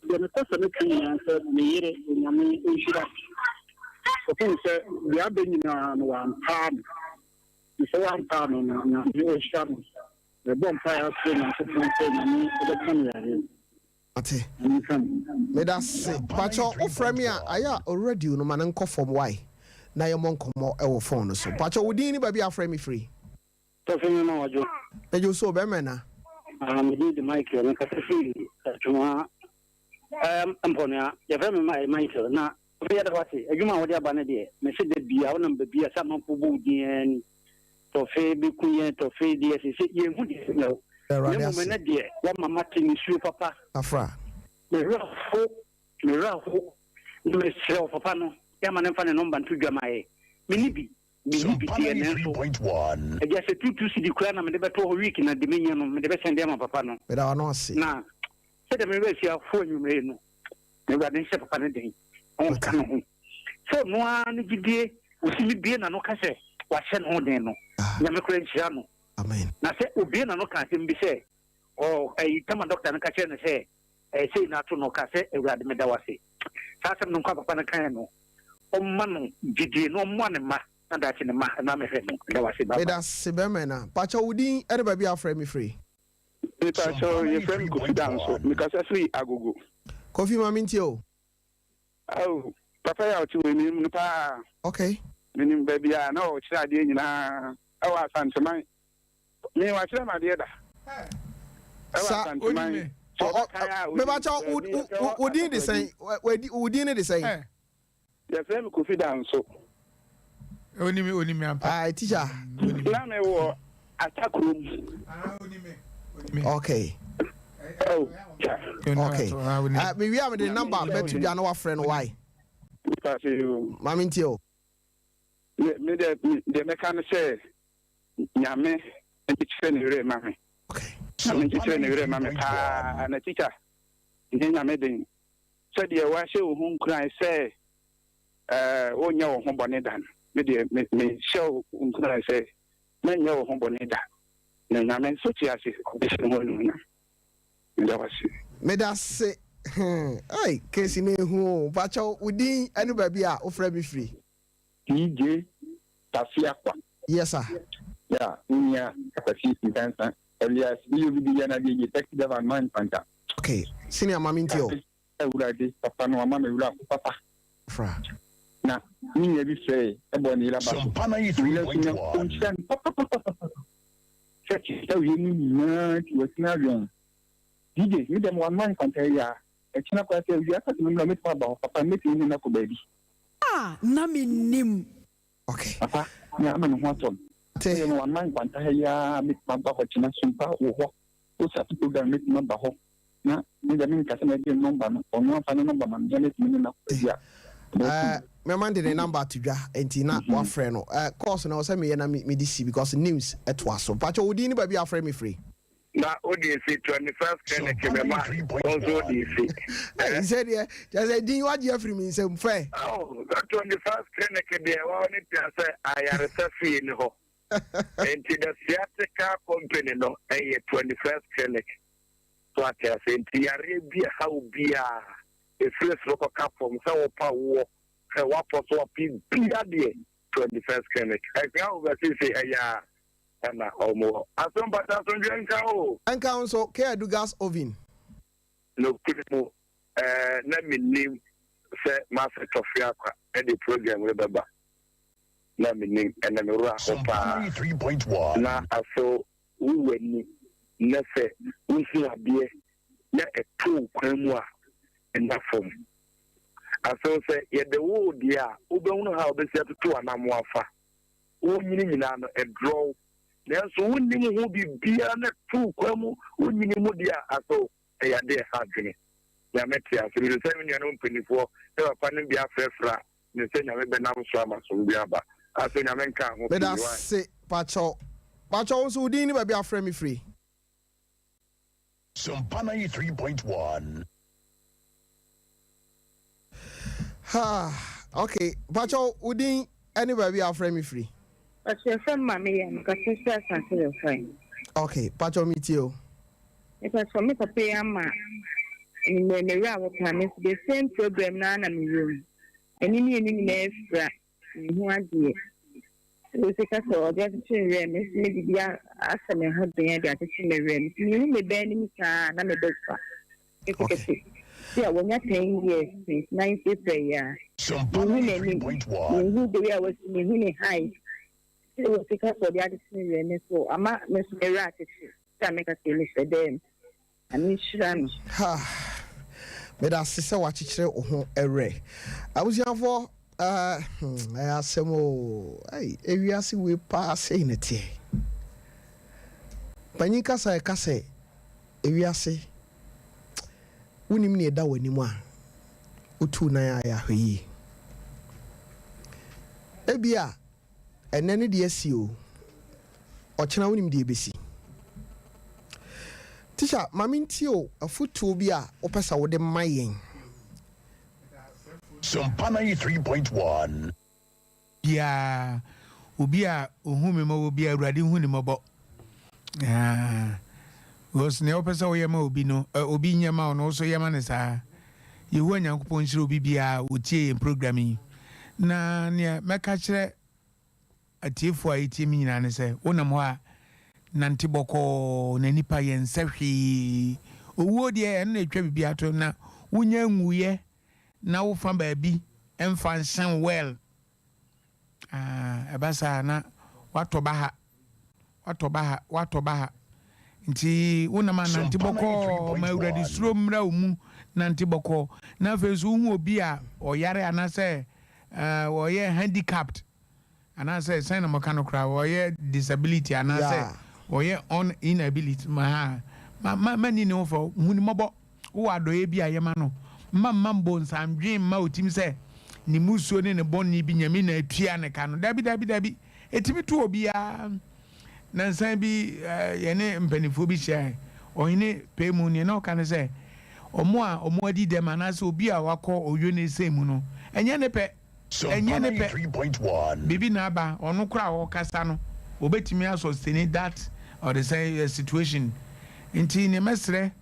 O: Deɛ mepɛ sɛ meka nyinaa sɛ me yere, Onyame nhyira no. Kɔpem sɛ deɛ aba nyinaa no wampaa me. Nti sɛ wampaa me no, Nyame nhyira no. Mebɔ mpaeɛ asrɛ Nyankopɔn sɛ Nyame bɛsa no yareɛ.
C: Mate. Medase. Pakyɛ wo frɛ me a ayɛ a radio no ma no nkɔ fam wai na yɛmmɔ nkɔmmɔ wɔ phone no so. Pakyɛ wo din ne baabi a wofrɛ me firi?
O: Tɔfe me ma wadwo.
C: Megye wo so o, bɛrima ɛna?
O: Ah, me din de Michael, me kasa firi Atwoma eh, Mpɔnoa. Yɛfrɛ me Michael, na afei yɛda wo ase. Adwuma a wode aba no deɛ, mese da bia wonam baabi a sɛ amanfoɔ bɔ wo din ara ni. Tɔfe bɛku yɛn, tɔfe deɛ sese yɛnhu deɛ ɛnyɛ wo. Na
C: Awurade
O: mmom
C: ase.
O: ɛnɛ deɛ woama mate nisuo papa.
C: Afra.
O: Me werɛ ho, me werɛ ho, na mesrɛ wo papa no, yɛ ama no mfa ne nɔmba nto dwa ma yɛ. Menni bi, menni bi
E: Sompa
O: deɛ nanso
E: 93.1.
O: agya sɛ 22 cedi koraa na mede bɛto hɔ week na de menya no mede bɛsɛnde ama papa no.
C: Meda w'ano ase.
O: Na sɛdeɛ me werɛ asi aho anwummerɛ yi no, na Awurade nhyɛ papa no den na ɔnka ne ho. Sɛ ɔno ara ne gyidie ɔtumi bue n'ano ka sɛ wahyɛ ne ho den no, Nyame koraa nhyira no.
C: Amen.
O: Na sɛ obue n'ano ka asɛm bi sɛ ɔ ɛyi tama dɔkta no ka kyerɛ no sɛ ɛɛ sei na ato no, ɔka sɛ Awurade meda wo ase. Saa asɛm no nko a papa no kaeɛ no, ɔmma no gyidie na ɔmmoa ne mma na daakye ne mma mmra mmɛhwɛ no. Meda wo ase. Bye bye.
C: Meda ase bɛrima na. Pakyɛ wo din ne baabi a wofrɛ me firi?
P: Mepakyɛw, yɛfrɛ me Kofi Danso. Mekasa firi Agogo.
C: Kofi ma mentie o.
P: Ao, papa yi a ɔte hɔ yi, menim no paa.
C: Okay.
P: Menim baabi a na ɔkyerɛ adeɛ nyinaa ɛwɔ Asanteman. Me, wakyerɛ me adeɛ da. Ɛwɔ Asanteman. Sɛ ɔbɛkae a, onim.
C: Mepakyɛw, wo din de sɛn? Wo din ne de sɛn?
P: Yɛfrɛ me Kofi Danso.
G: Oni me, oni me ampa.
C: Ah, teacher.
P: Na me wɔ Ata kurom.
G: Ah, oni me, oni me.
C: Okay.
P: Oh, teacher.
C: Okay. Uh, me wia me de number bɛto dwa na wafrɛ no why? Maame ntie o.
P: Me me de deɛ mɛka no sɛ nyame nkyekyere ne werɛ ma me.
C: Okay.
P: Nyame nkyekyere ne werɛ ma me paa na teacher nyɛ nyame den. Sɛdeɛ woahyɛ wo ho nkuran sɛ worenyɛ wo ho bɔne da no, me deɛ mehyɛ wo nkuran sɛ mɛnyɛ wo ho bɔne da. Na Nyame nso te ase, ɔbɛhyɛ ne ho animuonyam. Meda wo ase.
C: Meda ase hmm ei case no ehu o mpakyɛw wo din ɛne baabi a wofrɛ me firi.
Q: DJ Tafiakwa.
C: Yes sir.
Q: Yeah, wo nua Akwasi Nkansah alias Meyɛ obi bi yɛ no adeɛ yie, taxi driver and man panta.
C: Ok senior ma me ntie o.
Q: Awurade papa no wama me werɛ aho papa.
C: Fra.
Q: Na me nua bi frɛɛ bɔɔ ne yere aba so. Ne yere nso Nyankopɔn nhyira no papapapapapa. Sɛ kyerɛ wie mu nyinaa nti watumi awɛn. DJ, me deɛ mewɔ mma nkwanta yi a, ɛkyena koraa sɛ awia ka sɛ memmra mɛtumi aba hɔ papa mɛtumi ne no akɔ baabi.
A: A na mennim.
C: Okay.
Q: Papa, me ama ne ho atɔ no.
C: Te.
Q: Sɛ mewɔ mma nkwanta ha yi ara mɛtumi aba hɔ kyena Sumpa wɔ hɔ. Wo start program mɛtumi aba hɔ na me deɛ menka sɛ mɛgye ne number no ɔno amfa ne number ma me na mɛtumi ne no akɔ baabi a
C: Eh, mɛma de ne number ato dwa nti na mhm. wafrɛ no eh, course na ɔsɛ meyɛ na mede si because news ɛtoa so mpakyɛ wo din ne baabi afrɛ me firi
R: na wode si 21st clinic bɛma wo nso wode si
C: sɛ deɛ kyɛ sɛ din wagye afiri me nsam fɛ
R: 21st clinic deɛ wɔne ne tua sɛ ayaresa fie ne hɔ Nti the sciatica company no ɛyɛ 21st clinic so ate ase nti yareɛ bi a ɛha wo biara ɛfiri soro kɔka fam sɛ wopa woɔ sɛ woapɔ so ape bia deɛ 21st clinic ɛkra wo bɛsese ɛyɛ a ɛna ɔmo wɔ aso mpata asomdwoeɛ nka o.
C: Nka wo nso, K-Adu gas oven.
R: Nokorɛ mu eh, na mennim sɛ m'ase Tɔfe Akwa de program rebɛba. Na mennim, ɛnɛ me werɛ aho paa. Na aso wo w'ani na sɛ wohu adeɛ na ɛtɔ wo kwan mu a, nna fam. Aso sɛ yɛde wo wo deɛ a, wobɛhunu how wobɛsi atoto w'anamo afa. Wonyini nyinaa no, ɛdrɔ wo. Nanso wonnim ho biribiara na ɛto wo kwan mu, wonyini mu deɛ a, aso ɛyɛ ade a ɛha adwene. Nyame te ase. Menim sɛ me nuanom mpaninfoɔ ne papa nom bi afrɛfrɛ a, menim sɛ Nyame bɛnam so ama asomdwoeɛ aba. Afei Nyame nkaa ho pii. Wai.
C: Medase pakyɛw. Pakyɛw wo nso wo din ne baabi a wofrɛ me firi?
E: Sompa 93.1.
C: Ha, okay. Pacho, wo din ɛne baabi a wofrɛ me firi?
S: Pacho, yɛfrɛ me Maame Yaa, mekasa firi Asante Bɛfae.
C: Okay, pacho metie o.
S: Mepacho, me papa yi ama anwummerɛ me werɛ aho paa, me nso the same problem no ara na mewɔ mu. M'ani mmienu nyinaa afira, menhu adeɛ. Sɛ osi ka sɛ ɔde akyekyere me werɛ, me nso mede bi ahyɛ me ho den de akyekyere me werɛ. Nti mehu me ba anim saa a na me ba sua ketekete. Bi a wanya 10 years, 29 April yi a. Mehu n'anim, mehu the way a wasi, mehu ne height. Sɛ osi ka sɛ ɔde akyekyere me werɛ, me nso ama me nso me werɛ akyekye. Sɛ meka sɛ mehyɛ dɛm. Nyame nhyira no.
C: Ha! Meda ase sɛ wakyekyere wo ho werɛ. Abusuafoɔ, eh, hmm, ɛyɛ asɛm o. Ei, ewiase wei paa sei na ɛteɛ. Panyin kasa ɛka sɛ, ewiase, wonim nea ɛda w'anim a, wotu nan a ɛyɛ ahwɛyie. Ebia Ɛnnɛ no deɛ asi o, ɔkyena wonim deɛ ɛbɛsi. Tikya, ma mentie o, afotuo bi a wopɛ sɛ wode ma yɛn.
E: Sompa 93.1.
G: Biara, obi a ohu me mmɔbɔ biara, Awurade nhu ne mmɔbɔ. Ah, because nea wopɛ sɛ woyɛ ma obi no, obi nyɛ ma wo no, wo nso yɛ ma no saa. Yehowa Nyankopɔn nhyira obi biara a otie yɛn program yi. Na nea mɛka kyerɛ atiefo a etie me nyinaa ne sɛ, wonam hɔ a, nante bɔkɔɔ na nnipa yɛ nsɛ hwee. Owuo deɛ, ɛno na etwa biribiara to, na wonya nwuiɛ na wofa baabi mfa nhyɛn well. Ah, ɛba saa na watɔ baha, watɔ baha, watɔ baha. Nti wonam anante bɔkɔɔ ma Awurade suro mmra wo mu, nante bɔkɔɔ. Na afei nso wohu obi a ɔyare anaasɛ uh, ɔyɛ handicapped anaasɛ sɛn na mɔka no koraa ɔyɛ disability anaasɛ ɔyɛ on inability ma ha ma ma ma ni ne ho fɔ hu ne mmɔbɔ. Wowɔ adɔeɛ bi a yɛ ma no. Mma mma mbonsam dwen mma otim sɛ ne mmusuo ne ne bɔne bi Nyame na atua ne ka no. Dabi dabi dabi. Ɛtumi to obiara. Nansa bi yɛne mpaninfoɔ bi hyiaɛ. Ɔhene pɛɛ mu neɛ na ɔka ne sɛ ɔmo a ɔmo adi dɛm anaasɛ obi a wakɔ ɔyɔnesɛn mu no ɛnyɛ ne pɛ. Ɛnyɛ ne pɛ. Biribi na aba. Ɔno koraa a ɔrekasa no ɔbɛtumi asɔsteni that ɔdesɛn situation. Nti neɛ mɛsrɛ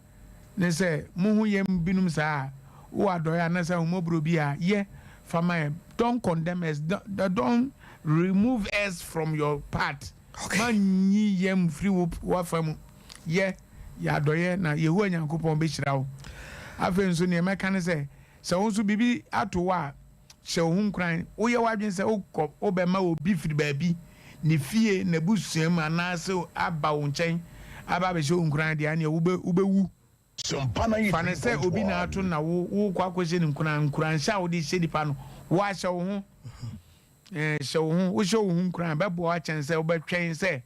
G: ne sɛ mohu yɛn binom saa a, wowɔ adɔeɛ anaasɛ ahummɔborɔ bi a, yɛ fa ma yɛn. Don't condemn us, don't remove us from your part. Ma nyi yɛn mfiri wo w'afa mu. Yɛ yɛ adɔeɛ na Yehowa Nyankopɔn bɛhyira wo. Afei nso deɛ mɛka ne sɛ, sɛ wo nso biribi ato wo a, Hyɛ wo ho nkuran. Woyɛ w'adwene sɛ wokɔ, wobɛma obi firi baabi, ne fie, n'abusua mu anaasɛ aba wo nkyɛn aba abɛhyɛ wo nkuran deɛ, ɛnneɛ wobɛ, wobɛwu. Fa no sɛ obi na ato no na wo, worekɔ akɔhyɛ no nkuran. Nkuranhyɛ a wode hyɛ nipa no, woahyɛ wo ho. Ɛɛ, hyɛ wo ho. Wohyɛ wo ho nkuran a, ɛbɛboa wo akyɛn sɛ wobɛtwɛn sɛ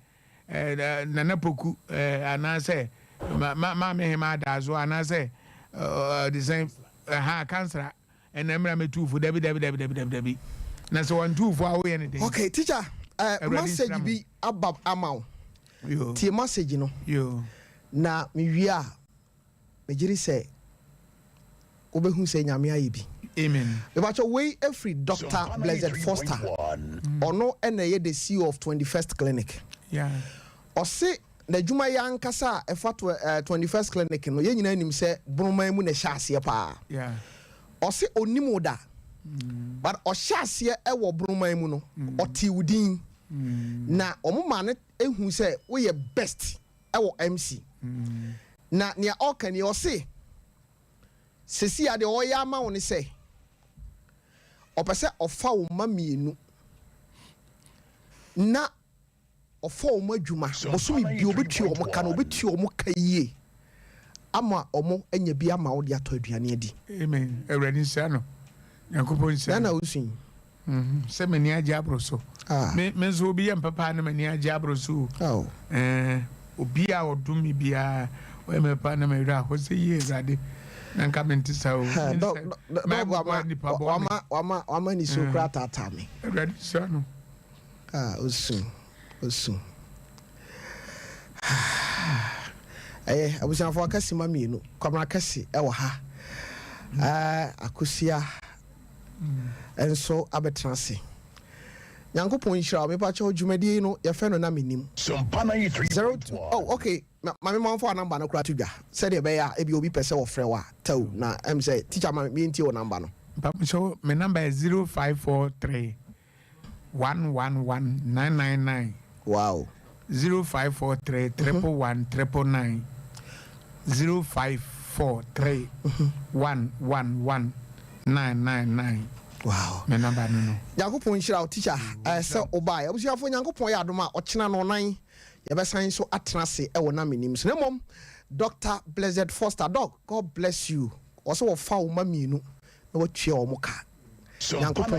G: ɛɛ, Nana Poku ɛɛ, anaasɛ ma, ma, Maame Hemaa Adaaso anaasɛ ɛɛ, ɔde sɛn, ɛha, Kansra. Ɛnna mmra mɛtu wo fo. Dabi, dabi, dabi, dabi, dabi, dabi. Na sɛ wantu wo fo a, woyɛ ne dɛn?
C: Okay, teacher, uh,
G: Awurade
C: message
G: nhyira mo.
C: bi aba ama wo.
G: Yo.
C: Tie message no.
G: Yo.
C: Na mewie a, megye di sɛ wobɛhu sɛ Nyame ayɛ bi.
G: Amen.
C: Mepakyɛ wei afiri Dr. Blessed Foster. Ɔno ɛna ɛyɛ the CEO of 21st Clinic.
G: Yeah.
C: Ɔse N'adwumayɛ ankasa a ɛfa to eh, 21st Clinic no, yɛn nyinaa nim sɛ Bonoman mu na ɛhyɛ aseɛ paa. Ɔse ɔnnim wo da, but ɔhyɛ aseɛ wɔ Bonoman mu no, ɔtee wo din, na wɔn maa no hu sɛ woyɛ best wɔ MC. Na nea ɔka nie, ɔse sɛsi a deɛ ɔyɛ ama wo ne sɛ, ɔpɛ sɛ ɔfa wo mma mmienu na ɔfa wɔn adwuma bosome bi ɔbɛtua wɔn ka na ɔbɛtua wɔn ka yie ama wɔn anya bi ama wo de atɔ aduane adi.
G: Amen awurade nhyira no nyankopɔn nhyira
C: no. Nana wosu yi.
G: Mhm, sɛ m'ani agye aboro so.
C: Ah.
G: Me me nso obi yɛ mpapa na m'ani agye aboro so.
C: Oh.
G: Eh, obi a ɔdom me biara ɔyɛ me papa na m'awerɛ ahɔ sɛ yie awurade na nka mente saa o.
C: Dɔg wama wama wama wama nisuo koraa taataa me.
G: Awurade nhyira no.
C: Ah osu osu Ɛyɛ abusuafo akɛse ma mmienu Kwabena kɛse ɛwɔ ha ɛɛ Akosia Nso abɛtena ase. Nyankopɔn nhyira wo. Mepakyɛw, dwumadie yi no, yɛfrɛ no Na Menim. Zero two, oh okay, ma maame manfo a number no koraa to dwa sɛdeɛ ɛbɛyɛ a ebi obi pɛ sɛ wɔfrɛ wo a tɛw na sɛ teacher ma mientie wo number no.
G: Mpamokyɛw, me number yɛ 0543 111 999. 0543 111 999, 0543 111 999. Me number no.
C: Nyankopɔn nhyira wo, teacher, sɛ wobaeɛ. Abusuafoɔ, Nyankopɔn yɛ adom a, ɔkyena no ɔnan yɛbɛsan so atena ase ɛwɔ Na Menim so. Na mmom Dr Blessed Foster, Doc, God bless you. Ɔsɛ wɔfa wo ma mmienu na watua wɔ mo ka. Nyankopɔn.